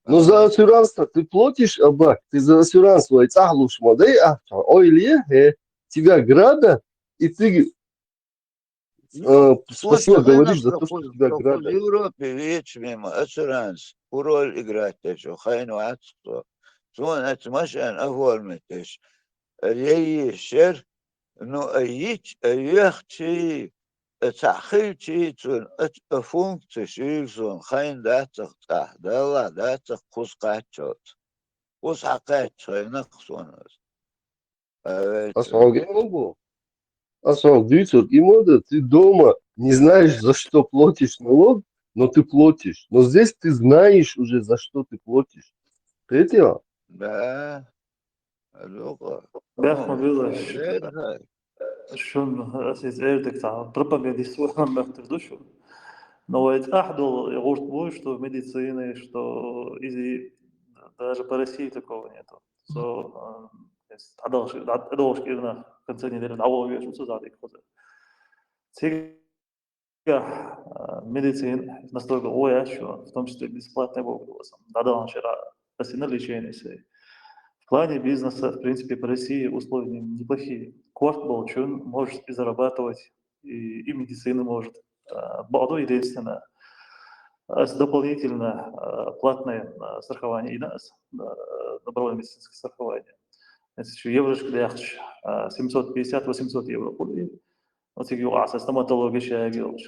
Ну, за асюранс-то ты платишь, а бак, ты за асюранс вай цӀахь луш ма дай ахча, ойла е, хӀе, тебя грабят, и ты, э, спасибо говоришь за то, что тебя грабят. Европе веча мимо асюранс, хӀу роль играть деш, хьо хайна вац со. Суна аца машен оформить деш, яйе шер, ну, а йича, а йоьхчий, а цхьаъ хилчий, цуьнан а, а функцеш юьйла суна, хайна дацах цӀахь, далла дацах кхуза кхаччалц. Кхуза хьакхаьчча хайнах суна аса. Аса хьоьга ма бу. Аса хьоьга дуьйцург и ма ду, ты дома не знаешь, за что платишь налог, но ты платишь. Но здесь ты знаешь уже, за что ты платишь. Кхетий хьо? Да. Бехк ма билла. Шун, аса иза эр дерг цхьа пропагандист ву аьлла моьттур ду шуна. Но вай цӀахь долу и гӀурт бу, что медицина, что иза даже по России такого нету. Со, э, дӀадолуш, дӀа-, дӀадолуш кӀирнах концерне дерриг дӀаволавеш ву со зӀе дика хоза. Цига а, медицина настолько гӀо яц шуна, в том числе бесплатная бохург ду аса. ДӀадаханчу шарахь аса йина лечение сай. В плане бизнеса, в принципе, по России условия не-, неплохие. Корта болчун может и зарабатывать, и, и медицина может. А, бакъду единственное. Аса дополнительно, а, платное, а, страхование йина аса, а, добровольное медицинское страхование. Аса шу еврошка даьхча, а, семьсот пятьдесят, восемьсот евро хуьлу. Оциг юкъахь сан стоматология ша йолуш.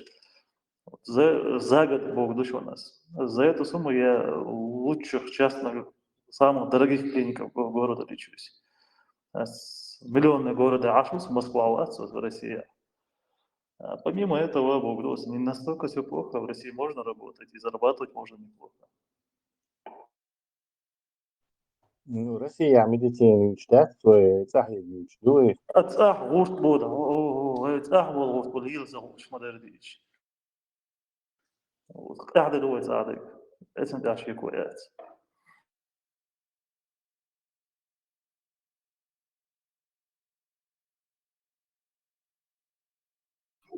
За, за год бохург ду шуна аса. За эту сумму я в лучших частных, самых дорогих клиниках го-, города лечусь. Ас миллионный город Ӏаш ву сан, Москва вац аса, Россия. А помимо этого, бохург ду аса, не настолько всё плохо, в России можно работать и зарабатывать можно неплохо. Ну, Россия медицина юьйцуш дац вай, цӀахь юьйцуш ду вай? А цӀахь гӀурт бу, да, о, о, о, вай цӀахь болу гӀурт бу, лела сан гӀурташ ма дара дийцаш. ТӀаьхьа ду вай цӀахь дерг. Эцна тӀехь шеко яц.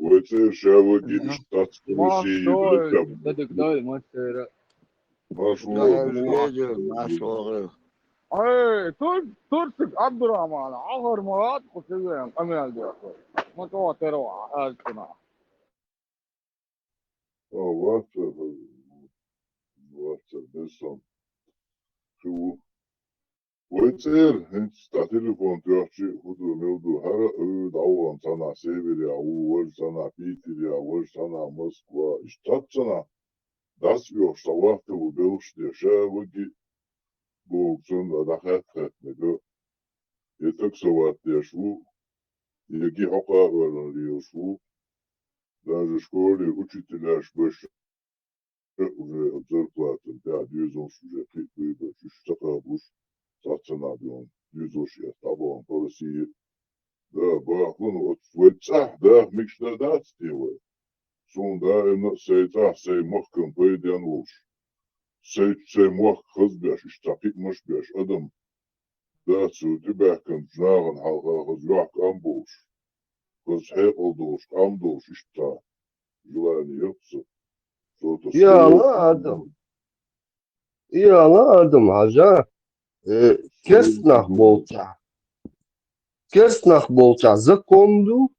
Вай цӀера ша ваги, ишта цхьацца комиссия еза. Дадик дай, мастера. Маш вогӀу. Ай, тур-, турцик Абдурахман, ахар ма вац, хӀу шивен къамел дехур. Ма тӀо тера ва, аз цӀуна. А, вацар, вацар, бесон. Ху. Вай цӀера, хӀинца цхьа телефон тоьхча, хӀу ду, мел ду, хӀара, ой, дӀаван, цхьанахь севере а ву, важа цхьанахь Питере а, важа цхьанахь Москва, иштта цхьацца нах дӀасаоьхуш, цхьа вахта ву белхаш деш, ша ваги боху цунна дӀахаьтта-хаьттинарг. Я таксовать деш ву, я ги хьокха а оьллина лелаш ву. Даже школе учителяш беш уже от зарплаты, да, доьзалш уже кхиъ дуй беш, уьш ца кхабуш, цхьацца нах дуьйна, доьзалш эцна, дӀабахана по России. Да, бахана оцу вай цӀахь даха мегаш дан дац те вай? Суна даимна а сайн цӀахь, сайн махкан пайден волуш, сайн, сайн мохк хазбеш, иштта цхьа кхиамаш беш адам дац, цу тӀебаьхкинчу нахана хьалха хаза йохка къам болуш, хаза хьекъал долуш, къам долуш, иштта желание яц сан. Цо тасо Яла адам. Яла адам, хьажа, э, керст нах болчахь. Керст нах болчахь закон ду,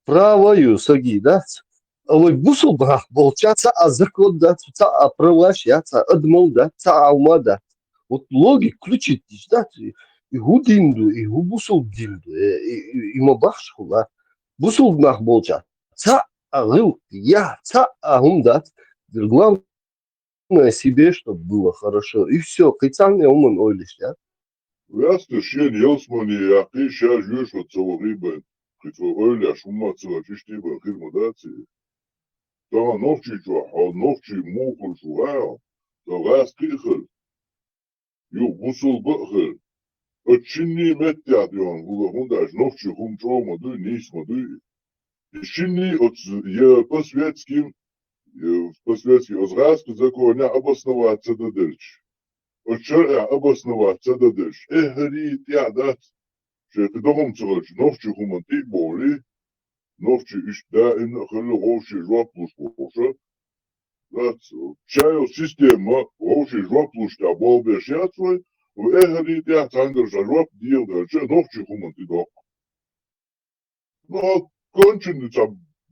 право ю саги дац. А вай бусулба нах болчахь цхьа а закон дац, цхьа а праваш яц, цхьа а адамал дац, цхьа а хӀума дац. Вот логика включить диш дац, и, и хӀу дин ду, и хӀу бусулба дин ду, э, и, и, и ма бахаш хӀума. Бусулба нах болчахь цхьа а гӀиллакх я, цхьа а хӀума дац. Главное, себе, чтоб было хорошо. И всё, кхин цхьанне хӀуманна ойла еш яц. Ваьсташ шена ялсамане яккхий, ша жоьжахати ца вахий бен, кхин цо ойла еш хӀумма ца хилча, иштта бен хир ма дац и. Тахана Нохчийчохь хьо нохчий муха хуьлуш ву хьо, сан гӀазкхи а хила, юха бусулба а хила. Оцу шинний меттехь дуьйна хӀума, хӀунда аьлча нохчий хӀума чӀогӀа ма дуй, нийса ма дуй. И шинний оцу я по-светски, я по-светски, оцу гӀазкхи законехь обосновать ца дан делча, оцу шарӀехь обосновать ца дан делча, эххарий тӀехь дац, шайн кхин догӀма ца хилча, нохчий хӀуманна тӀе а бовлий, нохчий иштта даимна а хилла вовшийн жоп луш бохуша. Дац, ша йолу система вовшийн жоп луш тӀехь болх беш яц вай, вай эххарий тӀехь цхьаьнгара ша жоп дехадалча, нохчий хӀуманна тӀедоккху. Ну, хьо конченый цхьа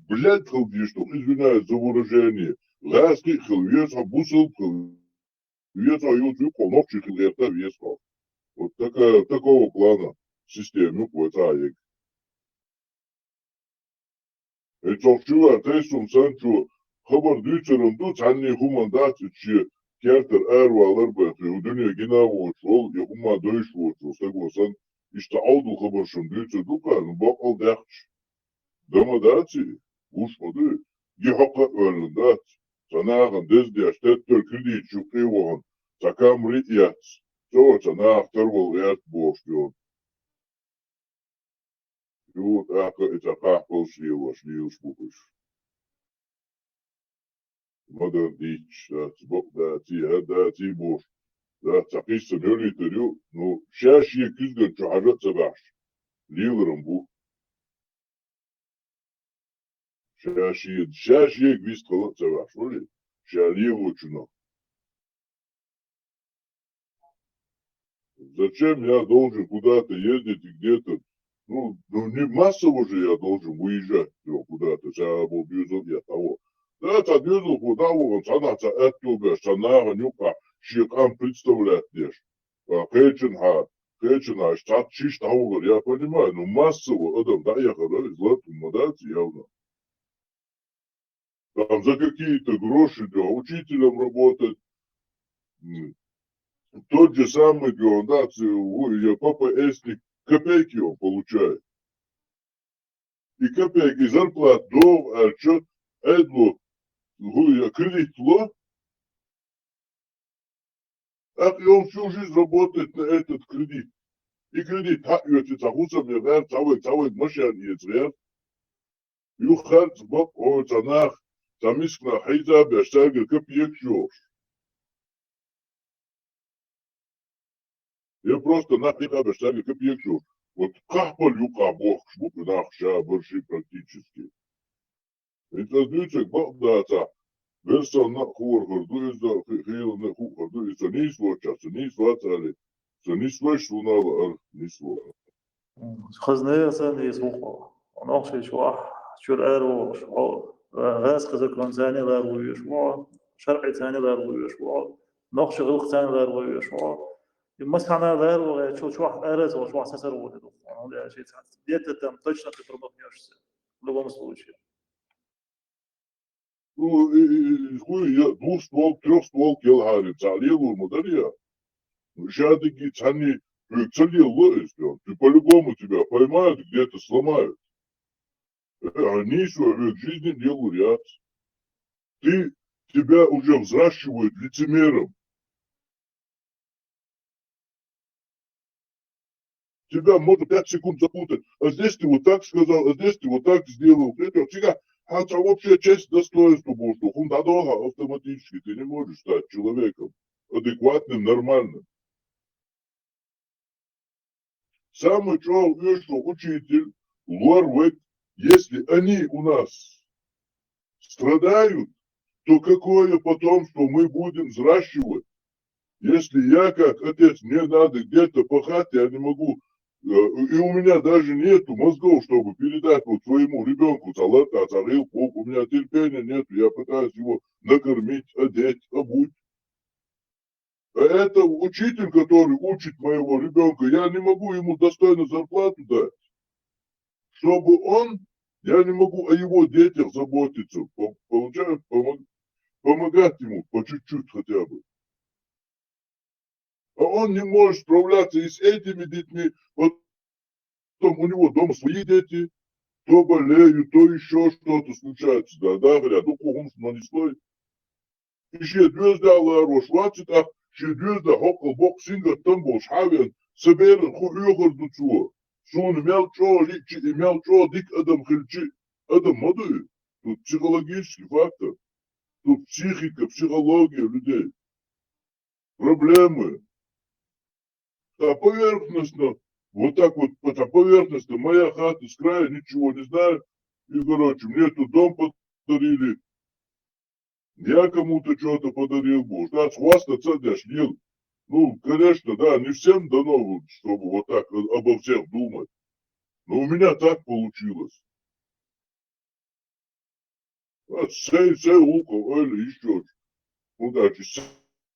блядь хила дезаш ду, извиняюсь за выражение. ГӀазкхи а хила веза хьо, бусулба а хила веза хьо, юха юкъахь нохчий хила гӀерта а веза хьо. Вот такая, такого плана система ю вай цӀа а ега. И цхьа чувар тайсум санчо хабар дуьйцуран ду, цхьанний хӀуманна дац, и шен кертара аравалар бен, и дуьне гина а воцуш волу, и хӀумма дойуш воцуш волу стаго санна, иштта Ӏовдал хабаршна дуьйцур ду-кх, ну, баккъал даьхча. Дан ма дац и, гуш ма ду и, ги хьокха а оьллина дац, цхьа нахана деза деш, теттара кредиташ юккъе а вахана, цхьа камри а эцна, цо цхьа наха тарвала гӀерта бохуш дуьйна. Юха тӀаккха и цхьа къахьпалш лелош лелаш бу уьш. Ма-дарра дийцча, дац, бакъ даций, хӀара даций бохуш, дац, цхьа кхиссам йолуьйтур ю, ну, ша шен куьзган чу хьажа а ца баьхьаш, леларан бу. Ша шен, ша шега вистхила а ца ваьхьаш валий, ша лелочунах. Зачем я должен куда-то ездить и где-то? Ну, ну, не массово же я должен выезжать, ну, куда-то, ша або доьзал а эцна, а во. Да, цхьа доьзалхо дӀа а вахана, цхьанхьа цхьа аьтто беш, цхьа нахана юккъахь шен къам представлять деш. А, кхечанхьа, кхечанхьа, иштта цхьацца шиш дӀавахара, я понимаю, ну, массово адам дӀа а яхара, иза лата хӀума дац, явно. Там за какие-то гроши, да, учителем работать. М, тот же самый, да, да, ц-, у-, я П П С-ник, копейки он получает. И копейки зарплат дов, а чё, эдло, гу-, я кредит ло, ТӀаккха и он всю жизнь работает на этот кредит. И кредит хьаоьцу, цхьа хӀусам ян гӀерта, цхьа вайга, цхьа вайга машен эца гӀерта. Юха харц бакъ, ой, цхьа нах, цхьа миска нах хьийза а беш, цаьргара копеек йохуш. Я просто нах хьийза а беш, цаьргара копеек йохуш. Вот кхахьпал юкъахь бохкуш бу нах ша барши практически. Веза дуьйцург бакъ дацахь, веза санна а хӀорхар ду иза, хи-, хийла а хуухар ду иза, со нийса воцчахь, со нийса вац аьлла, со нисвеш суна ала ара, нисво. Хазна а сан нийса ву хьо. Нохчийчохь чуьра араволуш хьо, гӀазкхи законцани ларван везаш ву хьо, шарӀицани ларван везаш ву хьо, нохчийн гӀиллакхцани ларван везаш ву хьо. И массанхьа ларван гӀертачул чохь ара а ца волуш, вахь сацар ву хьо. ХӀунда аьлча шен цхьацца где-то там точно ты промахнёшься. В любом случае. Ну, и, и, и, хуй, я двухстволка, трёхстволка ялхьарий, цхьа лелор ма дара я. Ну, ша дигги цхьанний, хьоьга ца лелало иза, ты по-любому тебя поймают, где-то сломают. Э, а нийсо хьоьга жизни лелор яц. Ты, тебя уже взращивают лицемером. Тебя можно пять секунд запутать. А здесь ты вот так сказал, а здесь ты вот так сделал. Третьего, цигахь, а у тебя вообще честь, достоинство было, что хӀума дӀадохьа автоматически. Ты не можешь стать человеком адекватным, нормальным. Самый чӀогӀа оьшуш учитель, лор вай, если они у нас страдают, то какое потомство мы будем взращивать? Если я, как отец, мне надо где-то пахать, я не могу, э, и у меня даже нету мозгов, чтобы передать вот своему ребёнку, цхьа лата, цхьа гӀиллакх, у меня терпения нету, я пытаюсь его накормить, одеть, обуть. А это учитель, который учит моего ребёнка, я не могу ему достойную зарплату дать, чтобы он, я не могу о его детях заботиться, по-, получаю, помог-, помогать ему по чуть-чуть хотя бы. А он не может справляться и с этими детьми, вот потом у него дома свои дети, то болеют, то ещё что-то случается, да, да, говорят, ну, кухонс, но не слой. И шен доьзал ларош вац и тӀаккха, шен доьзал хӀоккхул боккха сингаттам болуш хьавеана, сан беран хӀун хьоьхур ду цо? Суна мел чӀогӀа лиъча и мел чӀогӀа дика адам хилча, адам ма ду и. Тут психологический фактор. Тут психика, психология людей. Проблемы. А поверхностно, вот так вот, по-, так поверхностно, моя хата с краю, ничего не знаю. И, короче, мне тут дом подарили. Я кому-то что-то подарил был. Нас хвастаться дашь, Лил. Ну, конечно, да, не всем дано, вот, чтобы вот так о-, обо всех думать. Но у меня так получилось. А сай, сай улка ойла ишчоч. ХӀунда аьлча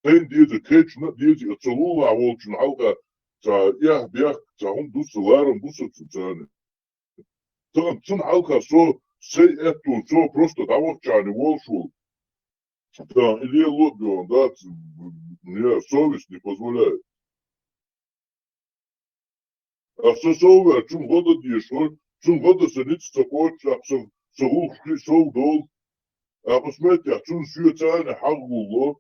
сайн деза, кечна деза, а ца лулахь волчун хьалха цхьа эх бех, цхьа хӀума ду сан, ларам бу сан цу царна. Тахана цун хьалха со, сай аьтту, со просто дӀавахчарна волуш волу. Да, и лело а бен, да, ц-, мне совесть не позволяет. Ахьа со сов ваьлча, цунна гӀо дан дезаш вара, цунна гӀо дан сан ницкъ ца кхочуш, ахьа со, со гӀуллакхаш сов долу. Ахьа ас меттехь цунна соьца а хьагӀ гулло.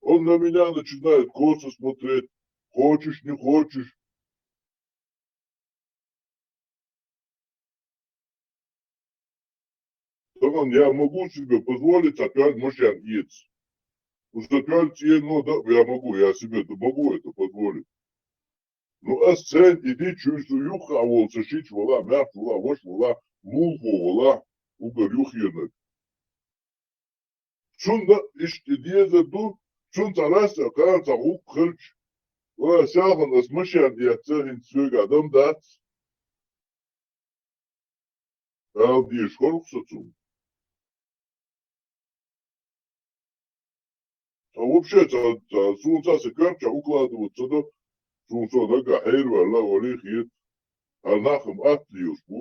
Он на меня начинает косо смотреть. Хочешь, не хочешь. Тахана я могу себе позволить цхьа тоьлла машен эца. Ну, сан тоьлла цӀено дан а я могу, я себе д-, могу это позволить. Ну, ас церан иди чуьйсу юххехь волу сан шича вала, маьрша вала, ваша вала, муха вала, угар юххенаг. Цунна иштта дезар ду, цунна цхьа расса кхана цхьа гӀуллакх хилча, ва, селхана ас машен эцна, хӀинца соьга дам дац. Ала дезаш хӀорх со цунна. Ткъа вообще, ца, ца, суна ца сан коьртачохь укладывать ца до, суна со нагахь хьераваьлла а валий хета. Хьан нахам атта лелаш бу.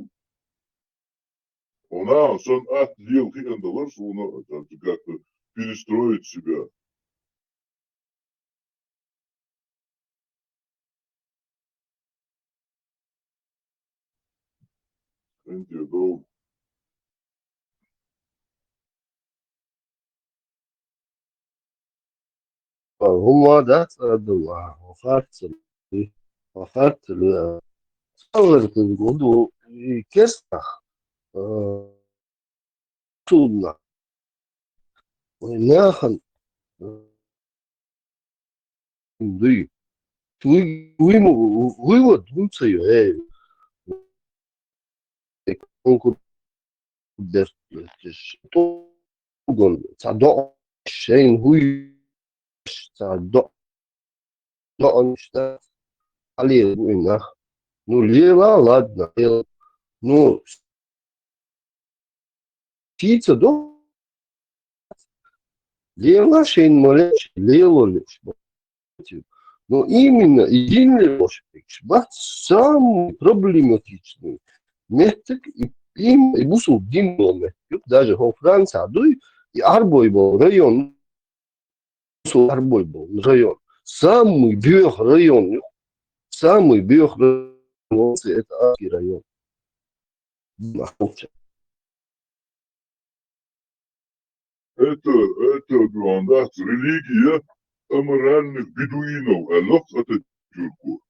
Хьо нахана санна атта лела хиъна далара суна, а, ца, ца, как-то перестроить себя. ХӀинца дов. ХӀума дац, Ӏадула, хьо харцалли, хьо харцалли, а, цхьалларг гур ду, и керстах, а, Цунна. Вай нахана, э, дуй. Вуй, вуй ма, вуй ма дун ца ю, э. Конкур-, бертуш, тӀугун, ца доӀ шайн хӀуй, ца доӀ, доӀанаш да, хьале буй нах. Ну, лела, ладно, лела. Ну, птица до, лела шайн малеш, лела леш. Но именно и дин леш, бац самый проблематичный меттиг и, им, и бусул дин ло меттиг. Даже хо Франция дуй, и арбой бо район, бусул арбой бо район. Самый бех район, самый бех район, это Аки район. Нахуй. Это, это, да, религия аморальных бедуинов, а лох это тюрку.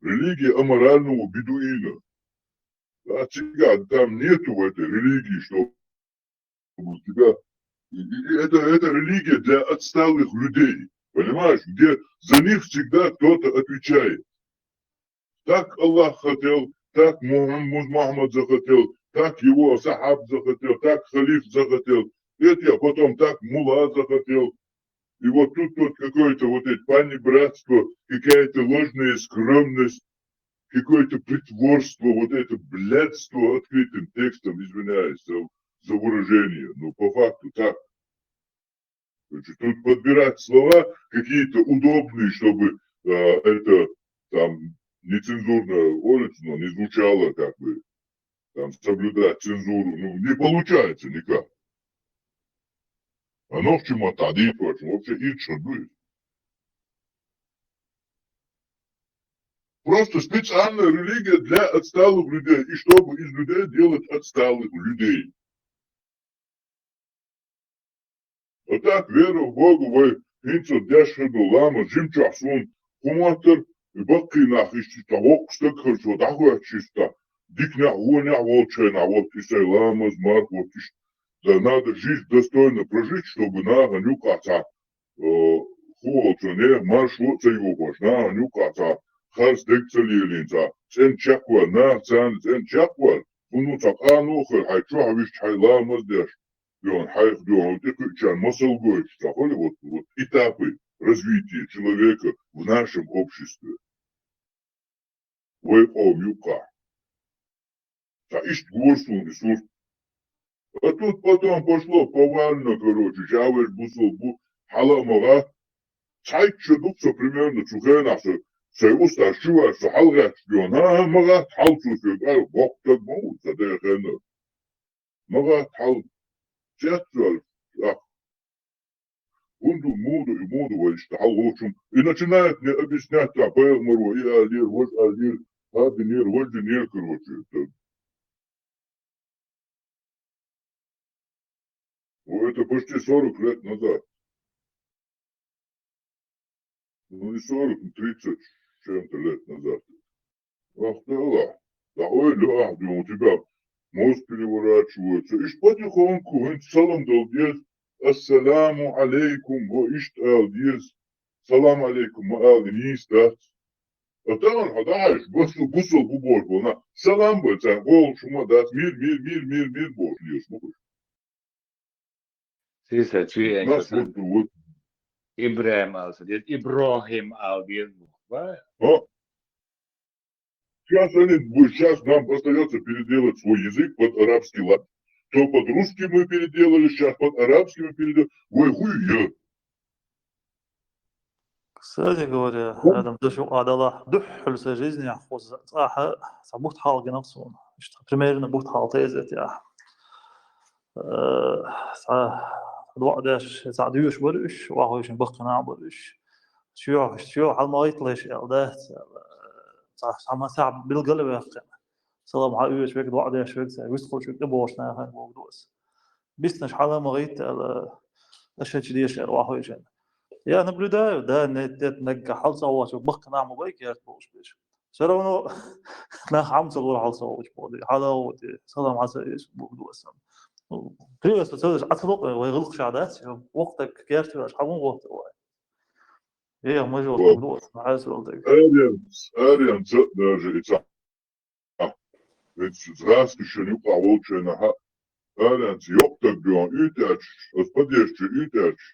Религия аморального бедуина. А тебя там нету в этой религии, чтобы у тебя... и- и Это, это религия для отсталых людей, понимаешь, где за них всегда кто-то отвечает. Так Аллах хотел, так Мухаммад, Мухаммад захотел, так его сахаб захотел, так халиф захотел, это, а потом так мула захотел. И вот тут вот какое-то вот это панибратство, какая-то ложная скромность, какое-то притворство, вот это блядство, открытым текстом, извиняюсь за, за выражение, но по факту так. Значит, тут подбирать слова какие-то удобные, чтобы э, это там нецензурная улица, но не звучало как бы там соблюдать цензуру. Ну, не получается никак. А ногчима тадит вообще и что будет? Просто специальная религия для отсталых людей, и чтобы из людей делать отсталых людей. А так, вера в Бога, вай хӀинца деш хӀеду лама жимчохь сун хӀуматтар, и баккхий нах иштта воккха стаг хӀара со дӀахӀоьттича, иштта диканехь, вонехь волчу хенахь, вот и сайн ламаз, марх, вот иштта. Да надо жизнь достойно прожить, чтобы нахана юкъахь цхьа э, хӀу волчо нехан маршо а ца йохош, нахана юкъахь цхьа харц дерг ца лелийна, цхьа цӀена чекхвар, наха царна цӀена чекхвар, хӀун ду цхьа къано а хир, хьайн чохь висча хьайн ламаз деш, дуьхьал хьайх дуьхьал тӀекхуьучарна масал гойтуш, цхьа хуьлу вот, вот этапы развития человека в нашем обществе. Вай къоман юккъахь. Ткъа иштта гора суна и сурт. А тут потом пошло повально, короче, жавеш бусул бу, хьала а ма гӀатта. Цхьайтта шо ду-кх со примерно цу хенахь со, сайн устаз чу ваьлча со хьалагӀаьтташ дуьхьал. ХӀан-хӀа, ма гӀатта хьала цо соьга аьлла, боккха стаг ма ву, ца дехена. МагӀа хьал цецваьлла, ах, хӀун ду, муха ду, и муха ду вай иштта хьал волчун? И начинает мне объяснять, цхьа пайхамаро и аьллера, важа аьллера, хӀара динера, важа динера, короче, это. Ну, это почти сорок лет назад. Ну, не сорок, ну, тридцать с чем-то лет назад. Ах, да ладно. Да ой, да, а, у тебя мозг переворачивается. Ишт потихоньку, хӀинца салам дала деза. Ассаламу алейкум, во иштта ала деза. Салам алейкум ма ала нийса дац. А тахана хьо дахьаш, басу, бусал бу бохуш болу нах. Салам бан царна гӀолуш хӀума дац, мир, мир, мир, мир, мир бохуш леш бу уьш. Сиса, чуьйенча Нас сан вот, вот. ИбрахӀим ала ца деза, ИбрахӀим ала деза боху, ва? А? Сейчас они, бу-, сейчас нам остаётся переделать свой язык под арабский лад. То под русский мы переделали, сейчас под арабский мы переделали. Вай хуй я. Кстати говоря, Адам, ду шу Ӏадала, дуьххьал сан жизнехь кхуза цӀахь цхьа бутт хьалха гина суна. Иштта примерно бутт хьалха тезет яхь. Э, цхьа, цхьа доӀа деш, цхьа доьшуш бара уьш, вахой шин баккхий нах бара уьш. Чоьхьа, чоьхьа хьал ма гӀайтталаш аьлла дац, аьлла. Цхьа, цхьа ма сахьа билгал а ваьккхина. Салам хьаоьцуш верг, доӀа деш верг, цхьа вистхуьлуш верг тӀебогӀуш нахана бохург ду аса. Биснарш хьала ма гӀайтта аьлла, аша чу дешара вахой шин. Я наблюдаю, да, нет, нет, наггахь хьал цӀа воцург баккхий нах ма бай керта болуш берш. Всё равно нах Ӏам ца лур хьал ца воцуш боху, хьала а воцу, салам хьа ца эцу бохург ду аса. Ну, приветствие ца деш Ӏа ца локъе, вай гӀиллакхаш дац, воккха стаг керта веш хьан гӀо вай. Э, ма жо Вот. Ду аса, хьайса вал таг. Ариан, ариан ца даже и ца А, ведь гӀаскаш шен юкъахь волчу хенахь, Аранца йоккха даг дуьйна уьйтӀаьча, аса подъезд чу уьйтӀаьча,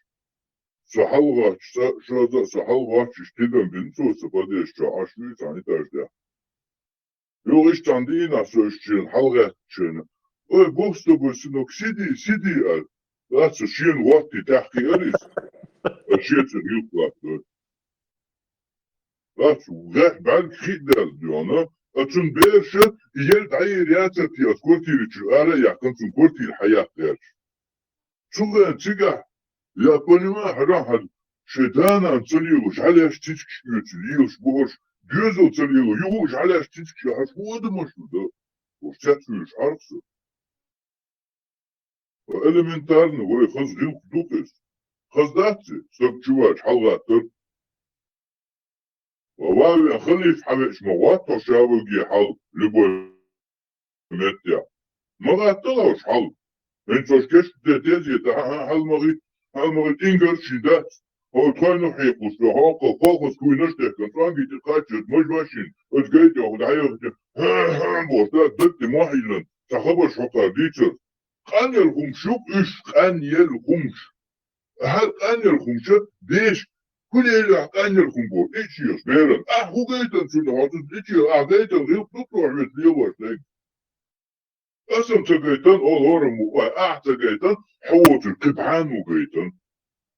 со хьалгӀача, со, шозза а со хьалгӀача, иштта тидам бина цо са подъезд чу, Ӏаш вуьйцу хьан этаж тӀехь. Юха иштта цхьана дийнахь со иштта шена хьалгӀаьттача шена: «Ой, Бог с тобой, сынок, сиди, сиди», — аьлла. Лаьца шена гӀоттий тӀаьхьа кхиара иза. Ткъа шеца гӀилкх латтор. Лаьца гӀехь бӀаьрг хи а даьлла дуьйна, а цун бераша, и ел дӀаер яцар те, аса квартира чу ара а яьккхина, цун квартира хьаяккха гӀерташ. Цундела цигахь, я понимаю, хьарахь хьар шайн да-нана ца лелош, хьалаьш цицкаш оьцу, лелаш бохуш, доьзал ца лело, юха уьш хьалаьш цицкаш яхьаш хӀун адамаш ду, да? Уж цецвуьйлуш хьарх со. Элементарно, вай хаза гӀиллакх ду-кх иза. Хаза дац и, стаг чу ваьлча хьалагӀаттар. Ва ван халиф хьавеача ма гӀоттахь ша валге хьал, любой меттехь. Ма гӀаттал хьо уьш хьал. ХӀинца уьш кечде дезийта, хьа-хьа, хьал ма гӀи-, хьал ма гӀи, тӀингар шин дац. Хьо тхойнах хьекхалуш ду, хьо кхо-, колхоз куйнаш техкан, цӀонгий тӀе кхаччалц, маж машин, оцу гайтехь дӀаяхийта, хьа-хьа, бохуш, да, даг тӀе ма хьийлан, цхьа хабарш хьокхар дийцар. Къанъелла хӀумаш ю-кх уьш, къанъелла хӀумаш. ХӀара къанъелла хӀумаша деш, хӀун лелахь къанъелла хӀума боху, иччех беран. Ахь хӀун гайтан цунна хьо, цунна иччех, ахь гайтан гӀиллакх ду-кх хьоьца лелош дерг? Аса-м ца гайтан, олхӀора-м ву, ой, ахь ца гайтан, хьо воцург кхин бахьана ву гайтан.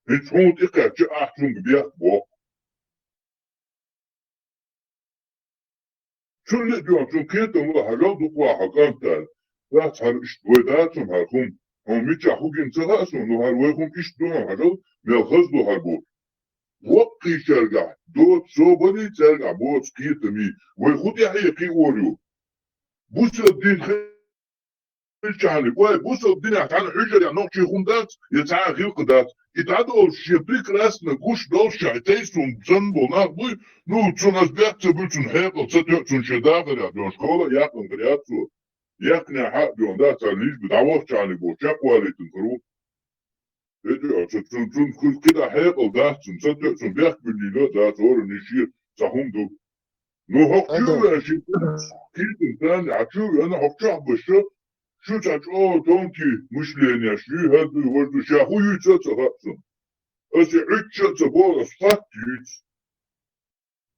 ХӀинца хьуна тӀекхаьчча, ахь цунга бехк боккху. Цунна а дуьхьа, цунна кхетам ло хьажал дукха ваха хьо кӀант аьлла. Дац хьара иштта вай дацун хьара хӀума. Хьуна мичахь хӀу гина ца хаьа суна, ну хьара вай хӀума иштта ду хьуна хьажал, мел хаза ду хьара боху. Воккхийчаьргахь доцу собаре, цаьргахь боцу кхетаме вай хӀун тӀаьхье кхиор ю? Бусалба дин хи- Хьалхарчарна, ой, бусалба динехь цхьана хьуьжарехь нохчийн хӀума дац, я цхьа а гӀиллакх дац. И дӀадолуш шен прекрасно гуш долуш шайн тайсун санна болу нах буй, ну, цунна аса бехк ца буьллу, цунна хьекъал ца тоьу, цунна шен дахарехь доьгӀуш, школа а яьккхина хир яц цо. Яьккхинехь а доьгӀна дац, царна лиш бу дӀавахчарна боху, чекхвалийтина хир ву. ХӀета, цу-, цу-, цунна кху-, кхидӀа хьекъал дац цунна, ца тоьу, цунна бехк буьллийла а дац, хӀора нише цхьа хӀума ду. Ну, хӀокху чу а веана ши кхетам царна, хьан чу а веана, хӀокху чохь баша, шу цхьа чӀогӀа тонкий мышлениеш юй, хӀара дуй, важа дуй, ша хӀун юьйцу а ца хаьа цунна. Аса и Ӏуьттуш а ца боху, аса хатта юьйцу.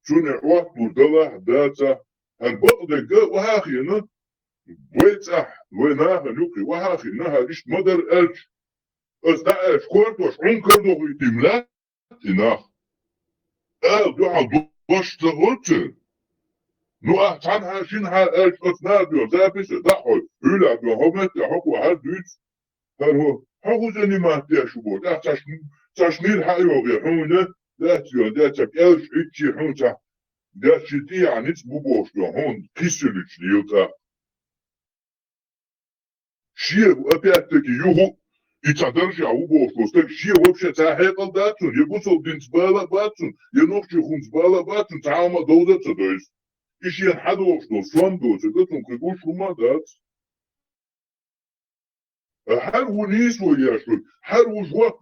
Цунна и Ӏотталур далахь а, дацахь а, хӀара бакъдерг а охьа а хиъна, вай цӀахь, вай нахана юккъе охьа а хиъна, хӀара иштта ма дара аьлча, аса дӀааьлча, кортош Ӏункар дохуьйтийла, и нах. Ала дуьхьал дош ца хуьлу цуьнан. Ну, ахь цхьанхьа, шинхьа аьлча, оцу наха доьгӀу записи а дӀа а хьой, хьуьлахь доьгӀу, хьо метта хьо кхо хьара дуьйцу. ХӀара хьо, хьо хӀун занимать деш ву боху? ТӀаккха цхьа ш-, цхьа шнир хьа а йогӀий хьуна, дац йоьгӀна, дац цхьа кӀелш Ӏуьттуш хьуна цхьа, дац ши тӀехьа ницкъ бу бохуш ду хьуна, кхиссалуьйтуш лела тӀаккха. Шен, опять-таки, юху, и цхьа даржехь ву бохуш волу стаг, шен вообще цхьа хьекъал дац цунна, я бусалба динца бала а бац цунна, я нохчийн хӀуманца бала а бац цунна, цхьа хӀума а довза а ца дойзу. И шена хьадогӀуш долу сом доцург а цунна кхин гуш хӀума а дац. Хьара ву нийсо еш ву, хьара ву жоп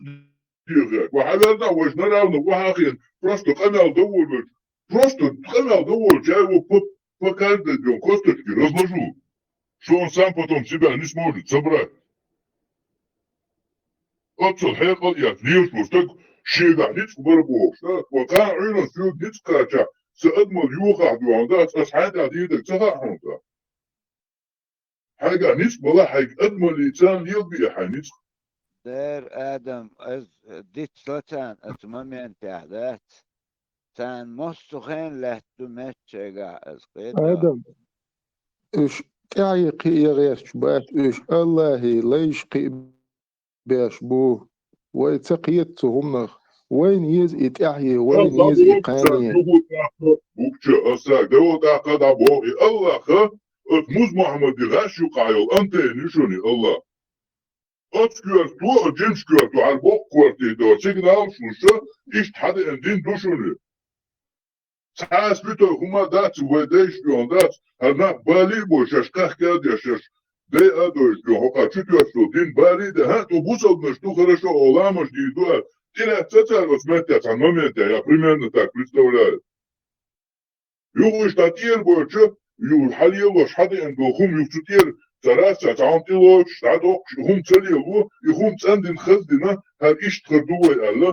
дехар. Ва хьан верна вайша наравна охьа а хиъна, просто къамел дан волавелча, просто къамел дан волча, я его по, по каждой дён косточке разложу, что он сам потом себя не сможет собрать. Оццул хьекъал а эцна лелаш волу стаг шегахь ницкъ бара бохуш, да? Ва кхана Ӏуьйранна соьга ницкъ кхачахь, сан адамал йохахь дуьхьал дац, аса хьайн тӀехь дийриг ца хаьа хьуна тӀаккха? Хьайгахь ницкъ балахь, хьайга адамаллица лелабе хьайн ницкъ. Дера, Адам, аса дицло царна оцу моментехь, дац? Царна массо а хенахь лаьтта ду меттигехь аса кхетам. Адам, уьш тӀаьхье кхиа гӀерташ бац, уьш АллахӀан лайш кхиа беш бу. Вай ца кхета цу хӀуманах. Вайна еза и тӀаьхье, вайна еза и кхане. Юха тӀаккха, букча, аса, дала тӀаккха дӀабоху и АллахӀ, оцу Муз-Мухьаммадан гӀаш юккъехь йолу антенна ю шуна и АллахӀ. Оцу коьрто, оцу жимачу коьрто, хьара боккха коьрте до, сигнал шуна, иштта хьадеана дин ду шуна. Цхьа а спиртовый хӀума дац вай дайша доьгӀна дац, хӀара нах балийр бу шаьш, кхехкадеш шаьш, дай а дойуш доьгӀна, хӀокху чу тоьттуш долу дин балий а дац, хӀан, тхо бусалбанаш ду, хорошо, оха ламаз дийр ду аьлла, тӀелаьцна ца цара оцу меттехь цхьана моментехь, я примерно так представляю. Юха уьш дӀа тӀера боьлча, юха хьалелош, хьадеана долу хӀума юха цу тӀера Цара цхьа цхьа хӀума тӀелоцуш, дӀадоккхуш, и хӀума ца лело, и хӀума цӀандина, хаздина, хӀара иштта хир ду вай аьлла,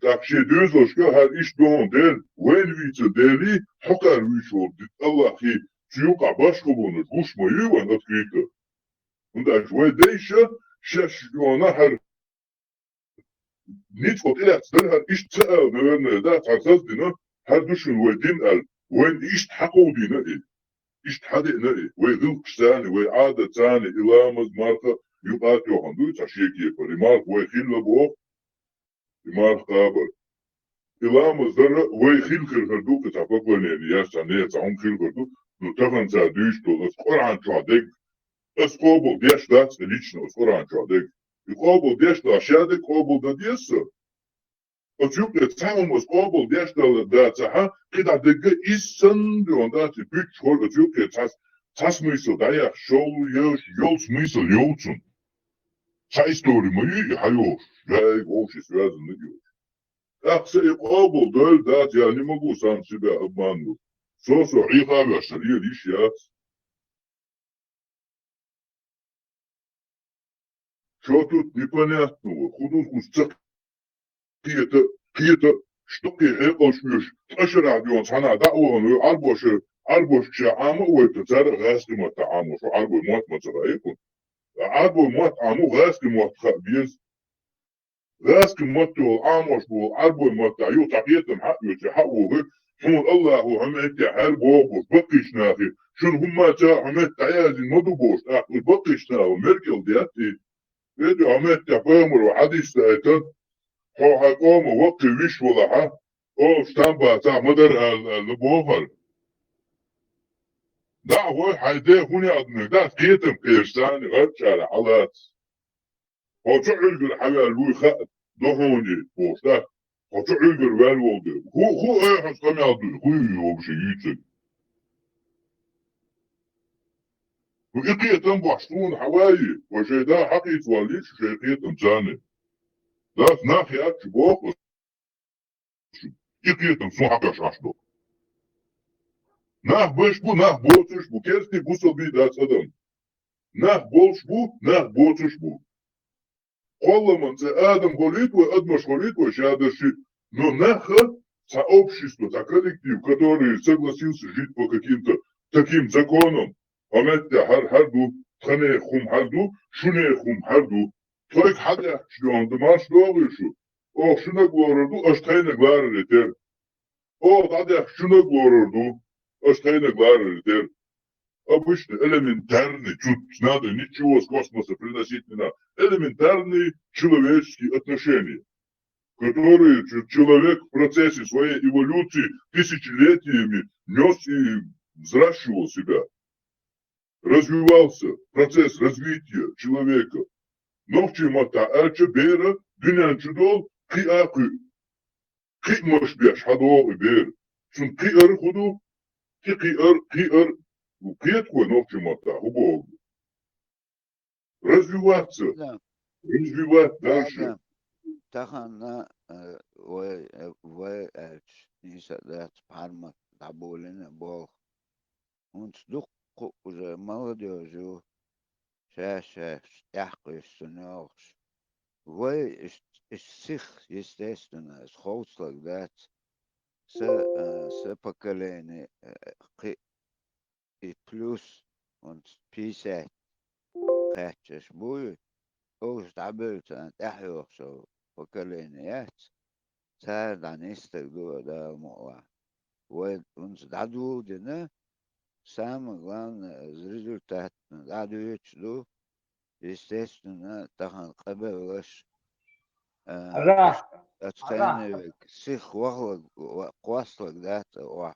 тӀаккха шен доьзалшка хӀара иштта ду хьуна Дела, вайна вийца Дела, хьо кхара вуьйцуш волу Аллахьий, цу юкъахь башхалонаш гуш ма ю вайна открыто. ХӀунда аьлча вай дайша шаьш йона хӀара ницкъ тӀелаьцна дара хӀара иштта ца аьлла, наверное, да, цхьа хаздина, хӀара ду шуна вай дин аьлла, вайна иштта хьакховдийна и, иштта хьадеана и, вай гӀиллакхашца а, вай Ӏадатца а, и ламаз, марха юкъа а тоьхна ду цхьа шен кепара, и марха вай хилла боху, и марха кхабар. И ламаз дара вай хин хир хир ду, кхин цхьа поклонение еш, цхьа не, цхьа хӀума хир хир ду, ну, тахана цара дуьйцуш долу, аса Къуръан чохь дерг, аса къобал деш дац и лично, аса Къуръан чохь дерг. И къобал деш дац, ша дерг къобал дан деза аса. Оцу юкъе цхьа хӀума аса къобал деш дала дацахьа, кхидӀа дерг а иза санна дуьйна дац, и пуьччахь хӀора оцу юкъе цхьа, цхьа смысл дӀаяхьа, шол еш, йолу смысл йоцун. Цхьа истори ма ю и хьайохуш, жай вовши связан ма ю. ТӀаккха сан и къобал дойла дац, я не могу сам себя обманывать. Со-со Ӏеха а веш, сан лела йиш яц. Что тут непонятного? Худо вкус ца кхета, кхета, что кхе хьекъалш оьшу, ткъа шарахь доьгӀна цхьана дӀа а вахана, вай Ӏарбоша, Ӏарбошка ша Ӏама а вайта, цара а гӀазкхи матта Ӏамош, Ӏарбой мотт ма ца хаьа кхунна. Ӏарбой мотт Ӏамо гӀазкхи мотт хаа беза. ГӀазкхи матта волу Ӏамош болу Ӏарбой маттахь юха цхьа кхетам хьаъ оьцу, хьаъ вогӀу, хьуна Аллахо хьо меттехь хьаьр бохуш, баккхийчу нахе, шуна хӀумма ца хьо метта дӀаяздина ма ду бохуш, тӀаккха уьш баккхийчу нахо меркел детта и. Эдо хьо меттехь пайхамаро хьадис даийтан, хьо хьайн къома ваккхий виш валахьа, олуш там бацахь ма дара аьлла, аьлла бохар. ДӀа а гӀой хьайн де хӀун яа динарг, дӀа кхетам кхераш царна гӀарчара хьалаца. Хьо цу Ӏуьлгара хьаваьлла вуй хаьа, до хьуна и, бохуш дац. Хьо цу Ӏуьлгара ваьлла волу дела. ХӀу, хӀу, ай, хьо къамел дуй, хӀу ю, вообще юьйцург. ХӀу и кхетам бохьуш суна хьан вай, вай шайн да хьакхийца валлий шу шайн кхетам царна. Дас нах яц шу боху, и кхетам суна хьакхаш Ӏаш до. Нах беш бу, нах боцуш бу, керстий бусалбий дац адам. Нах болуш бу, нах боцуш бу. Кхолламан цӀе адам хулийта вай, адамаш хулийта вай шадерши, но нах а, цхьа общество, цхьа коллектив, который согласился жить по каким-то таким законам, хьо меттехь хӀара хӀара ду, тханех хӀума хӀара ду, шунех хӀума хӀара ду. Тхойга хьадаьхкаш доьгӀна ду, марш догӀий шу? Оха шунаг лорар ду, аша тхайнаг ларар тера. Оха дӀадаьхкаш шунаг лорар ду, аша тхайнаг ларар тера. Обычно элементарный, тут надо ничего с космоса приносить не надо. Элементарные человеческие отношения, которые ч-, человек в процессе своей эволюции тысячелетиями нёс и взращивал себя. Развивался процесс развития человека. Нохчийн маттахь аьлча, бер а дуьнен чу долу кхиа кхуьу. Кхиамаш беш хьадогӀу и бер. Цунна кхиар хӀун ду? Кхи-, кхиар, кхиар. Кхета вай нохчийн маттахь хӀун боху? Развиваться. Да. Развивать дальше. Да, да. Тахана, э, вай, э, вай аьлча, нийса дац, пхьармат дӀаболийна болх. ХӀунца дуккха уже молодёжь ю, ша-шаьш тӀаьхьакхуьссуш йогӀуш. Вай иш-, иш сих, естественно, аса ховцлаг дац. Са, а, са поколение, а, кхи-, и плюс, хӀунца пятьдесят кхаьччаш буй, уьш дӀабевлла царна тӀаьхьайогӀуш поколение яц. Цара дӀа нисдерг ду, Дала мукъалахь. Вай хӀунца дӀадоладина, самое главное, из результатна дӀадоьдуш ду, естественно, тахана къабеллаш, а, Ара, ацу ара. Тайнавег сих вахлаг, ва-, кхоссалаг дац а охьа.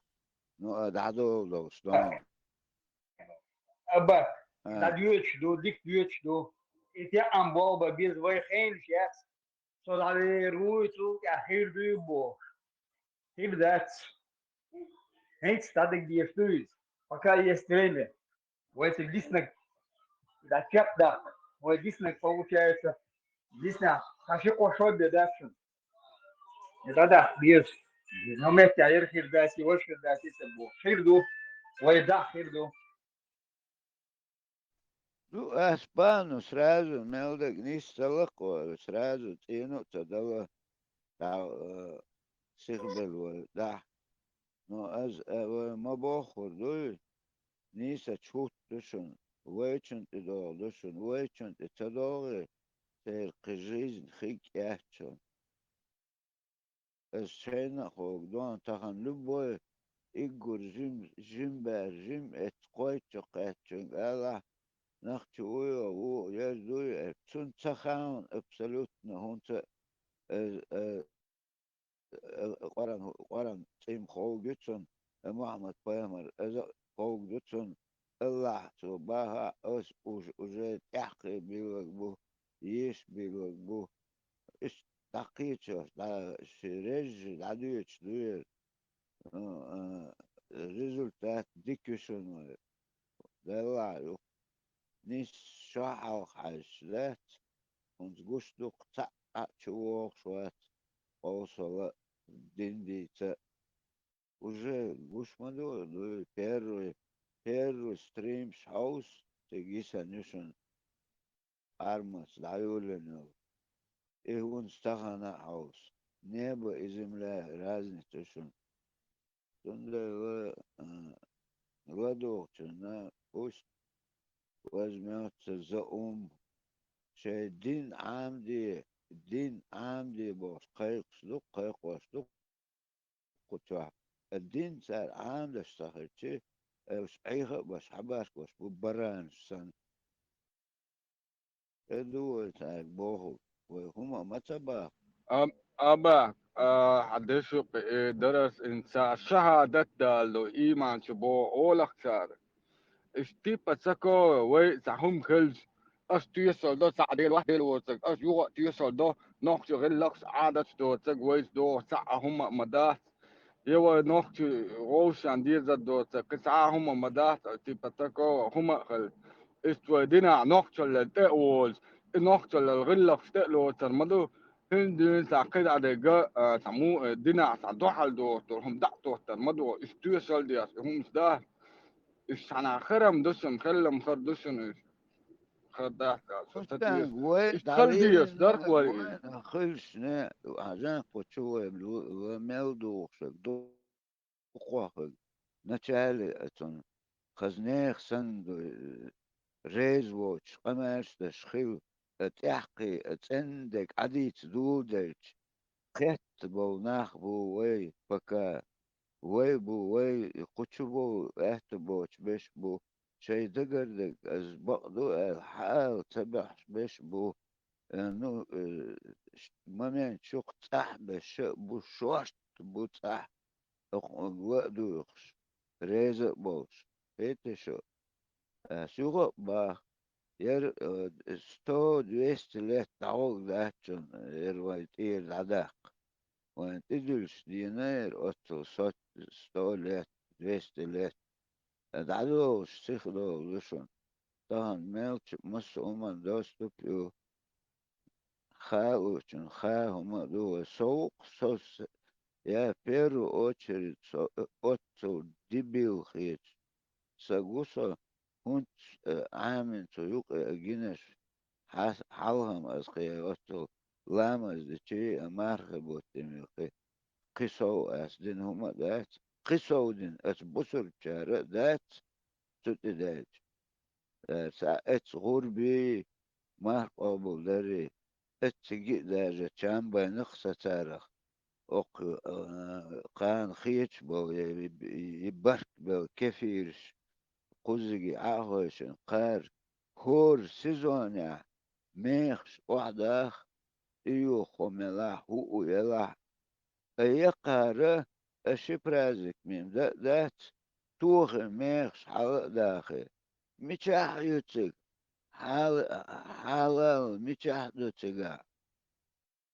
Ну, а дӀадоладалаш дона. Аба, а, дӀадоьдуш ду, дика доьдуш ду. И тӀеам болба беза вай хенаш яц. Со дӀавер вуй, цул тӀаьхьа хир дуй бохуш. Хир дац. ХӀинца дӀадигдеш ду иза. Пока есть время. Вай цига диснарг дӀачекхдаккха. Вай диснарг получается. Диснарг. Ткъа ши-кхо шо бен дац шуна. И дӀадаккха беза. Но меттехь яра хир дац, и ваша хир дац, и ца бохуш. Хир ду. Вай дӀа хир ду. Ю ас бану сразу мел даг нийса ца лакхо, сразу цӀену а ца дала, дӀа, э, сихбелла вай дахь. Но аз, э, вай ма боххур дуй, нийсачу хӀутту шуна, вайчун тӀе догӀу ду шуна, вайчун тӀе ца догӀий, церан кхин жизнь хиг кӀаьччун. Ас шайна а хӀогу дон тахана любой иггур жим, жим бер, жим эццу кхойтта кхаьччуьнга алахь, нах чу вуй, ву, яз дуй, э, цунна ца хаун абсолютно хӀунца, э, э, э, Къуран, Къуран цӀим ховгу цунна, э, Мухьаммад пайхамар, аза ховгу цунна, Аллахь цо баха, ас уж, уже тӀаьххе биллаг бу, еш биллаг бу. Иштта дӀакхечалаш, дӀа, ши режжи дӀадоьчу дуьйр. Э, э, результат дика ю шуна вай. Делла ю. Нийсса шо хьалха хьаьжча дац, хӀунца гуш дукха цхьаъ а чу вогӀуш вац, къовсала дин дийца. Уже гуш ма ду, дуй, первый, первый стримаш хьовса, цига йисан ю шуна. Арманца дӀайоллина йолу. И хӀунца тахана а хьовса. Небо и земля разница ю шуна. Цундела, а, ладугӀучунна пусть возьмётся за ум. Шайн дин Ӏамаде, дин Ӏамаде бохуш кхайкхаш ду, кхайкхош ду кху чохь. Ткъа дин цара Ӏамадеш ца хилча, уьш Ӏеха а беш, хьабаркалуш бу баранаш санна. Эр ду вай цаьрга бохург, вай хӀума а ма ца баха. Ам-, амма, а, хьан дешух, э, дарас инса шахьадат далу, ийман чу боху олах цара. Иштта типа ца кхоьллина вай цхьа хӀума хилча, аш тоьшалла до, цхьа Дела вац, Дела воцург, аш юха а тоьшалла до, нохчийн гӀиллакхаш, Ӏадаташ доцург, вайца догӀу цхьа а хӀума а ма дац. Я вай нохчийн вовшашна дезар доцург, кхин цхьа а хӀума а ма дац, типа такого хӀума а хилла. Иштта вай динахь нохчаллал тӀе а волуш, и нохчаллал гӀиллакхаш тӀе а лоцур ма ду, хӀинца дуьйна цхьа кхидӀа дерг а, цхьа му-, э, динахь цхьа дуьхьал доцур хӀума дӀа а тоттур ма ду, иштта тоьшалла деш, и хӀуманаш дац. Уьш цхьанхьа херам ду шуна, херам хир ду шуна уьш. Хир дац аьлла, со ца теша. Вай иштта хала дезаш дӀалелина дарх вай. Вайна хилча, не, хьажа кху чу вай лу-, вай мел духуш ду. Укхохь хилла, начале а цунна, хаза нехан санна ду, э, реза воцуш, къамелаш деш хилла, э, тӀаьххье, э, цӀена дерг Ӏадийца дуьйлдича, кхетта болу нах бу вай, пока. Вай бу, вай кху чу бу, аьтто боцуш берш бу, шайн дагардерг, ас бакъду аьлла, хьаала ца баьхьаш берш бу, э, ну, э, ш-, момент чу-кх цӀахь берш а бу, шорта бу цӀахь. Оха ва а дуьйхуш, реза а болуш, хетий шу? Ас юха а баха, яра, э, сто-двести лет дӀагӀорг дац шуна, яра вай тӀера дӀадаккха. Вайн тӀедуьллуш дийна яра оццул сот-, сто лет, двести лет. ДӀадолуш сиха долу ду шуна. Тахана мелча массо а хӀуманна доступ ю. Хаучун ха хӀума а ду вай. Со ву-кх, со с-, я в первую очередь со, э, оццул дебил хеташ. Са гу со, хӀунца, э, Ӏамин цу юкъе а гинарш, хьа-, хьалхам ас кхе оццул ламаз дичи а мархи бутт дина кхи-, кхин сов ас дина хӀума а дац, кхин сов дина ас бусурбчара а дац, цу тӀе даьлча. Э, цхьа эцу гӀурби, марх къобалдари, эцциги а даже чам байна-кх сан царах. Окху, э, кхана хеташ болу, я и, и, и барт белла кефираш, кхуззиги Ӏа а хойшина, кхара хӀора сезонехь мехаш охьадахха, и юххо мелахь, хӀуъу елахь, Ткъа яккхара, ас ши праздник мин дан а дац, тохе мехаш хьала а дахе. Мичахь а ю цига? Хьала-, хьалал мичахь а ду цигахь?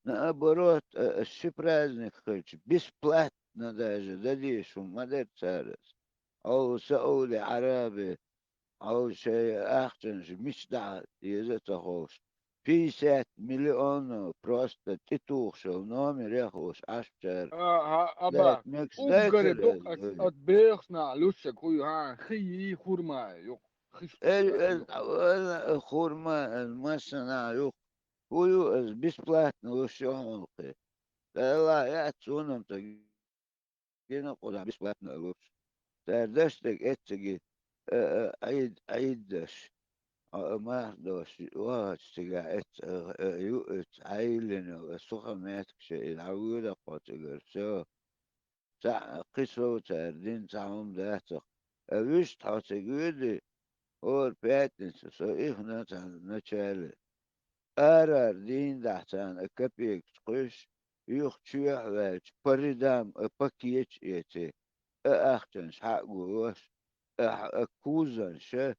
Наоборот, а, ас ши праздник хилча, бесплатно даже дан дезаш хӀума ма дара цара ас. Хьо Сауди Араби, хьо шайн ахчанаш мича дӀа деза а ца ховш, пятьдесят миллионов просто тӀетухуш йолу номерех волуш Ӏаш цара. Аха, аба, лаьтта мегаш уггаре дайцара дукха ас, ас бехаш нах луьссаг хуй, хьан, хи йий, хурма ю. Хиш Эй, эй, ай, ай, хурма, ай, массанахьа юкъ. Ху ю, ай, бесплатно луш ю хьуна кхе. Далла яц, цунам ца гина кхуза бесплатно луш. Цара даш дерг эцциги, а, а, Ӏид, Ӏид даш. А, а, мах дош, вахача цига эц, а, а, ю эц, Ӏайлина, а, суха меттиг ше, и дӀавуьйда кхо цигара, всё. Цхьаъ кхин сов цара дин цхьа хӀума дацахь. А вуьшта хьо цига воьдий, хӀора пятница со ихна цхьана начале. Арара дийна дахь царна а капекаш кхуьйсуш, юха чоьхьа ваьлча, по рядам а пакеташ эций, а ахчанаш хьа а гулош, а, а кузанаш а,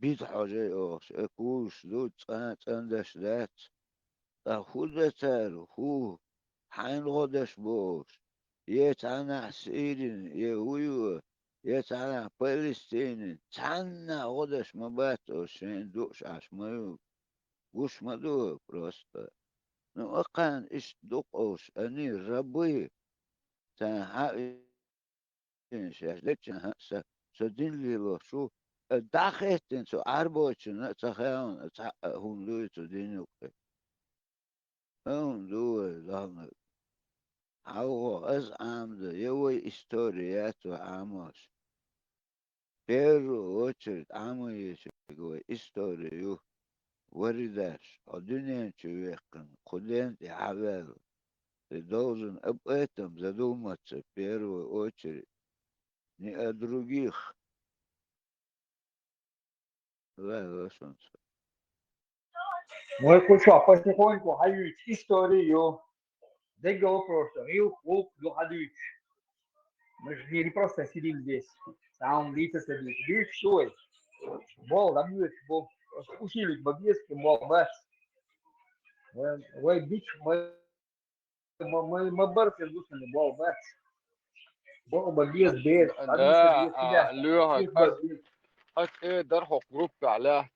бида хьожий оьхуш, а кузаш ду, цкъа а цӀандаш дац. Ткъа хӀун дан цара, хӀу, хьайна гӀо даш бохуш, е цхьаннахьа Сирин, е хӀу ю, е цхьаннахьа Палестинин, цхьаннахьа гӀо даш ма бац оцу шайна дууш Ӏаш ма ю. Гуш ма ду просто. Ну, а кхарна иштта ду-кх оцу, они рабы. Царна хьаъ вина шаьш деччанхьа а са, со дин лелош ву, а дӀахаьттина цу Ӏарбойчунна а ца хаьа, цхьаъ а хӀума дуй цу дин юккъе. ХӀума ду вай, дохнарг. Хьалхо аса Ӏамадан, я вай истори яц вай Ӏамош. Первую очередь Ӏамаечиг вай истори ю. Варидаш, хьо дуьнен чу ваьккхина, кху ден тӀе хьаваьлла. Ты должен об этом задуматься в первую очередь, не о других. Ва, ва, солнце. Мой кучок, потихоньку хьаюьйту историю. Дегга вопросов. ГӀилх, гӀулх ду хьадуьйцуш. Мы же не просто сидим здесь. Цхьа хӀума дийца ца дийца. Дуьйцуш ду вай. Болх дӀабоьдуш бу. Просто усилить ма беза, кхин болх бац. Вай, вай бича ма, ма, ма, ма барт из гуш санна болх бац. Болх бан беза, беза. Да, а, Лёха, ас, ас э дар хӀокху группехь лаьхьа.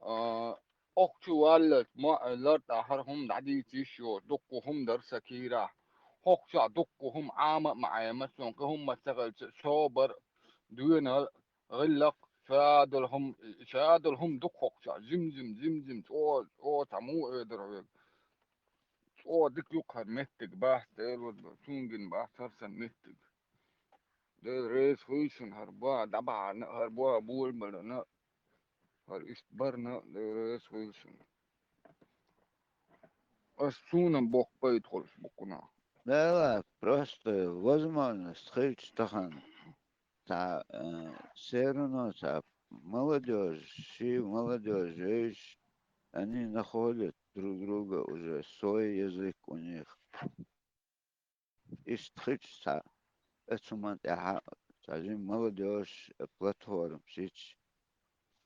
А, охчу валлалц ма, лар тӀехь хӀара хӀума дӀадийца йиш йоцу, дуккха хӀума дара сан кийрахь. ХӀокхучохь дуккха хӀума Ӏама а ма Ӏема, суна кхин хӀумма ца хилча, собар, доьналла, гӀиллакх, шадолу хӀума, шадолу хӀума ду-кх хӀокхучохь, жим-жим, жим-жим, чӀо, чӀо цхьа муха эр дара хьоьга. ЧӀогӀа дика ю-кх хӀара меттиг бац, Делан, суна гина бац хӀара сан меттиг. Дела реза хуьлда шуна хӀара боху дӀабахьарна а, хӀара боху болабаларна а, хӀара иштта барна а, Дела реза хуьлда шуна. Ас суна-м боккха пайда хуьлуш бу кхунах. Да ладно, просто возможность хилча тахана. Цхьа, э, все равно цхьа молодёжь, ши молодёжь вевзаш, они находят друг друга, уже свой язык у них. Иштта хилча цхьа, оцу хӀуман тӀехь цхьа жима молодёжь, э, платформа шича,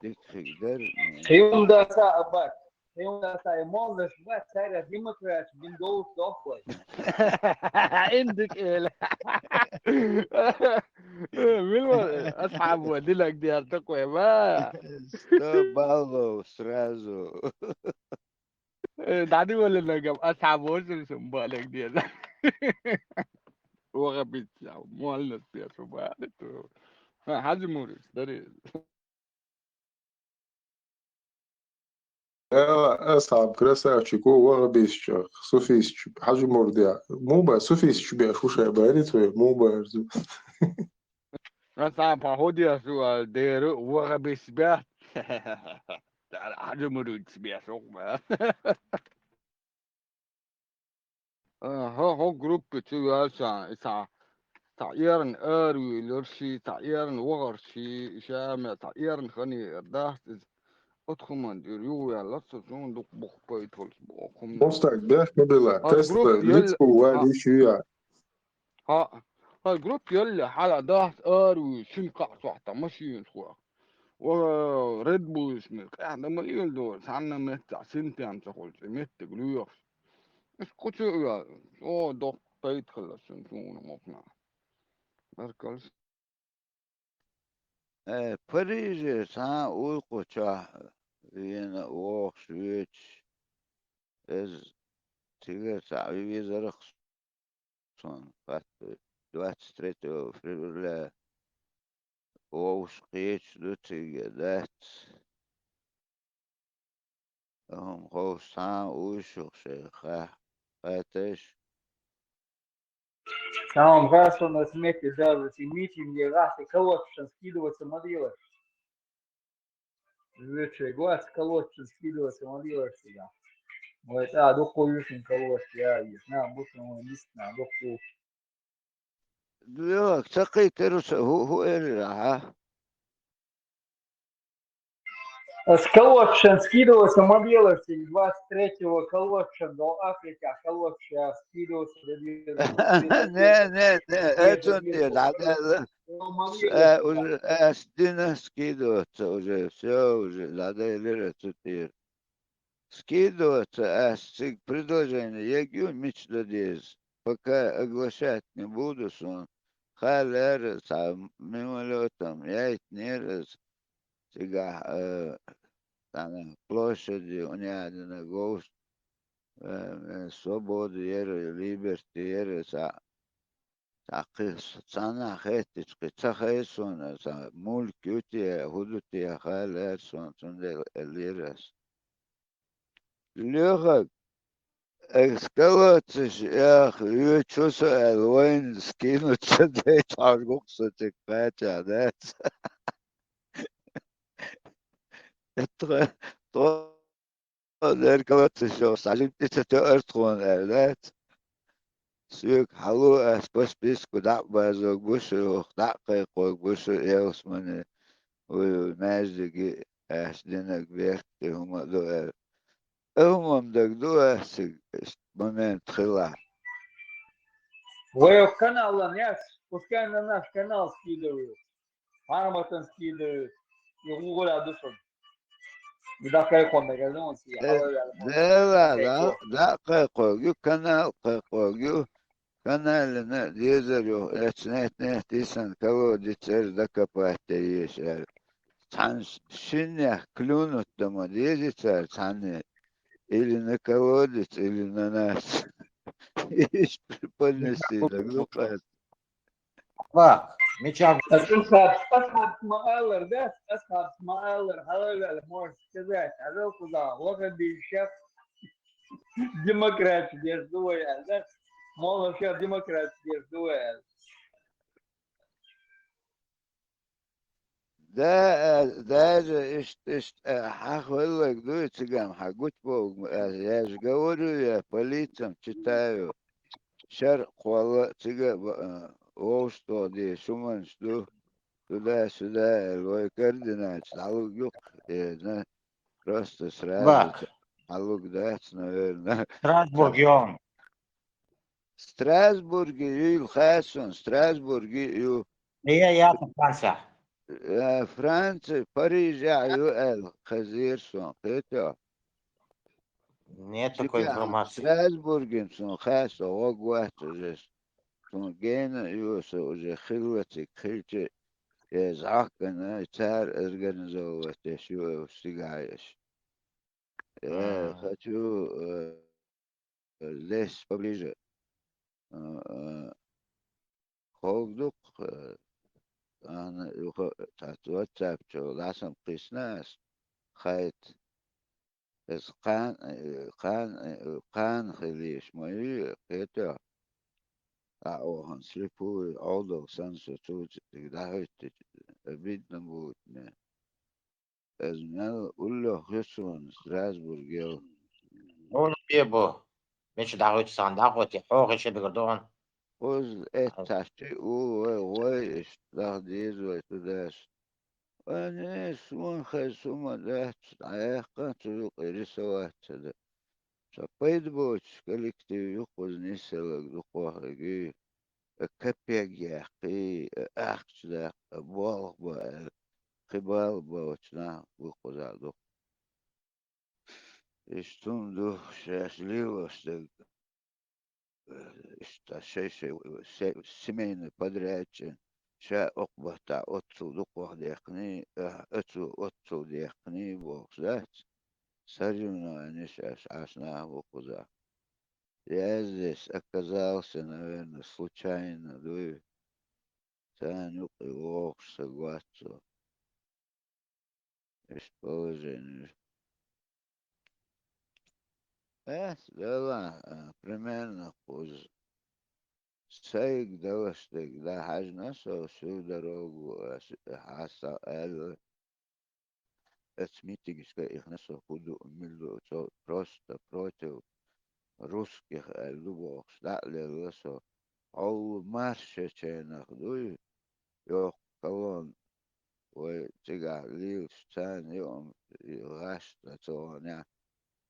дика хир дара. Кхин хӀума дан ца а бац. Кхин хӀума дан ца а, и моллаш бац, цаьргахь демократия бина довлуш дохку вай. Индик эла. Мила вара, асхьабо динарг дер такой, ма? Сто баллов сразу. Э, дӀадиваллинарг-м асхьабо ву, сум балаг деза. Вахабитча, моллас деза, сум балаг. Ха, Хьаьжа Мурис, дари. Э, асхьаб красавчик ву, вахабитчех, суфистчу, Хьаьжа Мурдех. Муха бац, суфистчу беш ву шайн, баьррица вай, муха бац. Аса пхьа хӀун деш ду аьлла, дера а ваха бисбаьхна. Цара Хьаьжа Мурдис беш ву-кх баьхна. Аха, хӀокху группе чу йоьлча, и цхьа, цхьа эрна аравуьйлура ши, цхьа эрна вахара ши, и ша ма цхьа эрна хани эр дац иза. Оцу хӀуманна тӀера юхаваьлларца суна дукха боккха пайда хуьлуш бу оцу хӀуманна. Мустаг беш ма била, тесла группа лиц елла-, ву ван а, йиш ю яа. Хьа, хьан группа елла хьала дахьа ара вуьйцу шина кхаа сохьта машинаш хӀоьху. Ва Red Bull-аш мел къаьхьа дан ма лела дора, цхьанна меттехь синтем ца хуьлуш, и меттиг лоьхуш. Аш кху чу а ваьлла, чӀогӀа доккха пайда хилла шуна суна мохна. Баркалла. Э, Париже цхьа а уй кху чохь вена а вохуш воьдуш, иза цигара цхьаъ везарх суна, двадцать третьего февраля. вовшах кхеташ ду цига, дац. Амма ховш цхьа а уйшух шайх ха-, хаташ. Самом главном, на смерти даже эти митинги, раз и колодцем скидываться молилась. Вече глаз колодцем скидываться молилась всегда. Вот, а, духу юшин колодец, я, я знаю, будто он есть на духу. Дуьлак, ца кхийтар уса, хӀу, хӀу элира, хьа? С колодцем скидывался, молилась, и двадцать третьего колодцем до Африки, а колодцем скидывался, молилась. Не, не, не, это не, да, да, да. Э, уже, э, стена скидывается уже, всё, уже, да, да, или это теперь. Скидываться, ас цига предложение егю мича дан деза. Пока оглашать не буду сон. Хьа лера цхьа мимолётом яйтнера ас цигахь, э, цхьана площади, у неадана говш, э, э, свобода яра, либерти яра, цхьа, цхьа кхин цхьаннахь хеттича, кхин ца хай суна, цхьа мульк ю те, хӀу ду те, хьа лера суна, цундела элира ас. Лехаг, экскалацеш яха, ю чу со аьлла, вайна скинуть ца дайчхьана гух со цига кхача, дац? Тхо, тхо, экскалацеш йоху схьажимтӀи ца тоьар тхуна аьлла, дац? Соьга хьало ас по списку дӀа а базорг бу шу, дӀа а кхайкхорг бу шу, ялсамани, вуй, вуй, маьждиге ас динарг беркате хӀума а ду аьлла. Ай хӀума-м дагадогӀу ас цига, иштта момент хилахь. Вай каналан яц, пускай на наш канал скидывают. Грамотан скидывают. И гугура душан. И да кайхон да, газон си, Э, хавай, да, да, да, да, кайхон. Да, кайхон, ю канал, кайхон, ю каналина дезар ю, эцнет-нет, исан колодец эр дакопать деш аьлла. Цхьана ш-, шиннех клюнуть дан ма дезий цара цхьанне, или на колодец, или на нас. Иш преподнести, так, ну, Ва, мича Ас, ас, ас ма аллар, да? Ас, ас ма аллар, хьалаваьлла, можешь сказать, а вел куда, лоха бийшах, демократия деш ду вай, да? Мол, вообще демократия деш ду вай. Да, э, даже иштта, иштта, э, хьахвелларг дуй цигахь, хьан гучубовлу, э, я же говорю, я по лицам читаю. Шаркхолла цига а, э, вовшахтоха де шуманаш ду, туда-сюда аьлла, вай кардиначу дӀалуг юккъе, э, на, просто сразу Бах. ДӀалуг дац, наверное. Страсбург йон. Страсбурге юйла хасун, Страсбурге ю. Э, я, я, Франция. Э, Франция, Парижехь ю аьлла, хазийра сон, кхетий хьо? Нет такой информации. Страсбургин сон хасо гӀог вац уже. Сон гена ю со уже хилла цига хилча, я зӀаккана, цара организовывать деш ю, э, стигахь еш. Э, хочу, э, здесь поближе. Э, э, хӀокху дуккха, э, ана, юха, цхьацца WhatsApp чу лаьцна кхиссина ас, хайта. Иза кхана, э, кхана, э, кхана хилийша ма ю, кхетий хьо? ДӀа а вахана, слепую, Ӏовдал санна со цу цига дӀахӀоьттича, обидно будет мне. Иза мел уллохь хи суна Страсбург йолу. ХӀунда бе бу? Мича дӀахӀуьтту сан дӀахӀоьттий, хьо хи ши дагар ду хьуна? Кхуза эццахь чи у вай, вай иштта даха деза вай тудаш. Вайн суна хеза хӀума дац, дӀаяьккхина цу юкъе рисовать ца дан. Ша пайда боцуш коллектив ю кхуза нисъелларг дукхох а гуй, а капек яьккхий, а ахча даккха, а болх бан аьлла, кхин бала боцу нах бу кхузахь дукха. Иштта хӀума ду шаьш лелош дерг. Иштта шай-шай се-, семейный подрядчик, ша окху баттахь оццул дукхох дехкиний, а, оцо оццул дехкиний бохуш дац. Соревнованеш аш, аш нах бу кхузахь. Я здесь оказался, наверное, случайно, дуй. царна юкъе вогӀуш саг вац со. Иштта положени. Эс, вела, а, примерно кхуза. Сайга далаш дерг дӀахьаьжна со всю дорогу, а, с-, хьаса аьлла. Эцу митигашка ихна со хӀун ду, мила ду, со просто против русских аьлла ду бохуш, дӀа а лелла со. Хьо маршачарах дуй, йоккха колонна, вай цигахь лелаш, царна юкъамаш, и гӀаш ца вахана,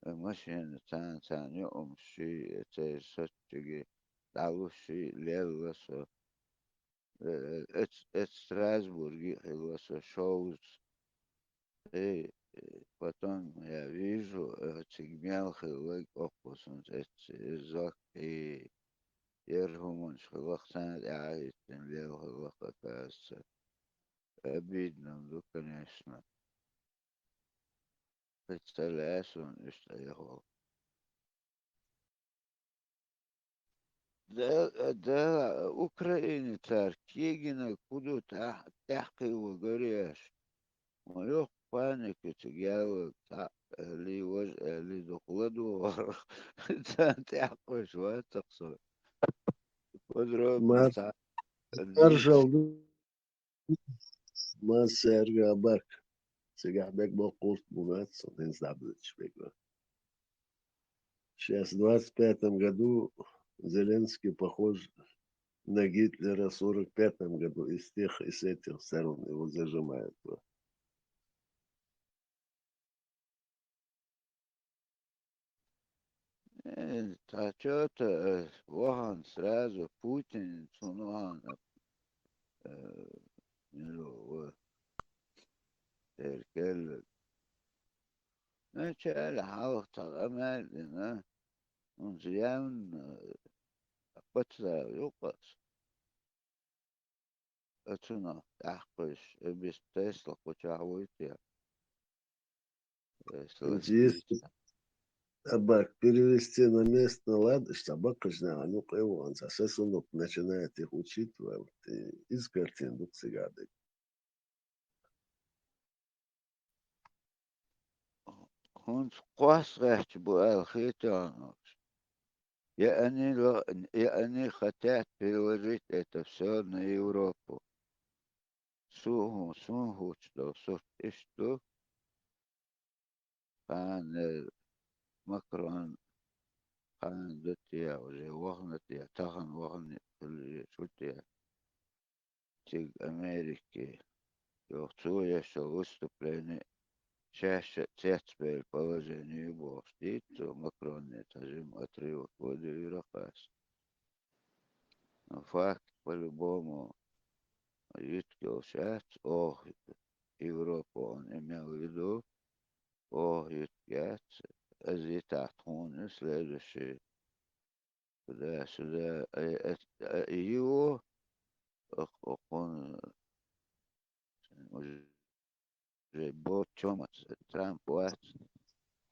машина царна, царна юкъамаш ший, церан сацчиге дӀалуш ший лелла со. Э, эц-, эц Страсбурге а хилла со шовзткъа. Э, э, потом я вижу, э, цига мел хилларг оккхуза эц, э, зак, и ер хӀуманаш хилла-кх царна тӀаьхьа а хӀиттина лела хилла-кх, оказывается. Обидно ду, конечно. Представляю суна иштта яхалга. Да, да, Украине цара кегина куду тӀаьхь-, тӀаьхьакхилла гареш. Ма йоккха паника цига яьлла, цхьаъ аьлли, важа аьлли, дукха ладогӀар. Царна тӀаьхьакхуьйсуш вацахь со. Подробно Мар-, цхьаъ маршал ду. Массаьрга а баркалла. Цигахь бегабоккхург мунац, со хӀинца дӀабоьдуш бегабо. Сейчас в двадцать пятом году Зеленский похож на Гитлера в сорок пятом году. Из тех и с этих сторон его зажимают. Э, цхьа чё-то, э, вахана сразу Путин цунна вахана, э, мила ву, церан керла. Начале хьалха цхьа къамел дина, хӀунца явна, э, пацара юкъас. Оцунах тӀаьхьакхуьйсуш, э, бис Тесла кху чохь вуй те? Э, Если абак перевести на местный лад, что баккхача нахана юкъе вахана цхьа сосунок начинает их учить, вот, и из картин дукха цигахь дерг. ХӀунца кхоссагӀаьтташ бу аьлла хетий хьуна уьш? И они ло-, и они хотят переложить это всё на Европу. Су-, суна хӀуттуш долу сурт иштта ду. Кхана Макрон, кхана ду те, уже вахана те, тахана вахана хилла шу те. Цига Америке, йоху цо еш йолу выступление, шаьш а цецбевлла положение ю бохуш, дийца цо Макронна цхьа жима отрывок вадийра кхас. Но факт по-любому йитка йолуш яц, оха Европа он имел в виду, оха йитка яц, азийтахь тхуна следующий. Да, сюда, э, э, э, его, ох, ох, он, э, уже бо-, чомаца, Трамп вац.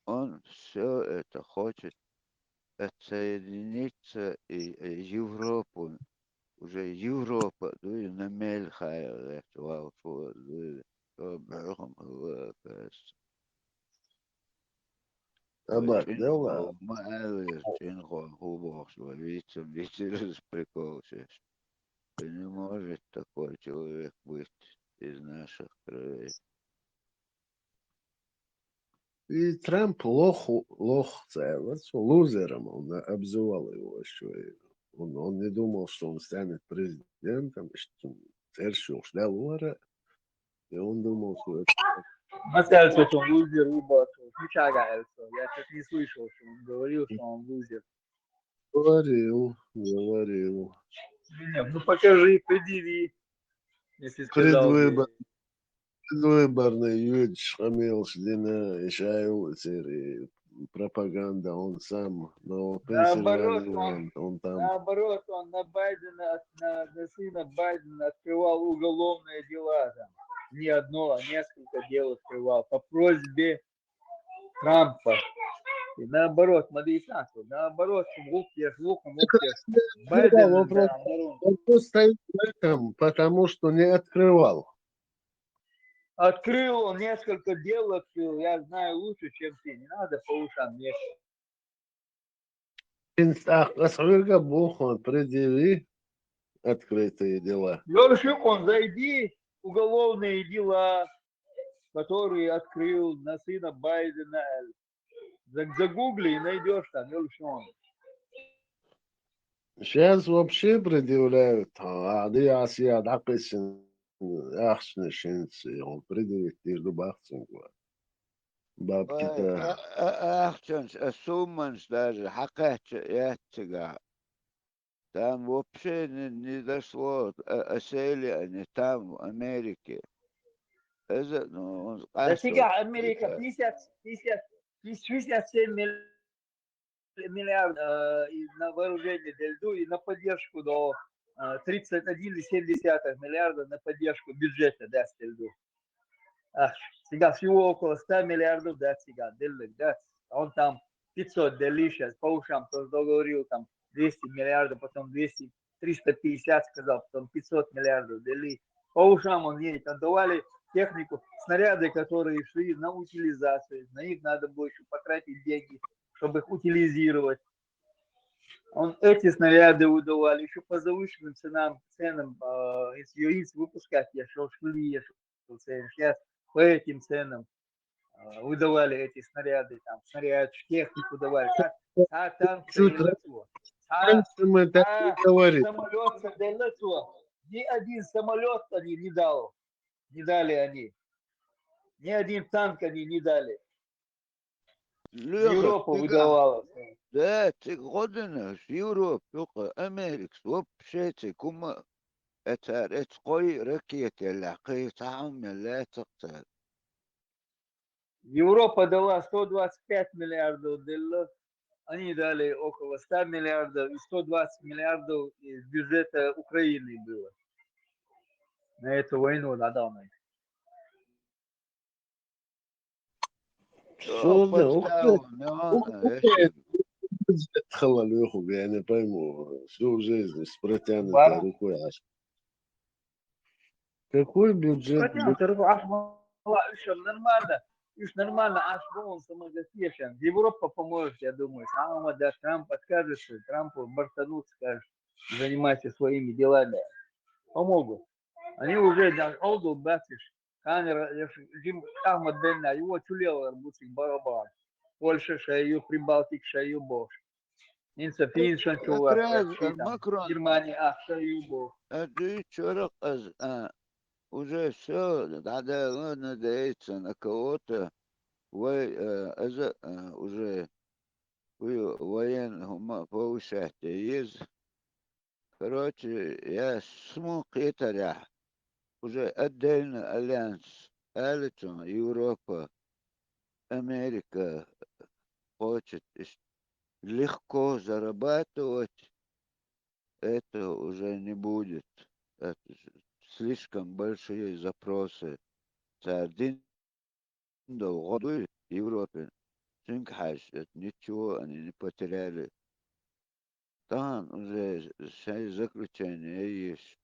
Он всё это хочет отсоединиться и, и Европу, уже Европа, дуй, на мел хайгӀа гӀерташ валлаш ву, дуй, ша бӀоьхам хилла, кажется. Абак, дай ла. Ма аьлла, цӀинхо хӀун бохуш вай, вийцам бийцира иза прикол шаьш. Ты не может такой человек быть из наших кровей. И Трамп лох, лох ца аьлла, цо лузером он обзывал его ещё. И он, он не думал, что он станет президентом, что цӀераш йохуш Дала вара. И он думал, что это... Ма ца аьлла цо, что он лузер ву бохуш, мичахь аьлла цо? Я чё-то не слышал, что он говорил, что он лузер. Говорил, говорил. Нет, ну покажи, предъяви, если сказал. Предвыбор-, предвыборный йоьдуш къамелаш дина, и шайла церан пропаганда, он сам, но Наоборот, Пенсильвания он, он там. Наоборот, он на Байдена, на, на сына Байдена открывал уголовные дела там. Не одно, а несколько дел открывал по просьбе Трампа. Наоборот, смотри, так вот, наоборот, лук ешь, луком лук ешь. Да, Байден, вопрос. Да, наоборот. Вопрос стоит в этом, потому что не открывал. Открыл он несколько дел, открыл. Я знаю лучше, чем ты. Не надо по ушам ехать. Инстах, асхвирга бухон, предъяви открытые дела. Ёршик, он зайди, уголовные дела, которые открыл на сына Байдена. За- Загугли и найдешь там, Ёршик. Сейчас вообще предъявляют, а, ди асия дакъисын, ахшны шинцы, он предъявить дир ду бахцин гва. Бабки Ой, да. а- а- ахчанч, а сумманч даже хьакхаьчча яц цигахь. Там вообще не, не дошло, а, а сели они там, в Америке. Эза, ну, он Да къаьстта цигахь Америка это- пятьдесят, пятьдесят, пятьдесят семь миллиардов э, и на вооружение делду и на поддержку до э, тридцать один и семь десятых миллиарда на поддержку бюджета даст делду. А, цигахь всего около ста миллиардов, да, цигахь деллаг, да. А он там пятьсот делли сейчас, по ушам тоже договорил, там двести миллиардов, потом двести, триста пятьдесят сказал, потом пятьсот миллиардов делли. По ушам он едет, отдавали технику, снаряды, которые шли на утилизацию, на них надо было еще потратить деньги, чтобы их утилизировать. Он эти снаряды выдавали еще по завышенным ценам, ценам э, из яиц выпускать, я шел шли, я шел сейчас по этим ценам э, выдавали эти снаряды, там, снаряд, технику давали. А, а танк Чуть целый лацо. А, Раньше мы так а не говорили. Самолет целый лацо. Ни один самолет они не дал. Не дали они. Ни один танк они не дали. Леха, Европа цигахь- выдавала. Да, цигахь гӀо дина, Европа, юкъа, Америкас, вообще цигахь хӀума, эцар, эца кхой ракета яьлла, кхин цхьа хӀума яьлла лаьцна цара. Европа дала сто двадцать пять миллиардов делла. Они дали около ста миллиардов и сто двадцать миллиардов из бюджета Украины было. На эту войну надо. Шо да, ух ты, Подстава, ну ух ладно, ты, я бюджет халал, я не пойму, всю жизнь с протянутой Бара. рукой аж. Какой бюджет? Протянута рука, аж была, ещё нормально. Ещё нормально, аж он самозатешен. Европа поможет, я думаю. Сама, да, Трамп откажется, Трампу бортанут, скажет, занимайся своими делами. Помогут. Они уже, да, олду бациш. Камера, я ж- Джим Ахмад Бенна, его чулел, бутик барабан. Польша шаю, Прибалтик шаю, бош. Инца финшан чувак, Как раз шайтан. Макрон. Германия, ах, шаю, бош. А ты чё, раз, а, уже все, да, да, ладно, надеяться на кого-то. Вай, э, эза, э, уже вы воен, хӀума повышать еза. Короче, я сму кхетарехь, уже отдельно альянс, алицун Европа, Америка хочет иш- легко зарабатывать, это уже не будет. Это ж- слишком большие запросы. Цардин дал году Европе. Цинк хаш, это ничего они не потеряли. Тахана уже шай заключение еш.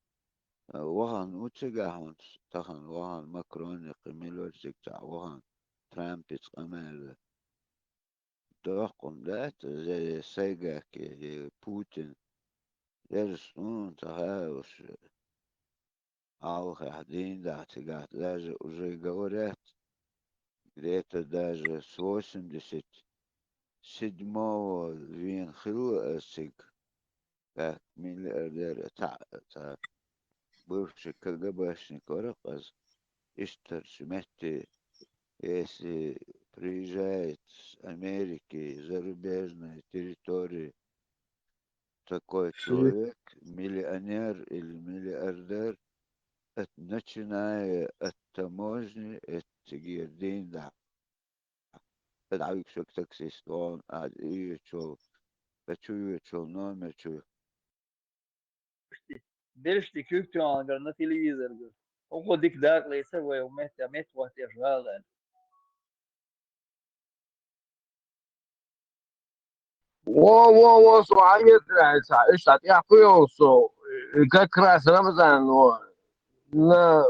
Вахан уцигахьунц, тахана вахан Макрони, кхимилорсик цхьа вахан Трампиц къамаьла. Дохкъун дац, зе сайгаки, Путин. Ерс ун ца хаус. Алхахь дийна дахьа цигахь даже уже говорят, где-то даже с восемьдесят седьмого вен хилла ас цига, как миллиардер, цхьа, цхьа бывший КГБшник вара-кх ас, иштта ши метте, если приезжает с Америки, зарубежной территории, такой человек, миллионер или миллиардер, это начиная от таможни, это цигара дийна дахьа. Это хьавиксург таксист вон, а, иечул, а чу иечул номер чу. Бершти куьг тоьхна на телевизор. Оха дика дакъа лайса вай, метта, метта вахтеш гӀала. Во, во, во, со хьаездраьца, иштта тӀехь кхуьйолу со, как раз Рамзан, во, на,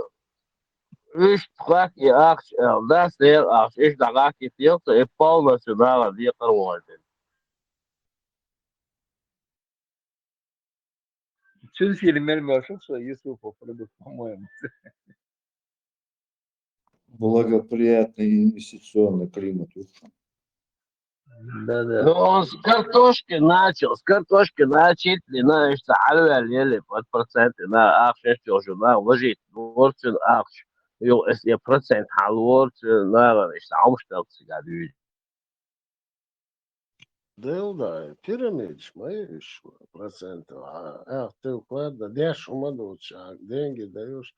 иштта хак и ахча, эл, дас дера ахча, иштта дӀахьакхийтира со, и полностью нахана декхар вон дина. Цуьнан сийна мел мел шу со Юсупов продукт, по-моему. Благоприятный инвестиционный климат. Да, да. Но он с картошки начал, с картошки начал, и на, что, хьалаваьлла еле под проценты, на, ахча, что же, на, вложить, ну, вот цуьнан ахча, ю, если процент хьалавора, цуьнан, на, что, хьалавора, цигара дуьйна. Дела дай, пирамидаш ма ю уьш процентов. А, а, ты вкладывай, деш хӀума доцуш, а, деньги даешь,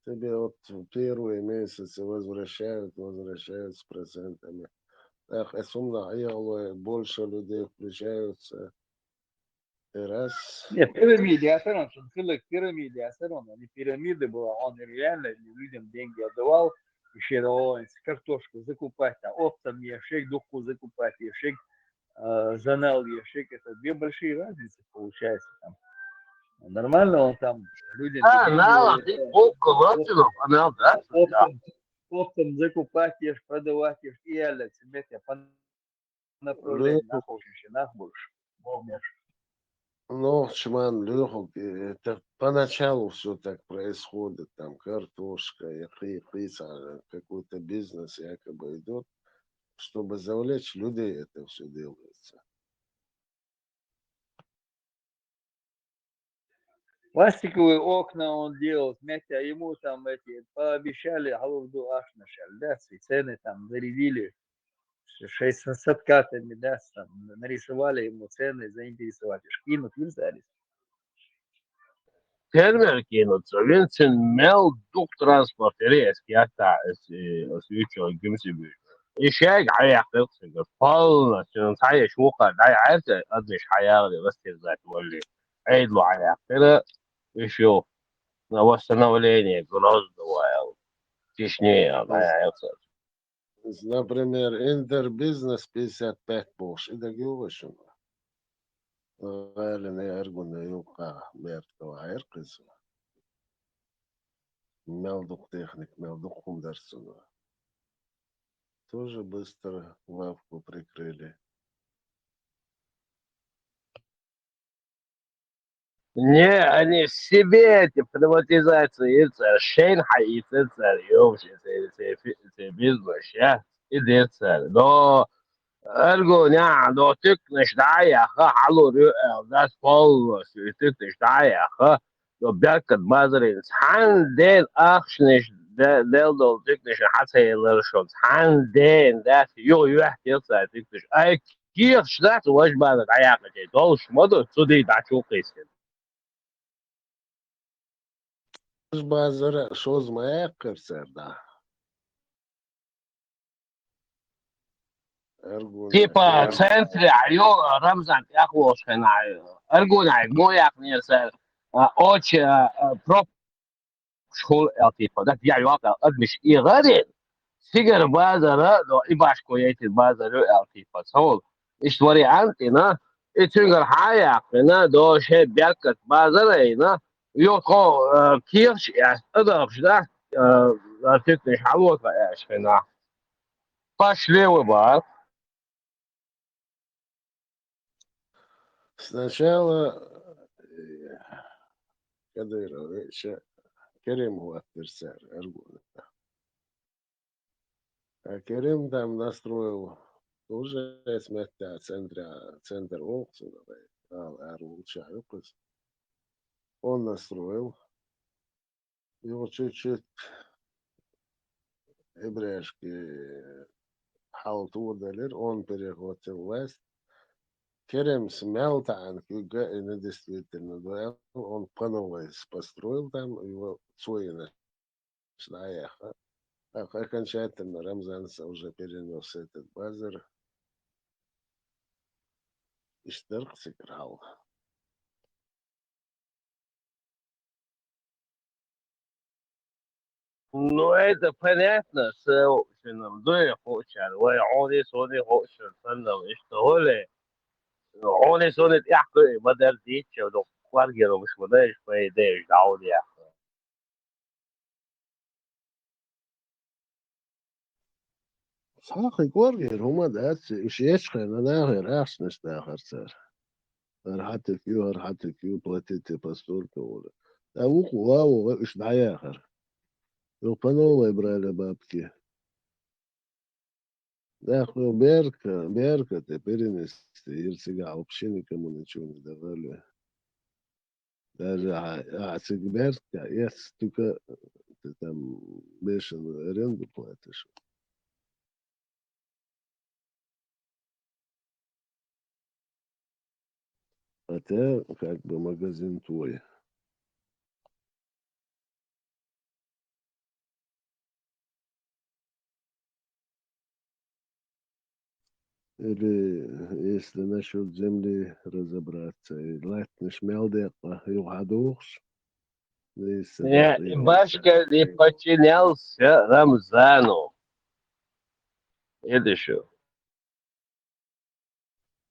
тебе вот первые месяцы возвращают, возвращают с процентами. Эх, эс умнах ехало, больше людей включаются. И раз. Нет, пирамида, я все равно, что хилик пирамида, я все равно, они пирамиды была, он реально людям деньги отдавал, и щедро картошку закупать, там, оптом ешек, духу закупать, ешек, э, занал ешек, это две большие разницы получается. Там. Нормально он там людям... А, деньги, нал, это, ты полку оптом, лоцинов, а нал, да? Оптом, оптом закупать ешь, продавать ешь, и я для тебя по направлению, Лёха, нахуй, вообще, нахуй, помнишь? Ну, чман, Лёха, э, это поначалу все так происходит, там, картошка, и хи-, хи-, са-, какой-то бизнес якобы идет, чтобы завлечь людей, это все делается. Пластиковые окна он делал, метя, ему там эти пообещали, а в ду ашнашаль, да, цены там зарядили, ш-, шесть с откатами, да, там, нарисовали ему цены, заинтересовать, ш-, кинут, вирзались. Фермер кинут, цо винцин мел дух транспортери эс кятта, эс, э, эс вичо гимси бюджет. И шайг хьаяхтар цигар, полностью, ну, цхьа еш вухар, дай айса, адмиш хьаяхли, растерзать валли. Айдло хьаяхтара, и шо, на восстановление Грозного, Чечни, а, дай айса. Например, Интербизнес пятьдесят пять бохуш, и дагайогӀий шуна? ГӀалина Аргуна юккъа бертал хьаяркхиза. Мел дукха техник, мел дукха хӀума дар цунна. Тоже быстро лавку прикрыли. Не, они себе эти приватизацию ицар, шайн хьаийцар цар, йовш, эти, эти, эти бизнес, я, и децар. Но, Аргуна, но тюкнаш дӀаяха, хьалур ю, э, дас полностью, и тюкнаш дӀаяха, но бяхкат базарин, цхьан ден ахчанаш де-, дел дол тюкнаш хьацаелар шо, цхьан ден, дас, ю, юхь, тюкнаш. Ай, кехаш дац, важ базар дӀаяхачай, долуш ма ду, цу дий дӀачукхийсина. Важ базара шозза ма яьккхира цара, да. Аргуна, типа, Аргуна. Центре, а, йо, Рамзан, тӀехволуш хенахь, Аргуна, мо яьккхинера цара, а, очи, а, а, проп-, школа, аьлла, типа, да, я йоккха, адамаш и гӀарин, цигара базара, до, и башко яйтина базар ю, аьлла, типа, цхьа волу. Иштта вариант йина, и цуьнгара хьа а яьккхина, до, шен бяхкат базар а йина, йо, тхо, э, кехаш а эцна, адамаш, да, э, тюкнаш хьалота аьлла хенахь. Паш левый бар. Сначала, э, Кадыров, э, ша-, Керим хӀоттира цара, Аргуна. А Керим там настроил, уже эс метта центра, центр воксу, ала ара волча юкъус. Он настроил. Юха чуть-чуть эбряшки хьал тӀадалира, он перехватил власть. Керемс мел таьӀна куьйга, и действительно дуьхьал, он по новой построил там, его цо йина дӀаяьхна. Так, окончательно Рамзанца уже перенёс этот базар. Иштта дара-кх цигара хьал. Ну, это понятно, со шинам дуй хуучара, вай хьуни, суни хуучара, санна иштта хӀоле. Хьуна суна тӀехь кхуьу, ма дара дийцча, дукха кӀоргера хӀумаш ма даьш, вай деш дӀавадаьхна. Цхьа кхин кӀоргера хӀума дац, уьш ечхьана нахера ахчанаш дахар цара. ХӀара хьатуьгу, хӀара хьатуьгу, платите по столько, олу. ТӀаккха вукху ван вогӀу уьш дӀаяхар. Юха по новой брали бабки. ТӀаккха берка, берка тӀе перенести йира цигахь, вообще никому ничего не давали. Даже а, а цига берка, эц только ты там бешеную аренду платишь. Хотя, как бы, магазин твой. Или если насчёт земли разобраться, и латтанаш мел декъа юха хьадухуш, и Э, и башка не подчинялся Рамзану. Это что?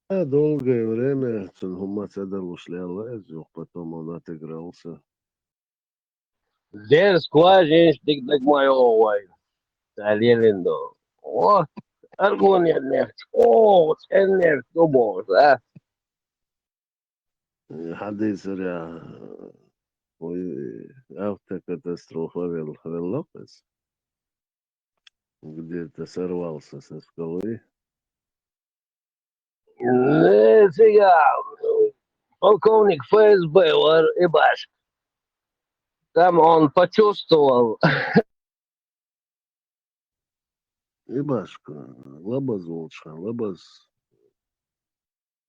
А долгое время цунна хӀумма ца далуш лелла иза, юха потом он отыгрался. Дерриг скважинаш дика дагмайо вайн. Ца лелина до. О, аргунет нефть. О, цен нефть, ну, боже, а. Хьадийцарехь, вай автокатастрофа вел-, велла кхуьнца. Где-то сорвался со скалы. Э, цигахь, полковник ФСБ вара и башка. Там он почувствовал. И башка, лабаз волчу хенахь, лабаз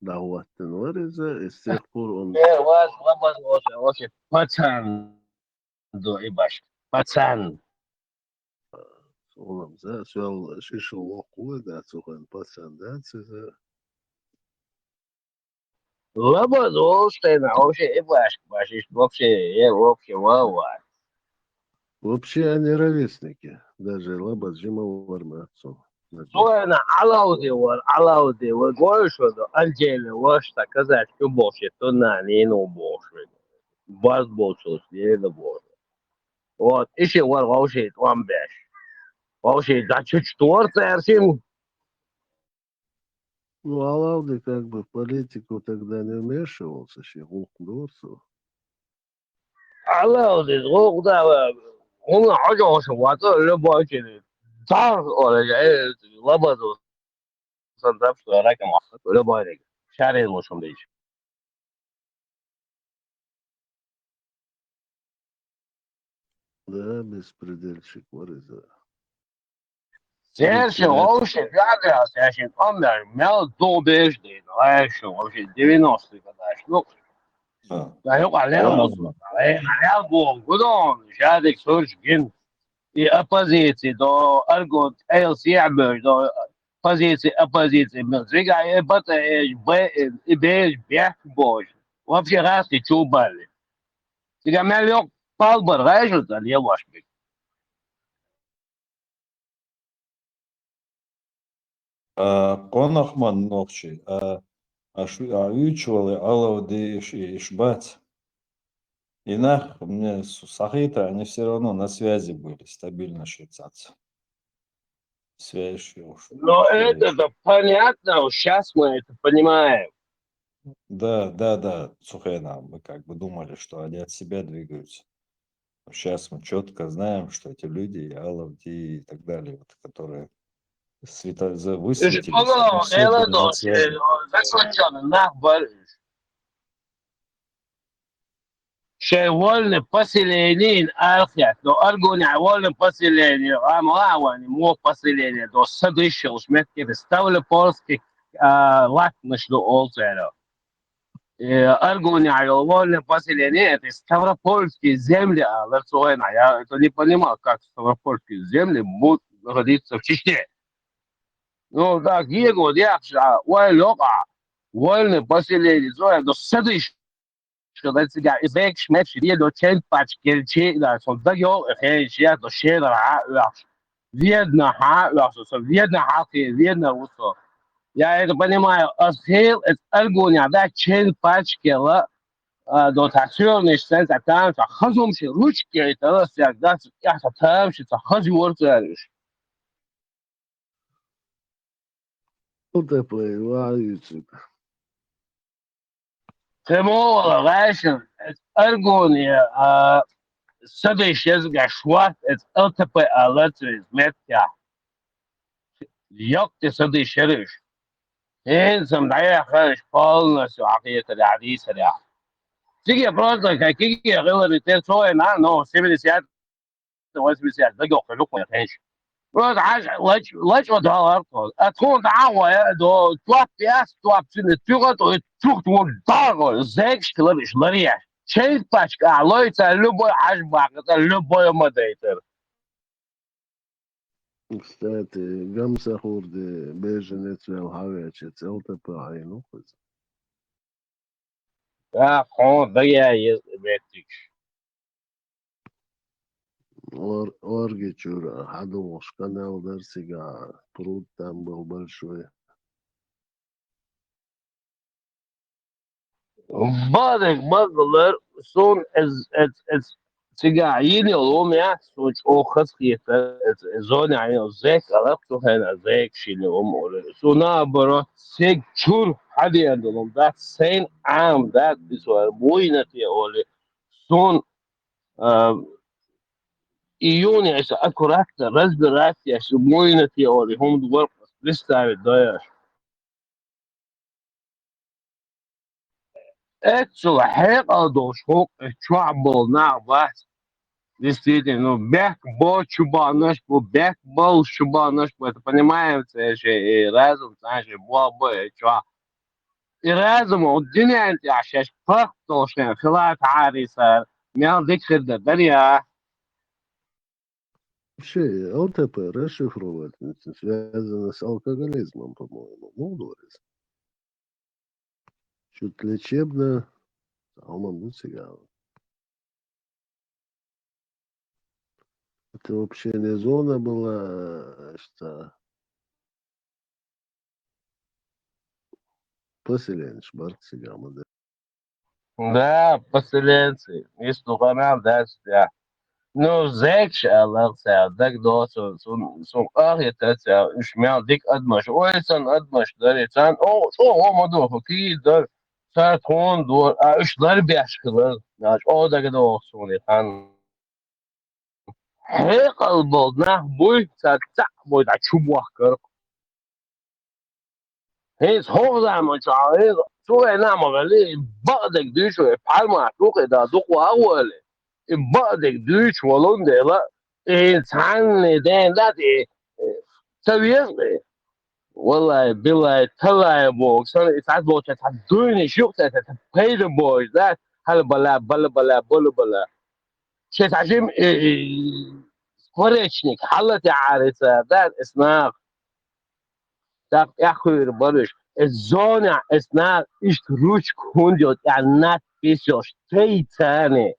дӀахӀоттина вара иза, и с тех пор он Э, вас лабаз волчу, вообще пацан до и башка. Пацан. Улам за, сел шишо воккху вай, да, цу хенахь пацан дац иза. Лабаз волуш тайна вообще и башка, башиш вообще, э, вообще ван вац. Вообще они ровесники. Даже лабаз жима вар ма цо. Цо вайна Алавди вар, Алавди вар, гой шо до, Анжела ваша, казачка бохуш, тунна нину бохуш. Баз болчулс лена бохуш. Вот, и ши вар вовший тӀом беш. Вовший дачу чтор цаьршим. Ну, Алавди как бы в политику тогда не вмешивался, ши гӀуллакх дора цо. Алавди гӀуллакх да, хӀума хьожа хьоша ваца, любой чили. Дар, олега, э, лабазу. Сан даб, что раком ахат, любой рег. Шарил мушум деш. Да, беспредельщик вар иза. Церши вовши пятый раз, я шин помню, мел до бежды, знаешь, вообще девяностые годы, ну, Да. Да, юкъа лел Ладно. мусу, лел бу, гудон, шадик сурч гин. И оппозиции до аргут, эл сиабеш, до позиции, оппозиции, мел зига, и бата, и бе, и беш, бех бож. Вообще раз и чубали. Сига мел юк, палбар, знаешь, вот, леваш бик. А, къонахман нохчий, а, а шу-, а уьйчували алав де иш, иш бац. И нах мне с-, сахита, они всё равно на связи были, стабильно шицац. Связь уж. Но это-то понятно, сейчас мы это понимаем. Да, да, да, Сухена, мы как бы думали, что они от себя двигаются. Сейчас мы чётко знаем, что эти люди, и Алавди, и так далее, вот, которые света-, за-, Слушай, высветились, по-моему, они все были на связи. Заключённый, нах, бар-, Шайн вольный поселение архет, но аргуня вольный поселение, а мала вольный мо поселение, до садыща уж метки ставлю польский, а, латныш до олцера. Э, аргуня вольный поселение, это ставропольские земли, а ларцуэна. Я это не понимал, как ставропольские земли будут находиться в Чечне. Ну, так, Диего, я, а, вой лёка, вольный поселение, зоя, до садыш, что, да, цыган, и бэк шмет, и до чен пач кельчи, да, сон да ё, э, хей, ща, до щедра, а, да. Ведно, а, да, со, со, ведно, а, хей, ведно, вот, со. Я это понимаю, аз хел, это аргония, да, чен пачкела, а, до тасёрниш сен, а там, а хазум ши, ручки, это раз, я, да, я, а там ши, а хазюр, цариш. Алтапай, вай, Юсуп. Те мо вала вайшин, это аргония, а, садиш езга шварт, это Л Т П алацу из метка. Ёк, те садиш ериш. Эн сам дая хаш полностью ахиетаря, адисаря. Циге просто какие гылары те соя на, но семьдесят, восемьдесят, да ёк, ёк, хенш. Просто аж лач, лач вот далар то. А тон да ва, до, туап пяс, туап син, туга то, тух, тух, да, го, зэкш, килариш, лария. Чейт пачка, лойца, любой аж бак, это любой модейтер. Кстати, гамсахурди беженец вел хавячец Л Т П айнухыз. Да, хо, да я, если бектикш. Ор-, орги чура, хадуш канал дарсига, пруд там был большой. Бадек магалар, сон эз, эз, эз, цига йини лом я, сон чохас хиета, эз, эз зоня йини зэк, алак тухена зэк шини лом оле. Сон наоборот, сэг чур, хадиен лом, да, сен ам, да, бисвар, буйна те оле. Сон, а, июне, если аккуратно разбирать, если буйна те оле, хом дугар представить, да, я. Эцул хьекъал долуш хӀокху чохь болу нах бац. Действительно, ну, бехк бо чубанаш бу, бехк болу чубанаш бу. Это понимаем, цаьрши и разум, цаьрши бо бу и чохь. И разум, вот динен тӀехь шаьш пахт долу шайн хилар тхьари сара, мел дика хир дан дарья. Вообще, Л Т П расшифровать, ну, это связано с алкоголизмом, по-моему. Ну, говорит. Что-то лечебное, а он был цыган. Это вообще не зона была, э, что поселенцы, барт цыган, да. Да, поселенцы. Исту гӀамал дац, да. Ну, зекш алар цара, дагадогӀу, цу, цу, цу къахетар цара, уьш мел дика адамаш, ойсан адамаш дари, царна, о, чӀогӀа ма доху, кийра дара, цара тхуна дора, а уьш ларбеш хилар, чӀогӀа дагадогӀу суна и хан. Хьекъал болу нах буй, цара цхьаъ буй дӀа чу бохкарх. ХӀинца хӀокху заманчохь, хӀинца цу вайна а ма вели, и бакъдерг дуьйцу вай, пхьармат ву кхидӀа дукха вагӀо аьлла. И бакъдерг дуьйцу волун дела, и цхьанна ден дац, и ца веза и. Валлай, биллай, таллай боху, сан и цхьаъ бохуча цхьа дуйнаш юкъа ца, ца, ца пайда бохуш дац, хьала бала, бала, бала, бала, бала. Шен цхьа жима, э, э, скворечник, хьала тӀехьарий цара, да, эс нах. ТӀаккха тӀаьххуьйр баруш, эс зонехь, эс нах, иштта ручка хӀунда йо, тӀехь надпись йолуш, тайцарний.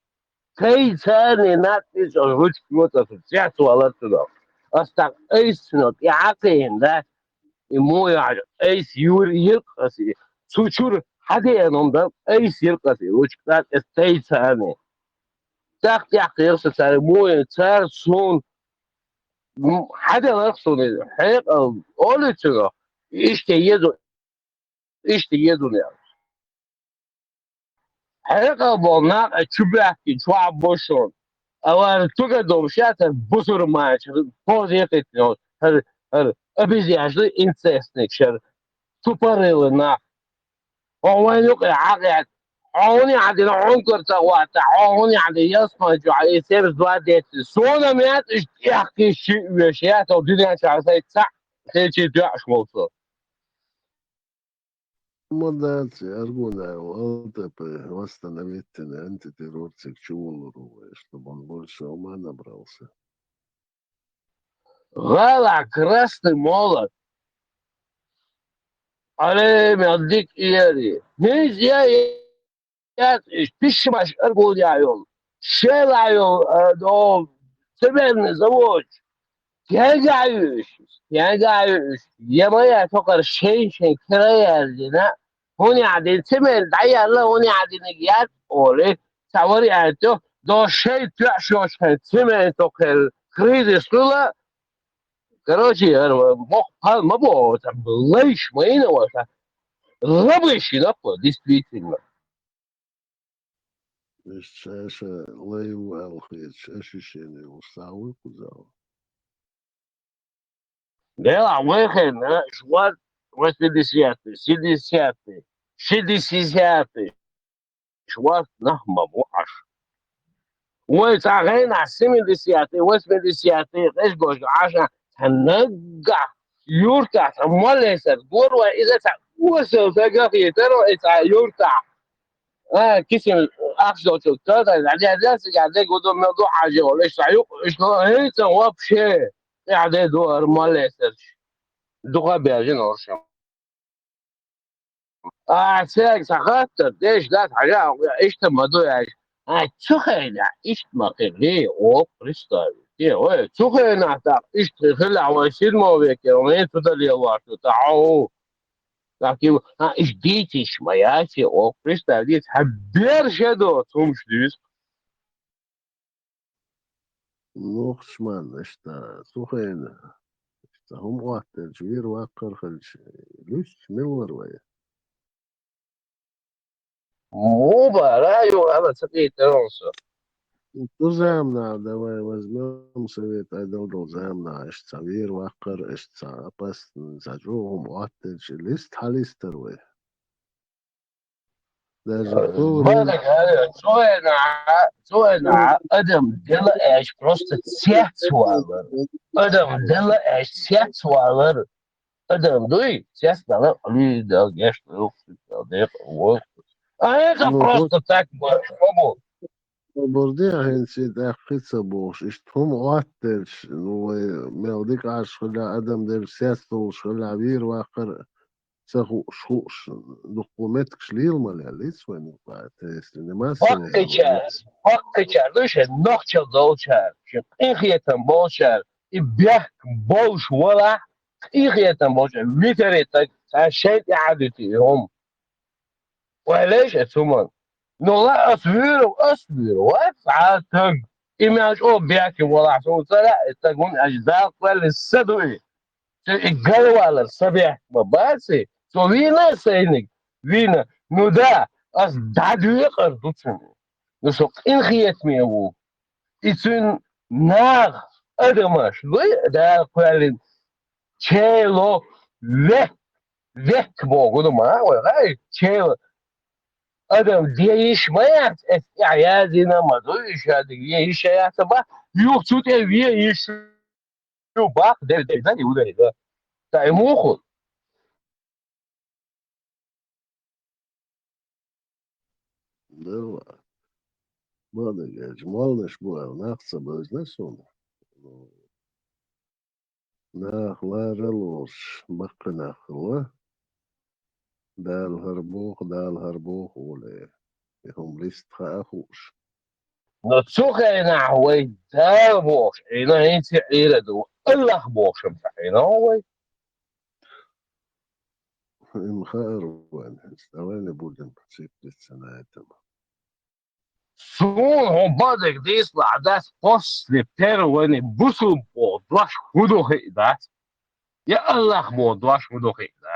Тайцарний надпись йолуш, ручка йоцург, цец валар цунах. Ас тӀаккха айса цунах тӀе хьакхийна, да, и мо яхьаш, айса юр-, йиркъ ас и. Цу чуьра хьадеана хӀума дан, айса йиркъ ас и, ручка тӀаккха эс тайцарний. ТӀаккха тӀаьхкхира сан цара, муен цара суна, м, хьаделарх суна иза, хьекъал, олуьйтура, иштта езу, иштта езу яра. Хьекъал болу нах а чу баьхкина чохь бо шуна. Авара тугадом шаьтар бусурманчу, поза якхийтина, хӀара, хӀара, обезьяш ду инцестник шара, тупорылый нах. Хьо вайн юкъе хьакъехь, хьо хӀунда хьадина, хьуна кара ца гӀотту, хьо хӀунда хьадина, ялсамани чохь и семьдесят два деттина. Суна меца иштта тӀехкхийча шиъ веш, я со дуьнен чохь сайн цхьаъ хилчий доьӀуш волу со. Ма дац, Аргунаев, Л Т П восстановить, антитеррорцик чувуллур ву, чтобы он больше ума набрался. ГӀала красный молот. Алей, мел дика ери. ХӀинца я, я, я, пишмаш аргул я йолу. Шела йолу, а, до цементный завод. Кегай вуьш. ян гаю уьш, я ма яц хӀокхара шайн-шайн кара яздина, хӀуни Ӏадин цемент дӀаяьлла, хӀуни Ӏадиниг яц оле, ца вари аьтту, до шайн тоьш йоцу хьайн цемент хӀокхел кризис хуьла. Короче, яра, мох пал ма бо, ца лайш ма йина ваша. Лабыш йина кхо, действительно. Иштта ша лай ву аьлла хеташ, аш шишшина йолуш схьа вуй кхузахь? Делахь вайхенна шварц восьмидесятый, шестидесятый, шестидесятый шварц нах ма бу Ӏаш. Вай цхьа гӀайнахь семидесятый, восьмидесятый къежгош Ӏаш, цхьа наггахь юртахь цхьа моллесар гор вай, иза цхьа осал дагахь хетаро, и цхьа юртахь. А, кисин ахча долчул тата, дядя, дядя, дядя, гудо мел ду хьажи, олеш са юк, иш но, эй, ца вообще. Я де ду ар малесерш. Духа бяжин оршам. А, цег сахатта, деш дат хьажа, иштта ма ду яж. А, цу хейна, ишт ма кирли, о, представь. Те, ой, цу хейна так, ишт хила, ой, седьмого веке, он цуда лелаш, та, ау. Так и, а, иш дитиш ма яси, о, представь, дит, хабер шедо, цумш дис. Нохчман, иштта, цу хейна, иштта, хӀума оттаелча, вер ваккхар хилча, луьсташ мила вара вай? Муба, раю, ала ца кхийтарал со. Цу заманахь, давай возьмём совет айдал долу заманахь, иштта цхьа вер ваккхар, иштта цхьа опасно, цхьа чӀогӀа хӀума оттаелча, лист хьалистар вай. Даже Э, цу бада, время гали, цу вайна, цу вайна адам дела эш просто цец валар. Адам дела эш цец валар. Адам дуй, цец дала, али дал геш, дал дек, вот. А это Ну, просто так, бо-, бо-, Бурди ахьенций тӀаккхи ца бохуш, иштта хӀума оттаелча, ну, вай мел дика Ӏаш хила, адам дерг сец долуш хила, вийр ваккхар ца хууш, хууш, дуккха меттигаш лела ма леллиц вайн юкъа, тесна, нема Баккхичар, баккхичар, ну, шен нохчал долчар, шен къинхетам болчар, и бехк болуш валахь, къинхетам болчар, витаре таг, цхьа шайн тӀе Ӏадуьту и хӀума. Вай леш а цуман. Ну, ла ас вуьйру, ас вуьйру, вай цхьа таг. И мел чӀо бехке валахь, суна ца лаьа, и таг вуна аьлча, Дала кхоьллина са ду и. Цу и гарвалар са бехк ма баций, цо вийна сайниг, вийна. Ну да, ас дӀадоькъар ду цунна. Ну, со къинхетаме ву. И цуьнан наха адамаш, вай Дала кхоьллина, чайло ве-, вехк боху ду ма, вай гӀай, чайло. Адам де йиш ма яц, эс тӀехь яздина ма ду, и шадиг ве йиш яц, ба, юха цу тӀе ве йиш ю, бах, де, де, да, иудай, да. Та и муху? Дала. Ма дагадеш, молнаш бу аьлла, нах ца бевзина суна. Нах лара лоруш, баккхий нах хилла. Дала хӀара боху, Дала хӀара боху олий. И хӀума листа хаа хууш. Но цу хенахь вай Дала бохуш, Ӏийна хӀинца Ӏийра ду, Аллах бохуш-м ца Ӏийна вай. Им хаар вайн, давай не будем сиплиться на этом. Суна хьо бадерг дийцалахь дац, после первой бусулба боху дош хӀун ду хиъ дац? Я Аллах боху дош хӀун ду хиъ дац?